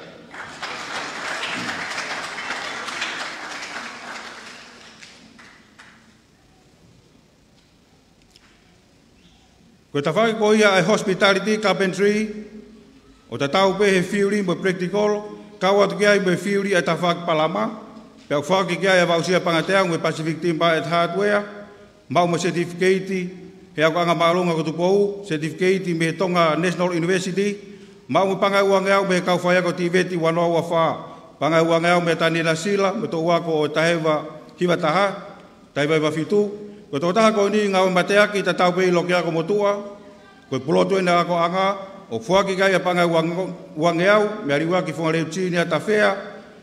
Ko e tafaʻaki ko ia ʻa e hospitality carpentry, ʻoku tatau pē he theory mo e practical, kau atu ki ai mo e theory ʻa e tafaʻaki palama, pea ʻoku foaki ki ai ʻa e voucher paʻanga ʻe teau mo e Pacific Timber and Hardware, maʻu mo e certificate he akoʻanga māʻolunga ko Tupou, certificate mei he Tonga National University, maʻu mo e paʻanga ʻe uangeau mei he kau faiako TVET ua noa ua fā, paʻanga ʻe uangeau mei he Taniela Sila, mo e toʻu ako ʻo e taha hiva hiva taha, taha hiva hiva fitu. Ko e tokotaha ko eni ngāue mateaki tatau pē ʻi loki ako motuʻa, ko e pulotu ʻene akoʻanga, ʻoku foaki ki ai ʻa e paʻanga ʻe uange-, uangeau mei he Liuaki Fongaleu Junior Tafea,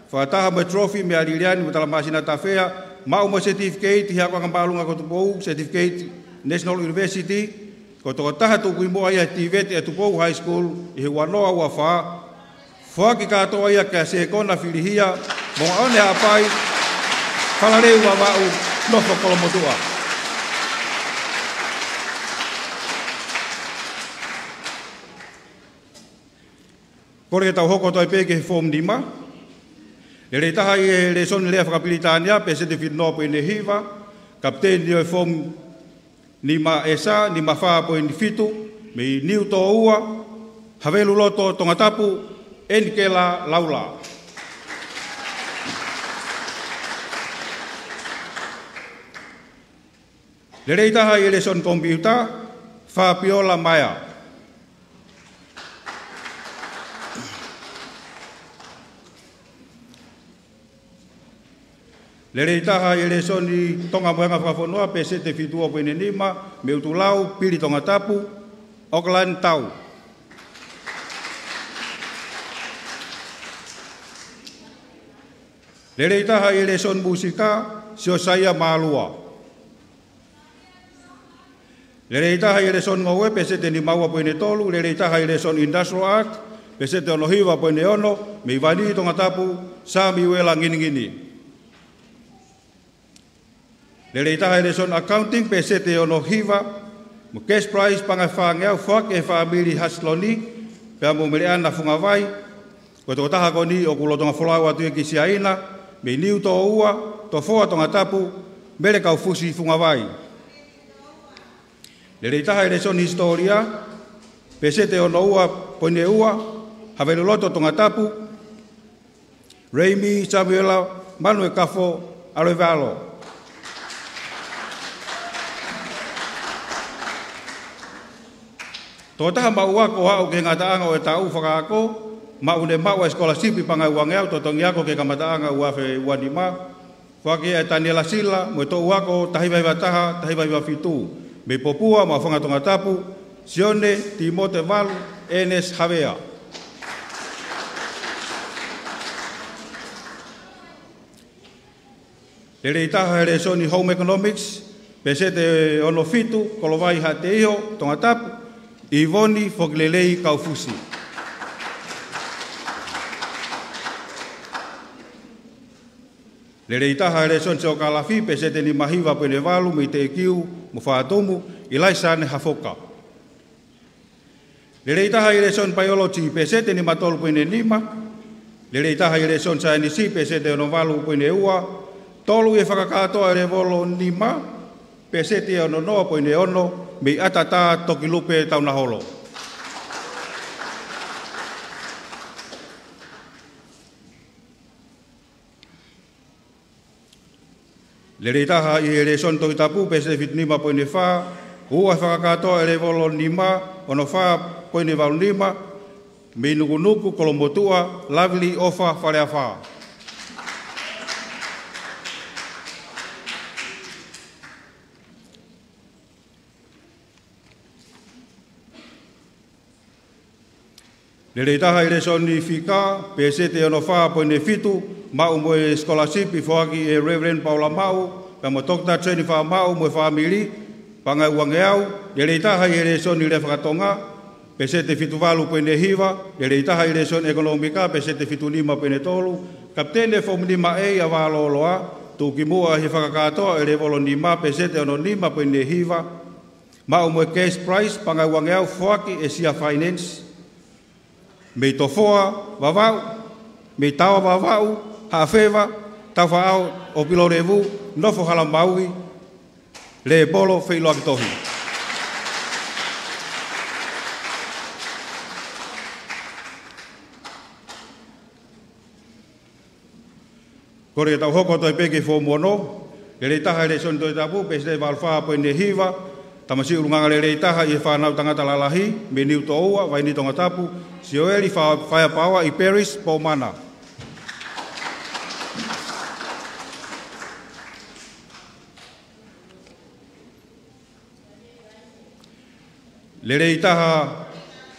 fakataha mo e trophy mei he Liliani mo Talamasina Tafea, maʻu mo e certificate he akoʻanga māʻolunga ko Tupou, certificate National University, ko e tokotaha tuʻukimuʻa ia he TVET ʻa Tupou High School ʻi he ua noa ua fā, foaki kātoa ia kia Sekona Filihia Moʻoni Haʻapai, Falaleu Vavaʻu, nofo Kolomotuʻa. Kole ke tau hoko atu ai pē ki he foomu nima. Lelei taha ʻi he lēsoni lea fakapilitānia, pēseti fitu noa poini hiva, kapiteni ʻo e foomu nima ʻEsa, nima fā poini fitu, mei Niutōua, Haveluloto Tongatapu, ʻEnikela Laula. Lelei taha ʻi he lēsoni komipiuta, Fabiola Maea. Lelei taha ʻi he lēsoni Tonga mo e Anga Fakafonua, pēseti fitu ua poini nima, mei ʻUtulau, Pili Tongatapu, ʻAokalani Tau. Lelei taha ʻi he lēsoni mūsika, Siosaia Mālua. Lelei taha ʻi he lēsoni ngoue, pēseti nima ua poini tolu, lelei taha ʻi he lēsoni Industrial Art, pēseti ono hiva poini ono, mei Vainī Tongatapu, Samiuela Nginingini. Lelei taha ʻi he lēsoni Accounting, pēseti ono hiva, mo e cash prize paʻanga ʻe fāngeau, foaki ʻe he fāmili Hasiloni, pea mo Meleana Fungavai, ko e tokotaha ko eni ʻoku lolotonga folau atu ia ki Siaina, mei Niutōua, Tofoa Tongatapu, Mele Kaufusi Fungavai. Lelei taha ʻi he lēsoni Hisitōlia, pēseti ono ua poini ua, Haveluloto Tongatapu, Reimi Samiuela Manuekafo ʻAloevealo. Tokotaha maʻu ako ʻo aʻu ki he ngataʻanga ʻo e taʻu fakaako, maʻu ne maʻu ʻa e sikolasipi paʻanga ʻe uangeau, totongi ako ki he kamataʻanga ua afe ua nima, foaki ʻe Taniela Sila, mo e toʻu ako taha hiva hiva taha, taha hiva hiva fitu, mei Popua, Maʻufanga Tongatapu, Sione Timote Valu, ʻEnesi Havea. Lelei taha he lēsoni Home Economics, pēseti ono fitu, Kolovai Haʻateiho, Tongatapu, ʻIvoni Fokilelei Kaufusi. Lelei taha he lēsoni Siokālafi, pēseti nima hiva poini valu, mei Teʻekiu mo Fātumu, ʻIlaisane Hafoka. Lelei taha ʻi he lēsoni Biology, pēseti nima tolu poini nima. Lelei taha ʻi he lēsoni Saienisi, pēseti ono valu poini ua. Tolu ʻi he fakakātoa ʻo e lēvolo nima, pēseti ono noa poini ono, mei ʻAtatā Tokilupe Taunaholo. Lelei taha ʻi he lēsoni Tohi Tapu, pēseti fitu nima poini fā, ua ʻi he fakakātoa ʻo e lēvolo nima, ono fā poini valu nima, mei Nukunuku, Kolomotuʻa, Lovely ʻOfa Faleafa. Lelei taha ʻi he lēsoni Fika, pēseti ono fā poini fitu, maʻu mo e sikolasipi foaki ʻe Reverend Paula Maʻu, pea mo Doctor Jennifer Maʻu mo e fāmili, paʻanga ʻe uangeau. Lelei taha ʻi he lēsoni Lea Faka-Tonga, pēseti fitu valu poini hiva. Lelei taha ʻi he lēsoni ʻEkonōmika, pēseti fitu nima poini tolu, kapiteni ʻo e foomu nima A ʻa Vālōloa, tuʻukimuʻa ʻi he fakakātoa ʻo e lēvolo nima, pēseti ono nima poini hiva. Maʻu mo e cash prize, paʻanga ʻe uangeau, foaki ʻe Sia Finance. Mei Tofoa, Vavaʻu, mei Taoa, Vavaʻu, Haʻafeva, Taufaʻāhau ʻo Pilolevu, Nofo Halamaui, Lēpolo Feʻiloakitohi. Kole ke tau hoko atu ai pē ki he foomu ono. Lelei taha he lēsoni Tohi Tapu, pēseti valu fā poini hiva, tamasiʻi ʻulungaanga lelei taha ʻi he fānau tangata lalahi, mei Niutōua, Vainī Tongatapu, Sioeli Fa-, Faiapaoa ʻi Paris, Pomona. Lelei taha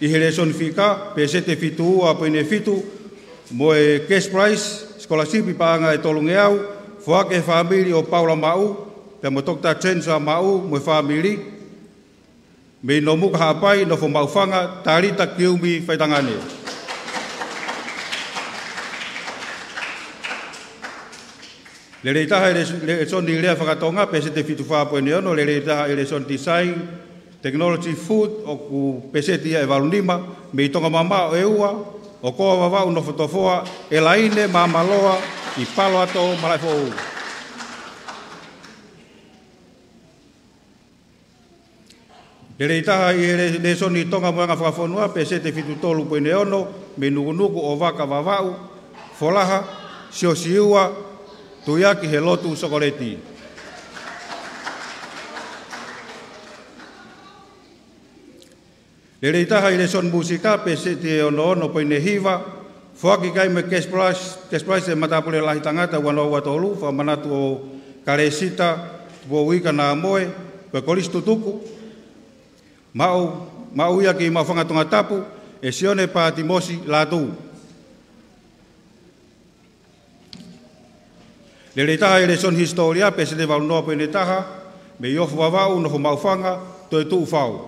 ʻi he lēsoni Fika, pēseti fitu ua poini fitu, mo e cash prize, sikolasipi paʻanga ʻe tolungeau, foaki ʻe he fāmili ʻo Paula Maʻu, pea mo Doctor Jennifer Maʻu mo e fāmili, mei Nomuka Haʻapai, Nofo Maʻufanga, Talita Kiumi Faitangane. Lelei taha he lēs-, lēsoni Lea Faka-Tonga, pēseti fitu fā poini ono, lelei taha he lēsoni Design, Technology, Food, ʻoku pēseti ia ʻe valu nima, mei Tonga Mamaʻo ʻEua, ʻOkoa Vavaʻu Nofotofoa, ʻElaine Māmaloa ʻi Palo Atoʻo, Malaʻefoʻou. Lelei taha ʻi he lē-, lēsoni Tonga mo e Anga Fakafonua, peseti fitu tolu poini ono, mei Nukunuku, ʻOvaka Vavaʻu, Folaha Siosiua Tuiaki Helotu Sokoleti. Lelei taha ʻi he lēsoni mūsika, peseti ʻe ono ono poini hiva, foaki ki ai mo e cash prize, cash prize ʻa e matāpule lahi tangata ua noa ua tolu, fakamanatu ʻo Kalesita Tupoʻuika Nāmoe, ko e Kolisi Tutuku, maʻu, maʻu ia ki Maʻufanga Tongatapu ʻe Sione Pātimosi Lātū. Lelei taha ʻi he lēsoni hisitōlia, peseti valu noa poini taha, mei Ofu Vavaʻu, Nofo Maʻufanga, Toetuʻu Fau.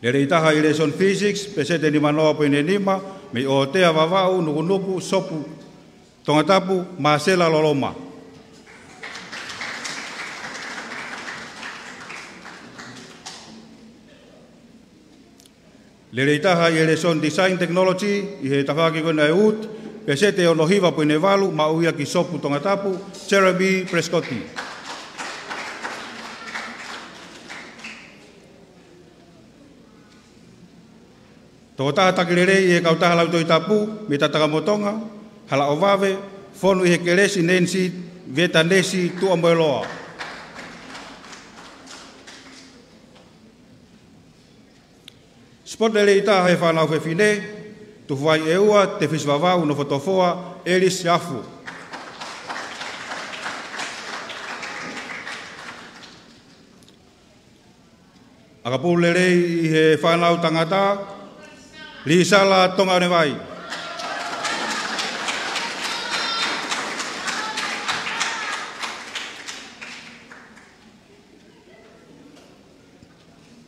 Lelei taha ʻi he lēsoni physics, peseti nima noa poini nima, mei ʻOtea Vavaʻu, Nukunuku, Sopu Tongatapu, Māsela Loloma. Lelei taha ʻi he lēsoni design technology, ʻi he tafaʻaki ko ena ʻa e wood, peseti ʻe ono hiva poini valu, maʻu ia ki Sopu Tongatapu, Jeremy Prescott. Tokotaha taki lelei ʻi he kautaha Lautohi Tapu mei Tatakamotonga, Halaʻovave, fonu ʻi he kelesi, Nancy Vetanesi Tuʻamoeloa. Sipoti lelei taha he fānau fefine, tukuai ʻe ua, Tefisi Vavaʻu Nofotofoa, Elis Siafu. ʻAkapulu lelei ʻi he fānau tangata, Lisala Tongaonevai.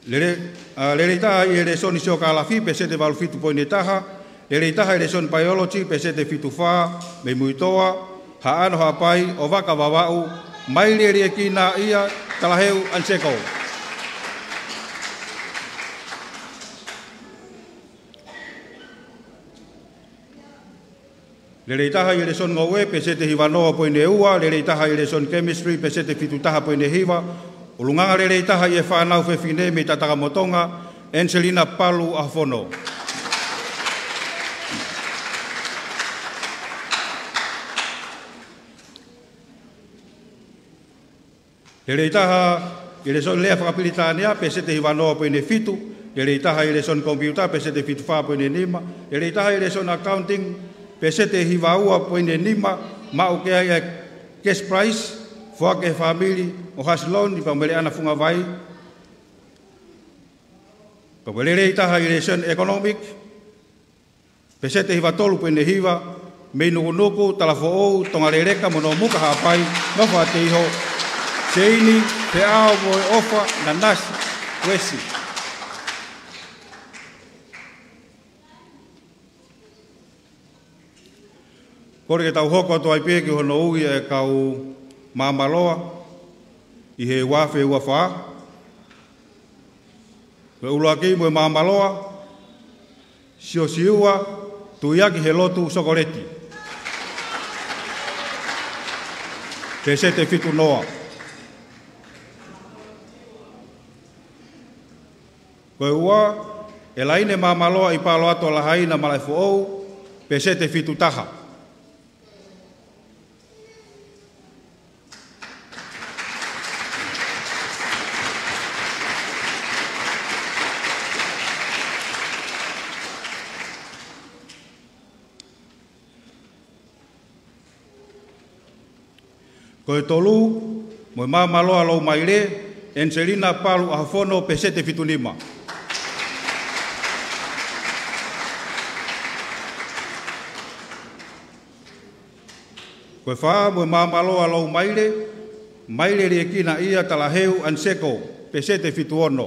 Lele-, ʻa, lelei taha ʻi he lēsoni siokālafi, peseti valu fitu poini taha, lelei taha ʻi he lēsoni biology, peseti fitu fā, mei Muitoa, Haʻano Haʻapai, ʻOvaka Vavaʻu, Maile Liekina ʻIa Talaheu Anseko. Lelei taha ʻi he lēsoni ngoue, peseti hiva noa poini ua, lelei taha ʻi he lēsoni chemistry, peseti fitu taha poini hiva, ʻulungaanga lelei taha ʻi he fānau fefine mei Tatakamotonga, Angelina Palu ʻAhofono. Lelei taha ʻi he lēsoni lea fakapilitānia, peseti hiva noa poini fitu, lelei taha ʻi he lēsoni komipiuta, peseti fitu fā poini nima, lelei taha ʻi he lēsoni accounting, peseti hiva ua poini nima, maʻu ki ai ʻa e cash prize, foaki ʻe he fāmili ʻo Hasiloni pea mo Leʻana Fungavai. Pea lelei taha ʻi he lēsoni economic, peseti hiva tolu poini hiva, mei Nukunuku, Talafoʻou, Tongaleleka mo Nomuka Haʻapai, Nofo ʻa Teiho, Seini Feʻao mo e ʻOfa Nanasi Uesi. Kole ke tau hoko atu ai pē ki hono ui ʻa e kau māmaloa ʻi he ua afe ua fā. Ko e ʻuluaki mo e māmaloa, Siosiua Tuiaki Helotu Sokoleti, peseti fitu noa. Ko e ua, ʻElaine Māmaloa ʻi Palo Atoʻo Lahaina, Malaʻefoʻou, peseti fitu taha. Ko e tolu, mo e māmaloa Loumaile, Angelina Palu ʻAhofono, peseti fitu nima. Ko e fā, mo e māmaloa Loumaile, Maile Liekina ʻIa Talaheu Anseko, peseti fitu ono.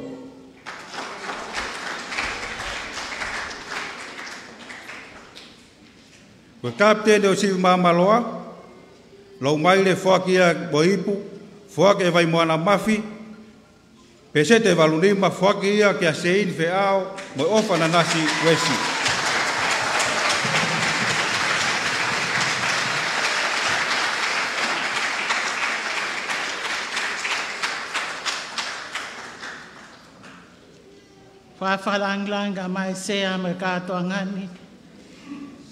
Ko e kapiteni ʻo e sivi māmaloa, Loumaile, foaki ia mo e ipu, Foaki ʻe Vaimoana Mafi, peseti ʻe valu nima, foaki ia kia Seini Feʻao mo e ʻOfa Nanasi Uesi. Fakalāngilangi mai Sea mo e kātoanga ni.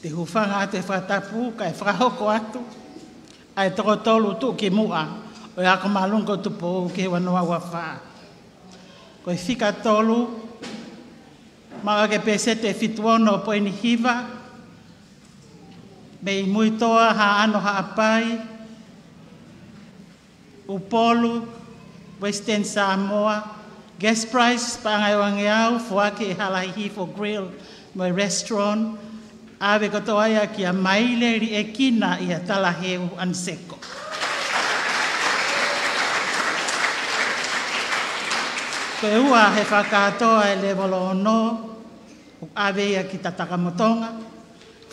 Te u hūfanga atu he fakatapu kae fakahoko atu ʻa e toko tolu tuʻukimuʻa ʻo e Ako Māʻolunga ko Tupou ki he ua noa ua fā. Ko e fika tolu, maʻu ʻaki e peseti ʻe fitu ono poini hiva, mei Muitoa Haʻano Haʻapai, Upolu, Western Samoa. Guest prize paʻanga ʻe uangeau, foaki ʻe Hala Hihifo Grill mo e Restaurant, ʻave kotoa ia kia Maile Liʻekina ʻi he Talaheu Aniseko. Ko e ua he fakakātoa ʻe lēvolo ono, ʻoku ʻave ia ki Tatakamotonga.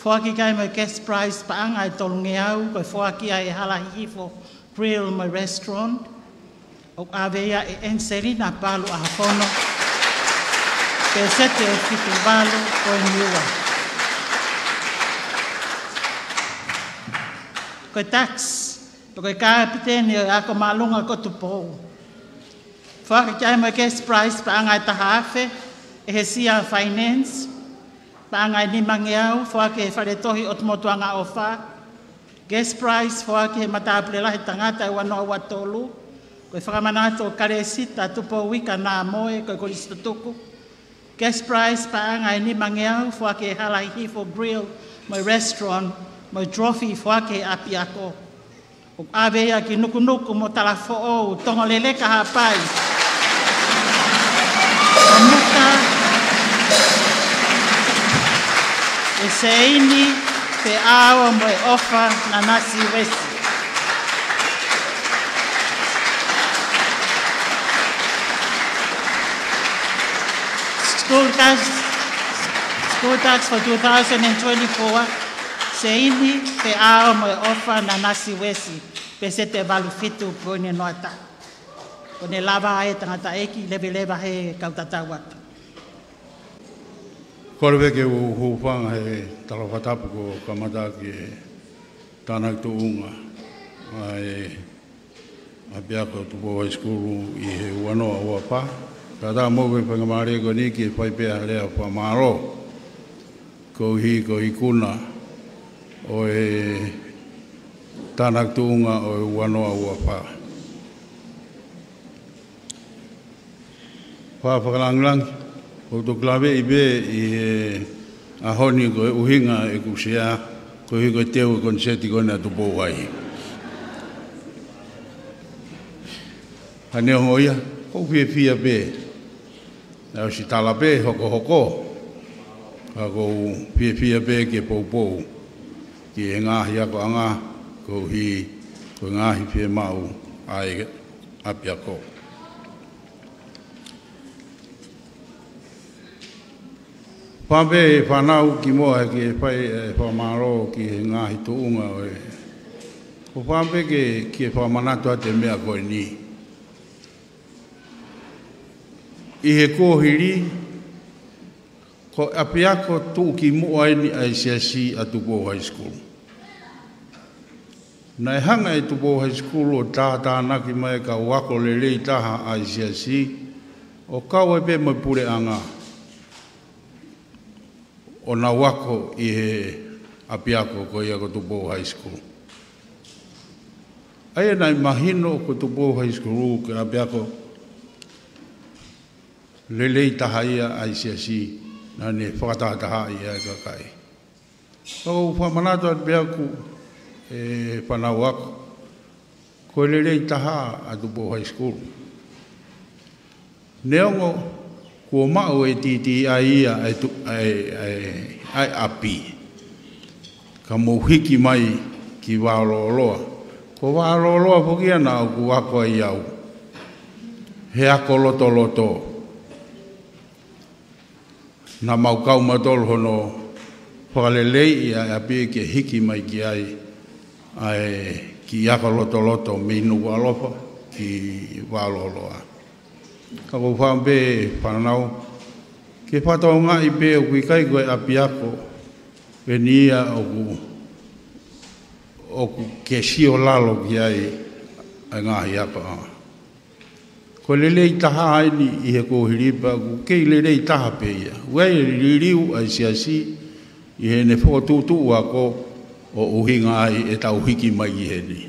Foaki ki ai mo e guest prize paʻanga ʻe tolungeau, ko e foaki ia ʻe Hala Hihifo Grill mo e Restaurant, ʻoku ʻave ia ʻe Angelina Palu ʻAhofono, peseti ʻe fitu valu poini ua. Ko e tax, ko e kapiteni ʻo e Ako Māʻolunga ko Tupou. Foaki ki ai mo e guest prize paʻanga ʻe taha afe ʻe he Sea Finance, paʻanga ʻe nimangeau, foaki ʻe Faletohi ʻOtumotu Angaʻofa. Guest prize foaki ʻe he Matāpule Lahi Tangata ʻe ua noa ua tolu, ko e fakamanatu ʻo Kalesita Tupouika Namoe, ko e Kolisi Tutuku. Guest prize paʻanga ʻe nimangeau, foaki ʻe Hala Hihifo Grill mo e Restaurant, mo e trophy foaki ʻe he ʻapiako. ʻOku ʻave ia ki Nukunuku mo Talafoʻou, Tongoleleka Haʻapai. ʻO muka ʻe Seini Feʻao mo e ʻOfa Nanasi Uesi. School tax, school tax for two thousand and twenty-four, Seini Feʻao mo e ʻOfa Nanasi Uesi, peseti ʻe valu fitu poini noa taha. Ko ʻene lava ʻa e tangataʻeiki leveleva he kau tatau atu. Kole pē ke u hūfanga he tala fakatapu kuo kamata ki he tānaki tuʻunga ʻa e ʻapiako Tupou High School ʻi he ua noa ua fā. Kātaki muʻa ko e faingamālie ko eni ke fai pē ha lea fakamālō koeʻuhi ko e ikuna ʻo e tānaki tuʻunga ʻo e ua noa ua fā. Fakafakalāngilangi, ʻoku ou toki laveʻi pē ʻi he ʻaho ni ko e ʻuhinga ʻeku sea, koeʻuhi ko e teu e koniseti ko ena ʻa Tupou High. Ka neongo ia, ʻoku ou fiefia pē. Naʻe ʻosi tala pē hokohoko, ka ʻoku ou fiefia pē ke poupou ki he ngaahi akoʻanga, koeʻuhi ko e ngaahi fiemaʻu ʻa e ʻapiako. Pea pē fānau kimuʻa ke fai e fakamālō ki he ngaahi tuʻunga ʻo e. ʻOku ou fie pē ke, ke fakamanatu atu e meʻa ko eni. ʻI he kuohili, ko e ʻapiako tuʻukimuʻa eni ʻa e siasi ʻa Tupou High School. Naʻe hanga ʻe Tupou High School ʻo tātānaki mai e kau ako lelei taha ʻa e siasi, ʻo kau ai pē mo e puleʻanga, ʻo nau ako ʻi he ʻapiako ko ia ko Tupou High School. ʻA ia naʻe mahino ko Tupou High School ko e ʻapiako lelei taha ia ʻa e siasi, naʻa ne fakatahatahaʻi ʻa e kakai. Pea ʻoku ou fakamanatu atu pē ʻaʻaku, ʻe fānau ako, ko e lelei taha ʻa Tupou High School. Neongo kuo maʻu ʻe TTI ia ʻa e tu-, ʻa e, ʻa e, ʻa e ʻapi. Ka mou hiki mai ki Vaolooloa. Ko Vaolooloa foki ia naʻa ku ako ai au. He ako lotoloto. Naʻa mau kau mautolu hono fakaleleiʻi ʻa e ʻapi ke hiki mai ki ai ʻa e kiʻi ako lotoloto mei Nukuʻalofa ki Vaololoa. Ka ʻoku ou fakaʻamu pē fānau ke fakatokangaʻi pē ʻoku ʻikai ko e ʻapiako eni ia ʻoku, ʻoku ke sio lalo ki ai ʻa e ngaahi ako. Ko e lelei taha eni ʻi he kuohili pea ʻoku kei lelei taha pē ia. ʻOku ʻi ai e liliu ʻa e siasi ʻi heʻene fokotuʻutuʻu ako ʻo ʻuhinga ai ʻetau hiki mai ki heni.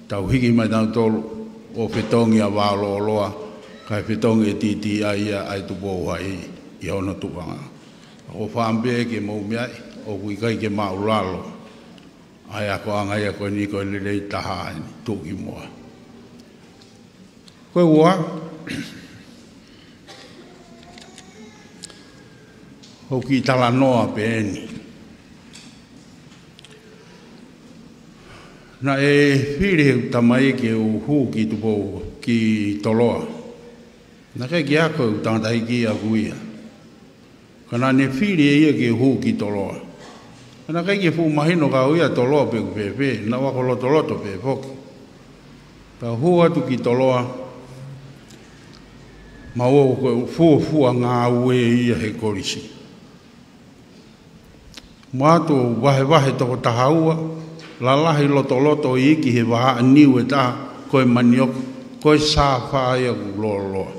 Tau hiki mai tautolu ʻo fetongi ʻa Vaololoa, kae fetongi ʻe T T I ia ʻa e Tupou High ʻi hono tuʻunga. ʻOku ou fakaʻamu pē ke mou meaʻi, ʻoku ʻikai ke māʻulalo ʻa e akoʻanga ia ko eni, ko e lelei taha eni, tuʻukimuʻa. Ko e ua, ʻoku ou kiʻi talanoa pē eni. Naʻe fili he tamai ke u hū ki Tupou, ki Toloa. Naʻe ʻikai ke ako e tangataʻeiki ʻaʻaku ia. Ka naʻá ne fili ʻe ia ke u hū ki Toloa. Ka naʻe ʻikai ke fuʻu mahino kiate au ia Toloa pe ʻoku fēfē, naʻá ku ako lotoloto pē foki. Pea u hū atu ki Toloa, ma ō ko e fuofua ngāue ia he kolisi. Mo atu vahevahe toko taha ua, lalahi lotoloto iiki he vahaʻa niu ʻe taha, ko e manioke, ko e sāfā ia ʻoku lōloa.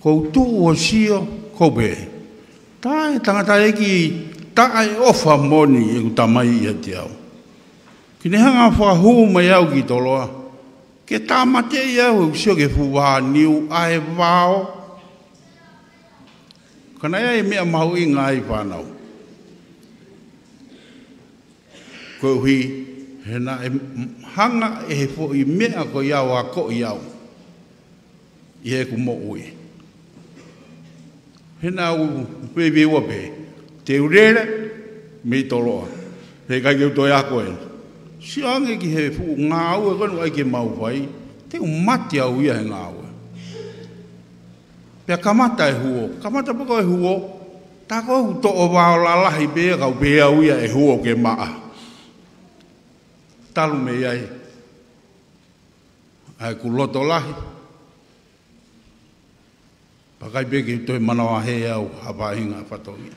Ko u tuʻu ʻo sio, ko u pehē, tā e tangataʻeiki taʻeʻofa moʻoni ʻeku tamai ʻiate au. Ke ne hanga ʻo fakahū mai au ki Toloa, ke tāmateʻi au ʻeku sio ki he fuʻu vahaʻa niu ʻa e vao. Ka naʻe ʻi ai e meʻa mahuʻinga ai fānau. Koeʻuhi, he naʻe hanga ʻe he foʻi meʻa ko ia ʻo akoʻi au ʻi heʻeku moʻui. He naʻá ku veiveiua pē, te u lele mei Toloa. He ʻikai ke u toe ako eni. Sio ange ki he fuʻu ngāue ko eni ʻoku ʻai ke mau fai, te u mate au ia he ngāue. Pea kamata e huo, kamata pē ko e huo, tā ko ʻeku toʻo vao lalahi pē ia kau pē au ia e huo ke maʻa. Talu mei ai ʻa ʻeku loto lahi, pea ʻikai pē ke toe manavahē au ha faʻahinga fatongia.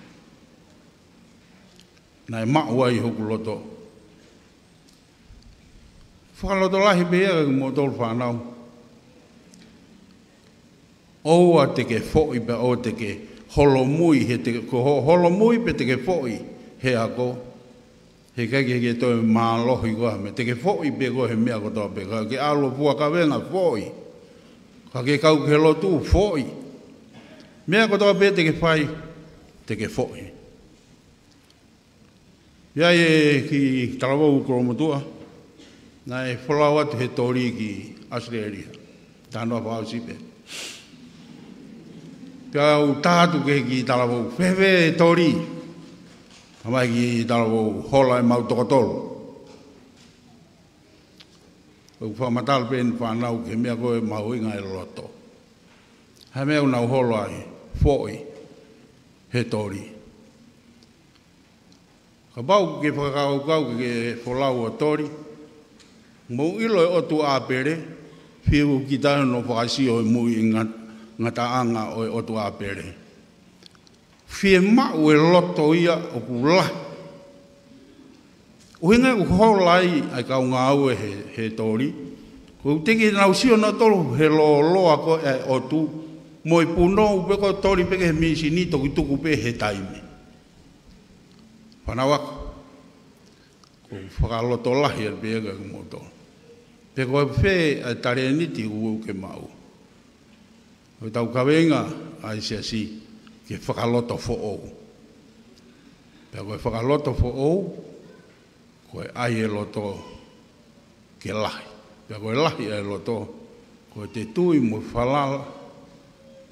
Naʻe maʻu ai hoku loto. Fakalotolahi pē ia kimoutolu fānau. ʻOua te ke foʻi pea ʻoua te ke holomui, he te ke, ko ho-, holomui pea te ke foʻi he ako. He ʻikai ke ke toe mālohi koe he meʻa, te ke foʻi pē koe he meʻa kotoa pē, ka ke ʻalu ʻo fua kavenga foʻi. Ka ke kau ki he lotu foʻi. Meʻa kotoa pē te ke fai, te ke foʻi. ʻI ai e kiʻi talavou kolomotuʻa, naʻe folau atu he toli ki ʻAositelēlia. Talanoa fakaʻosi pē. Pea u tā atu ki he kiʻi talavou, fēfē e toli? Talamai ʻe he kiʻi talavou, hola ʻemau toko tolu. ʻOku fakamatala pē eni fānau ki he meʻa ko e mahuʻinga e loto. He meʻa ʻoku nau hola ai, foʻi he toli. Kapau ʻoku ke fakakaukau ke ke folau ʻo toli, mou ʻilo e ʻotu ʻāpele, fiu kita no fakasio e muiʻi nga-, ngataʻanga ʻo e ʻotu ʻāpele. Fiemaʻu e loto ia ʻoku lahi. ʻUhinga ʻoku hola ai ʻa e kau ngāue he, he toli. Ko u teke nau sio nautolu he lōloa ko e ʻotu, mo e punou pē ko e toli pē ki he mīsini toki tuku pē he taimi. Fānau ako, ko u fakalotolahi atu pē ia kiate kimoutolu. Pe ko e fē ʻa e talēniti ʻoku ke maʻu. Ko ʻetau kaveinga ʻa e siasi ke fakaloto foʻou. Pea ko e fakaloto foʻou, ko e ʻai e loto ke lahi. Pea ko e lahi ʻa e loto, ko ʻete tui mo falala,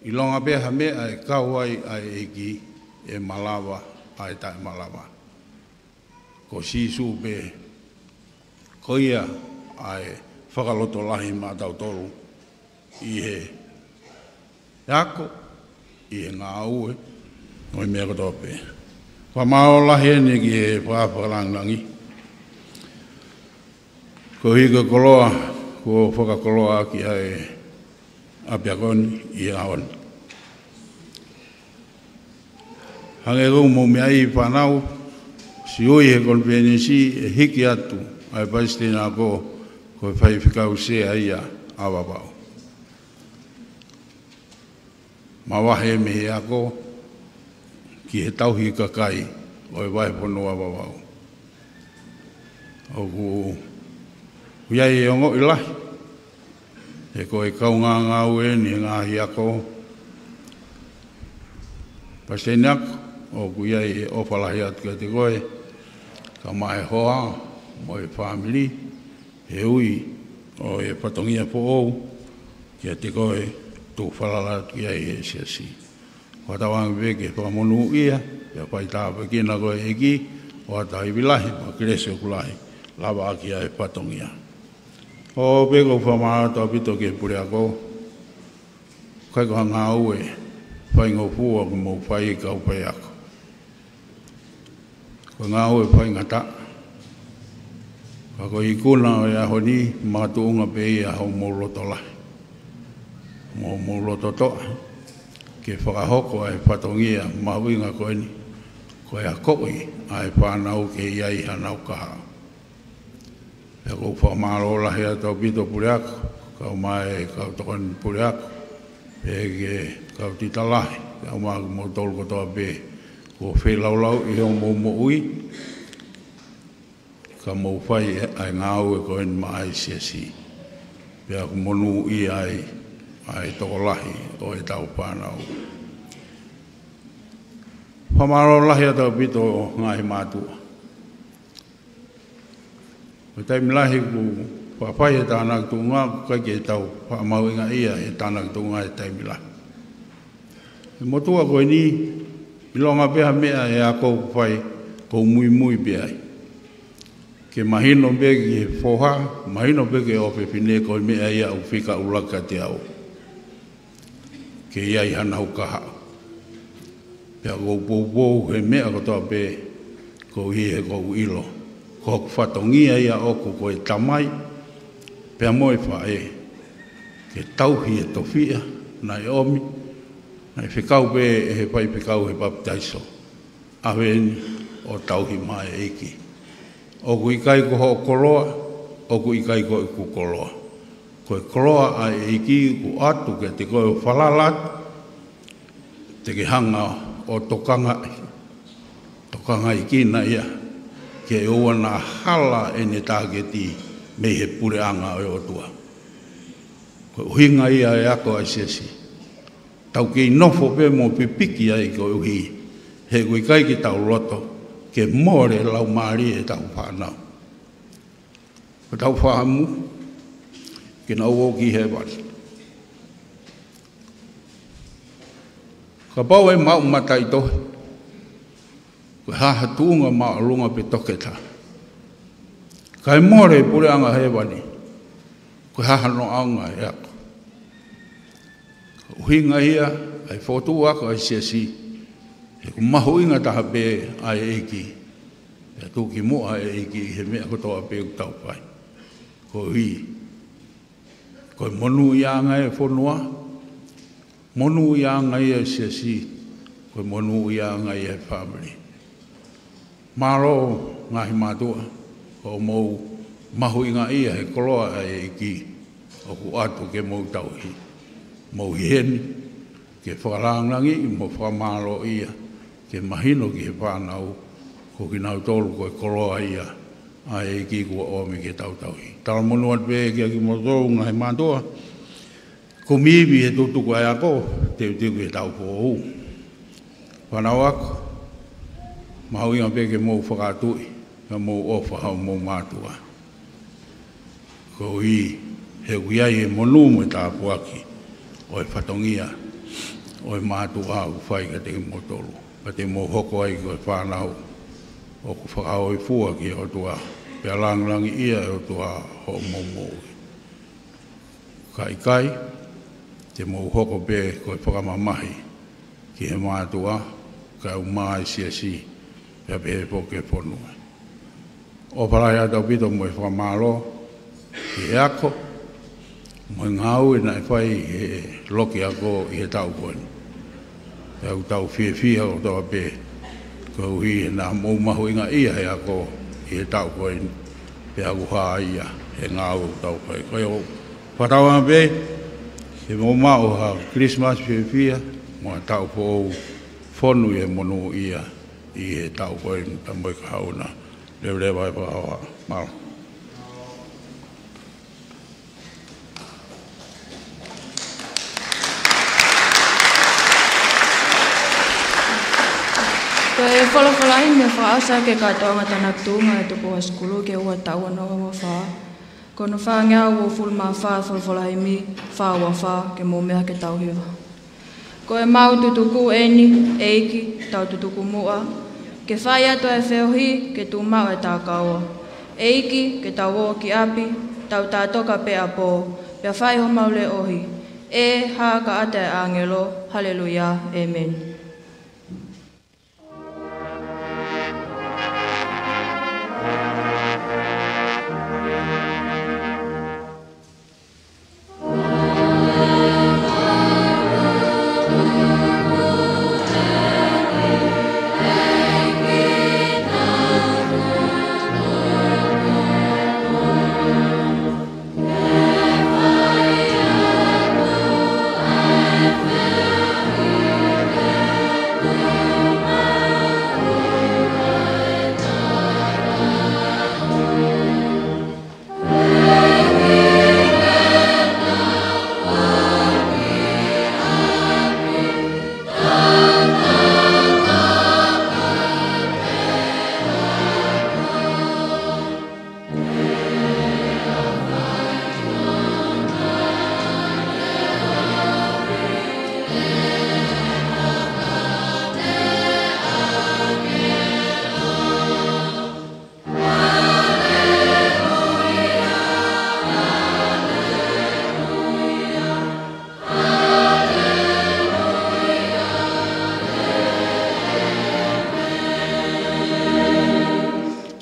ʻilonga pē ha meʻa ʻe kau ai ʻa e ʻEiki, ʻe malava ʻa e taʻemalava. Ko Sīsū pē, ko ia ʻa e fakalotolahi maʻatautolu ʻi he ako, ʻi he ngāue, ʻo e meʻa kotoa pē. Fakamālō lahi eni ki he fakalangilangi. Koeʻuhi ko e koloa kuo fakakoloaʻaki ʻa e ʻapiako ni ʻi he ʻaho ni. Hangē ko ʻemau meʻa ʻi he fānau, siʻi ui he konifelenisi ʻe hiki atu ʻa e palesiteni ako ko e faifekau sea ia ʻa Vavaʻu. Mavahe mei he ako ki he tauhi kakai ʻo e vahefonua Vavaʻu. ʻOku ʻi ai e ongoʻi lahi, he ko e kaungāngāue eni he ngaahi ako. Palesiteni ako, ʻoku ʻi ai e ʻofa lahi atu kiate koe, kae ʻumaʻā e hoa mo e fāmili, he ui ʻo e fatongia foʻou kiate koe, tuku falala atu ki ai he siasi. Fakatauange pē ke fakamonūʻia, pea fai tāpuekina koe ʻe he ʻEiki, ʻoatu ha ivi lahi mo e kelesi ʻoku lahi, lavaʻaki ʻa e fatongia. ʻOku ou fakamālō ʻaupito ki he puleako, ʻikai ko ha ngāue faingofua ʻoku mou fai kau faiako. Ko e ngāue faingataʻa. Ka ko e ikuna ʻo e ʻaho ni, makatuʻunga pē ia hoʻomou loto lahi mo hoʻomou loto toʻa, ke fakahoko ʻa e fatongia mahuʻinga ko eni, ko e akoʻi ʻa e fānau ke ʻi ai hanau kahaʻu. Pea ʻoku ou fakamālō lahi atu ʻaupito puleako, kae ʻumaʻā e kau tokoni puleako, pea ki he kau tita lahi, kae ʻumaʻā kimoutolu kotoa pē kuo feilaulau ʻi hoʻomou moʻui, ka mou fai ʻa e ngāue ko eni maʻa e siasi. Pea ʻoku monūʻia ai ʻa e tokolahi ʻo ʻetau fānau. Fakamālō lahi atu ʻaupito ngaahi mātuʻa. Ko e taimi lahi ʻoku faʻa fai e tānaki tuʻunga, ʻoku ʻikai ke tau faʻa mahuʻingaʻia he tānaki tuʻunga he taimi lahi. He motuʻa ko eni, ʻilonga pē ha meʻa ʻe ako ʻoku fai, ʻoku ou muimui pē ai. Ke mahino pē ki he foha, mahino pē ki he ʻofefine, ko e meʻa ia ʻoku fika ʻuluaki kiate au ke ʻi ai hanau kahaʻu. Pea ʻoku ou poupou he meʻa kotoa pē, koeʻuhi he ʻoku ou ʻilo ko hoku fatongia ia ʻoʻoku ko e tamai pea mo e faʻē, ke tauhi e tofiʻa naʻe ʻomi, naʻe fekau pē ʻe he faifekau he papitaiso, ʻave eni ʻo tauhi maʻa e ʻEiki. ʻOku ʻikai ko hoʻo koloa, ʻoku ʻikai ko ʻeku koloa. Ko e koloa ʻa e ʻEiki kuo ʻoatu kiate koe ʻo falala atu, te ke hanga ʻo tokangaʻi, tokangaʻi kina ia, ke ʻoua naʻa hala ʻene tāketi mei he puleʻanga ʻo e ʻOtua. Ko e ʻuhinga ia e ako ʻa e siasi. Tau kei nofo pē mo pipiki ai koeʻuhi he ʻoku ʻikai ke tau loto ke mole e laumālie ʻetau fānau. Ko ʻetau fakaʻamu ke nau ō ki hēvani. Kapau ʻe maʻu mataʻitohi, ko e hā ha tuʻunga māʻolunga pe toketā, kae mole e puleʻanga hēvani, ko e hā hano ʻaonga e ako? Ko e ʻuhinga ia ʻa e fokotuʻu ako ʻa e siasi, he ʻoku mahuʻinga taha pē ʻa e ʻEiki, pea tuku ki muʻa ʻa e ʻEiki he meʻa kotoa pē ʻoku tau fai. Koeʻuhi ko e monūʻiaʻanga ia e fonua, monūʻiaʻanga ia e siasi, ko e monūʻiaʻanga ia e fāmili. Mālō ngaahi mātuʻa, ʻoku mou mahuʻingaʻia he koloa ʻa e ʻEiki ʻoku ʻoatu ke mou tauhi. Mou ʻi heni ke fakalāngilangiʻi mo fakamālōʻia, ke mahino ki he fānau ko kinautolu ko e koloa ia ʻa e ʻEiki kuo ʻomi ke tau tauhi. Talamonū atu pē kiate kimoutolu ngaahi mātuʻa, kumi ivi he tutuku ʻa e ako, teuteu ki he taʻu foʻou. Fānau ako, mahuʻinga pē ke mou fakaʻatuʻi, ke mou ʻofa homou mātuʻa. Koeʻuhi he ʻoku ʻi ai e monū mo e tāpuaki ʻo e fatongia ʻo e mātuʻa ʻoku fai kiate kimoutolu. Pea te mou hoko ai ko e fānau ʻoku fakahōifua ki he ʻOtua, pea lāngilangiʻia ʻe he ʻOtua hoʻomou moʻui. Ka ʻikai, te mou hoko pē ko e fakamamahi ki he mātuʻa, kae ʻumaʻā e siasi, pea pehē foki ki he fonua. ʻOfa lahi atu ʻaupito mo e fakamālō, ʻi he ako, mo e ngāue naʻe fai ʻe he loki ako ʻi he taʻu ko eni. Pea ʻoku tau fiefia kotoa pē, koeʻuhi he naʻa mou mahuʻingaʻia he ako ʻi he taʻu ko eni, pea ʻoku hā ia he ngāue ʻoku tau fai. Ko ia ʻoku fakatauange pē, ke mou maʻu ha Christmas fiefia, mo ha taʻu foʻou fonu ʻi he monūʻia ʻi he taʻu ko eni, pea mo e kahaʻu na. Leveleva e fakahoha. Mālō. Ko e folofola himi ʻoku fakaʻosi ʻaki e kātoanga tānaki tuʻunga ʻa e Tupu High School ki he ua taʻu ua noa ua fā. Ko hono fāngeau uofulu mā fā folofola himi, fā ua fā, ke mou meʻa ke tau hiva. Ko ʻemau tutuku eni, ʻEiki, tau tutuku muʻa, ke fai atu e feohi, ke tuʻu maʻu e takaua. ʻEiki, ke tau ō ki ʻapi, tau tātoka pē ʻapō, pea fai homau leʻohi. ʻE hā ka ʻata e ʻāngelo, haleluia, ʻēmeni.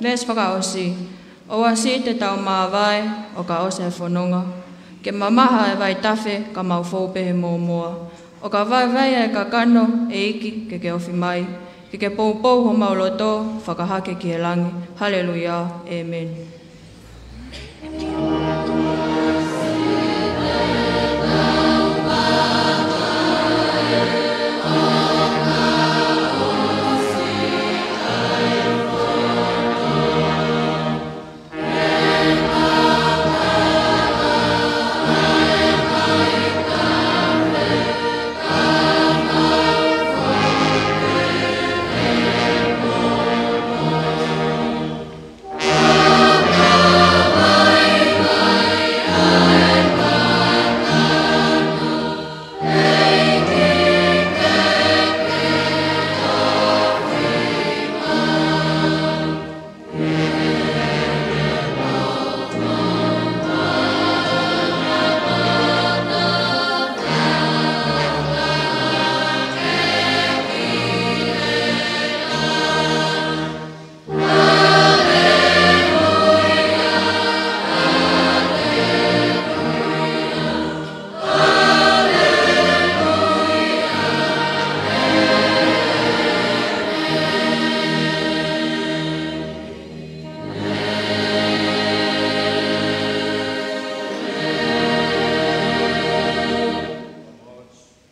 Veesi fakaʻosi. ʻOua siʻi te tau māvae, ʻo ka ʻosi e fononga. Ke mamaha e vaitafe, ka mau fou pē he mōmoa. ʻO ka vaivai e kakano, ʻEiki, ke ke ofi mai. Ke ke poupou homau loto, fakahake ki he langi. Haleluia. ʻĒmeni.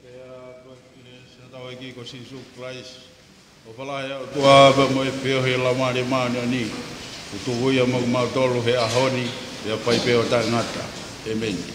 Pea ko e ʻEiki ko Sīsū Kalaisi, ʻofa lahi ʻa e ʻOtua pea mo e feohi ʻa e Laumālie Māʻoniʻoni, ʻoku tuku ia maʻa kimautolu he ʻaho ni, pea fai pē ʻo taʻengata. ʻĒmeni.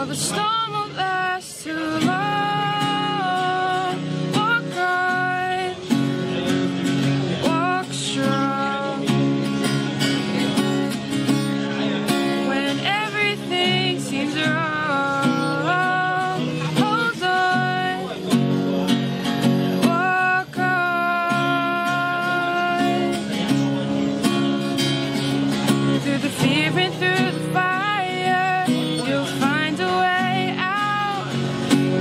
The storm won't last too long. Walk on, walk strong. When everything seems wrong, hold on, walk on. Through the fear and through the fire, you'll find a way out.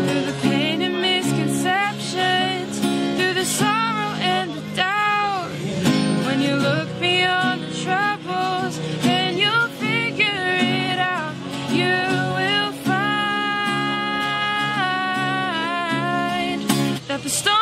Through the pain and misconceptions, through the sorrow and the doubt. When you look beyond the troubles, then you'll figure it out. You will find that the storm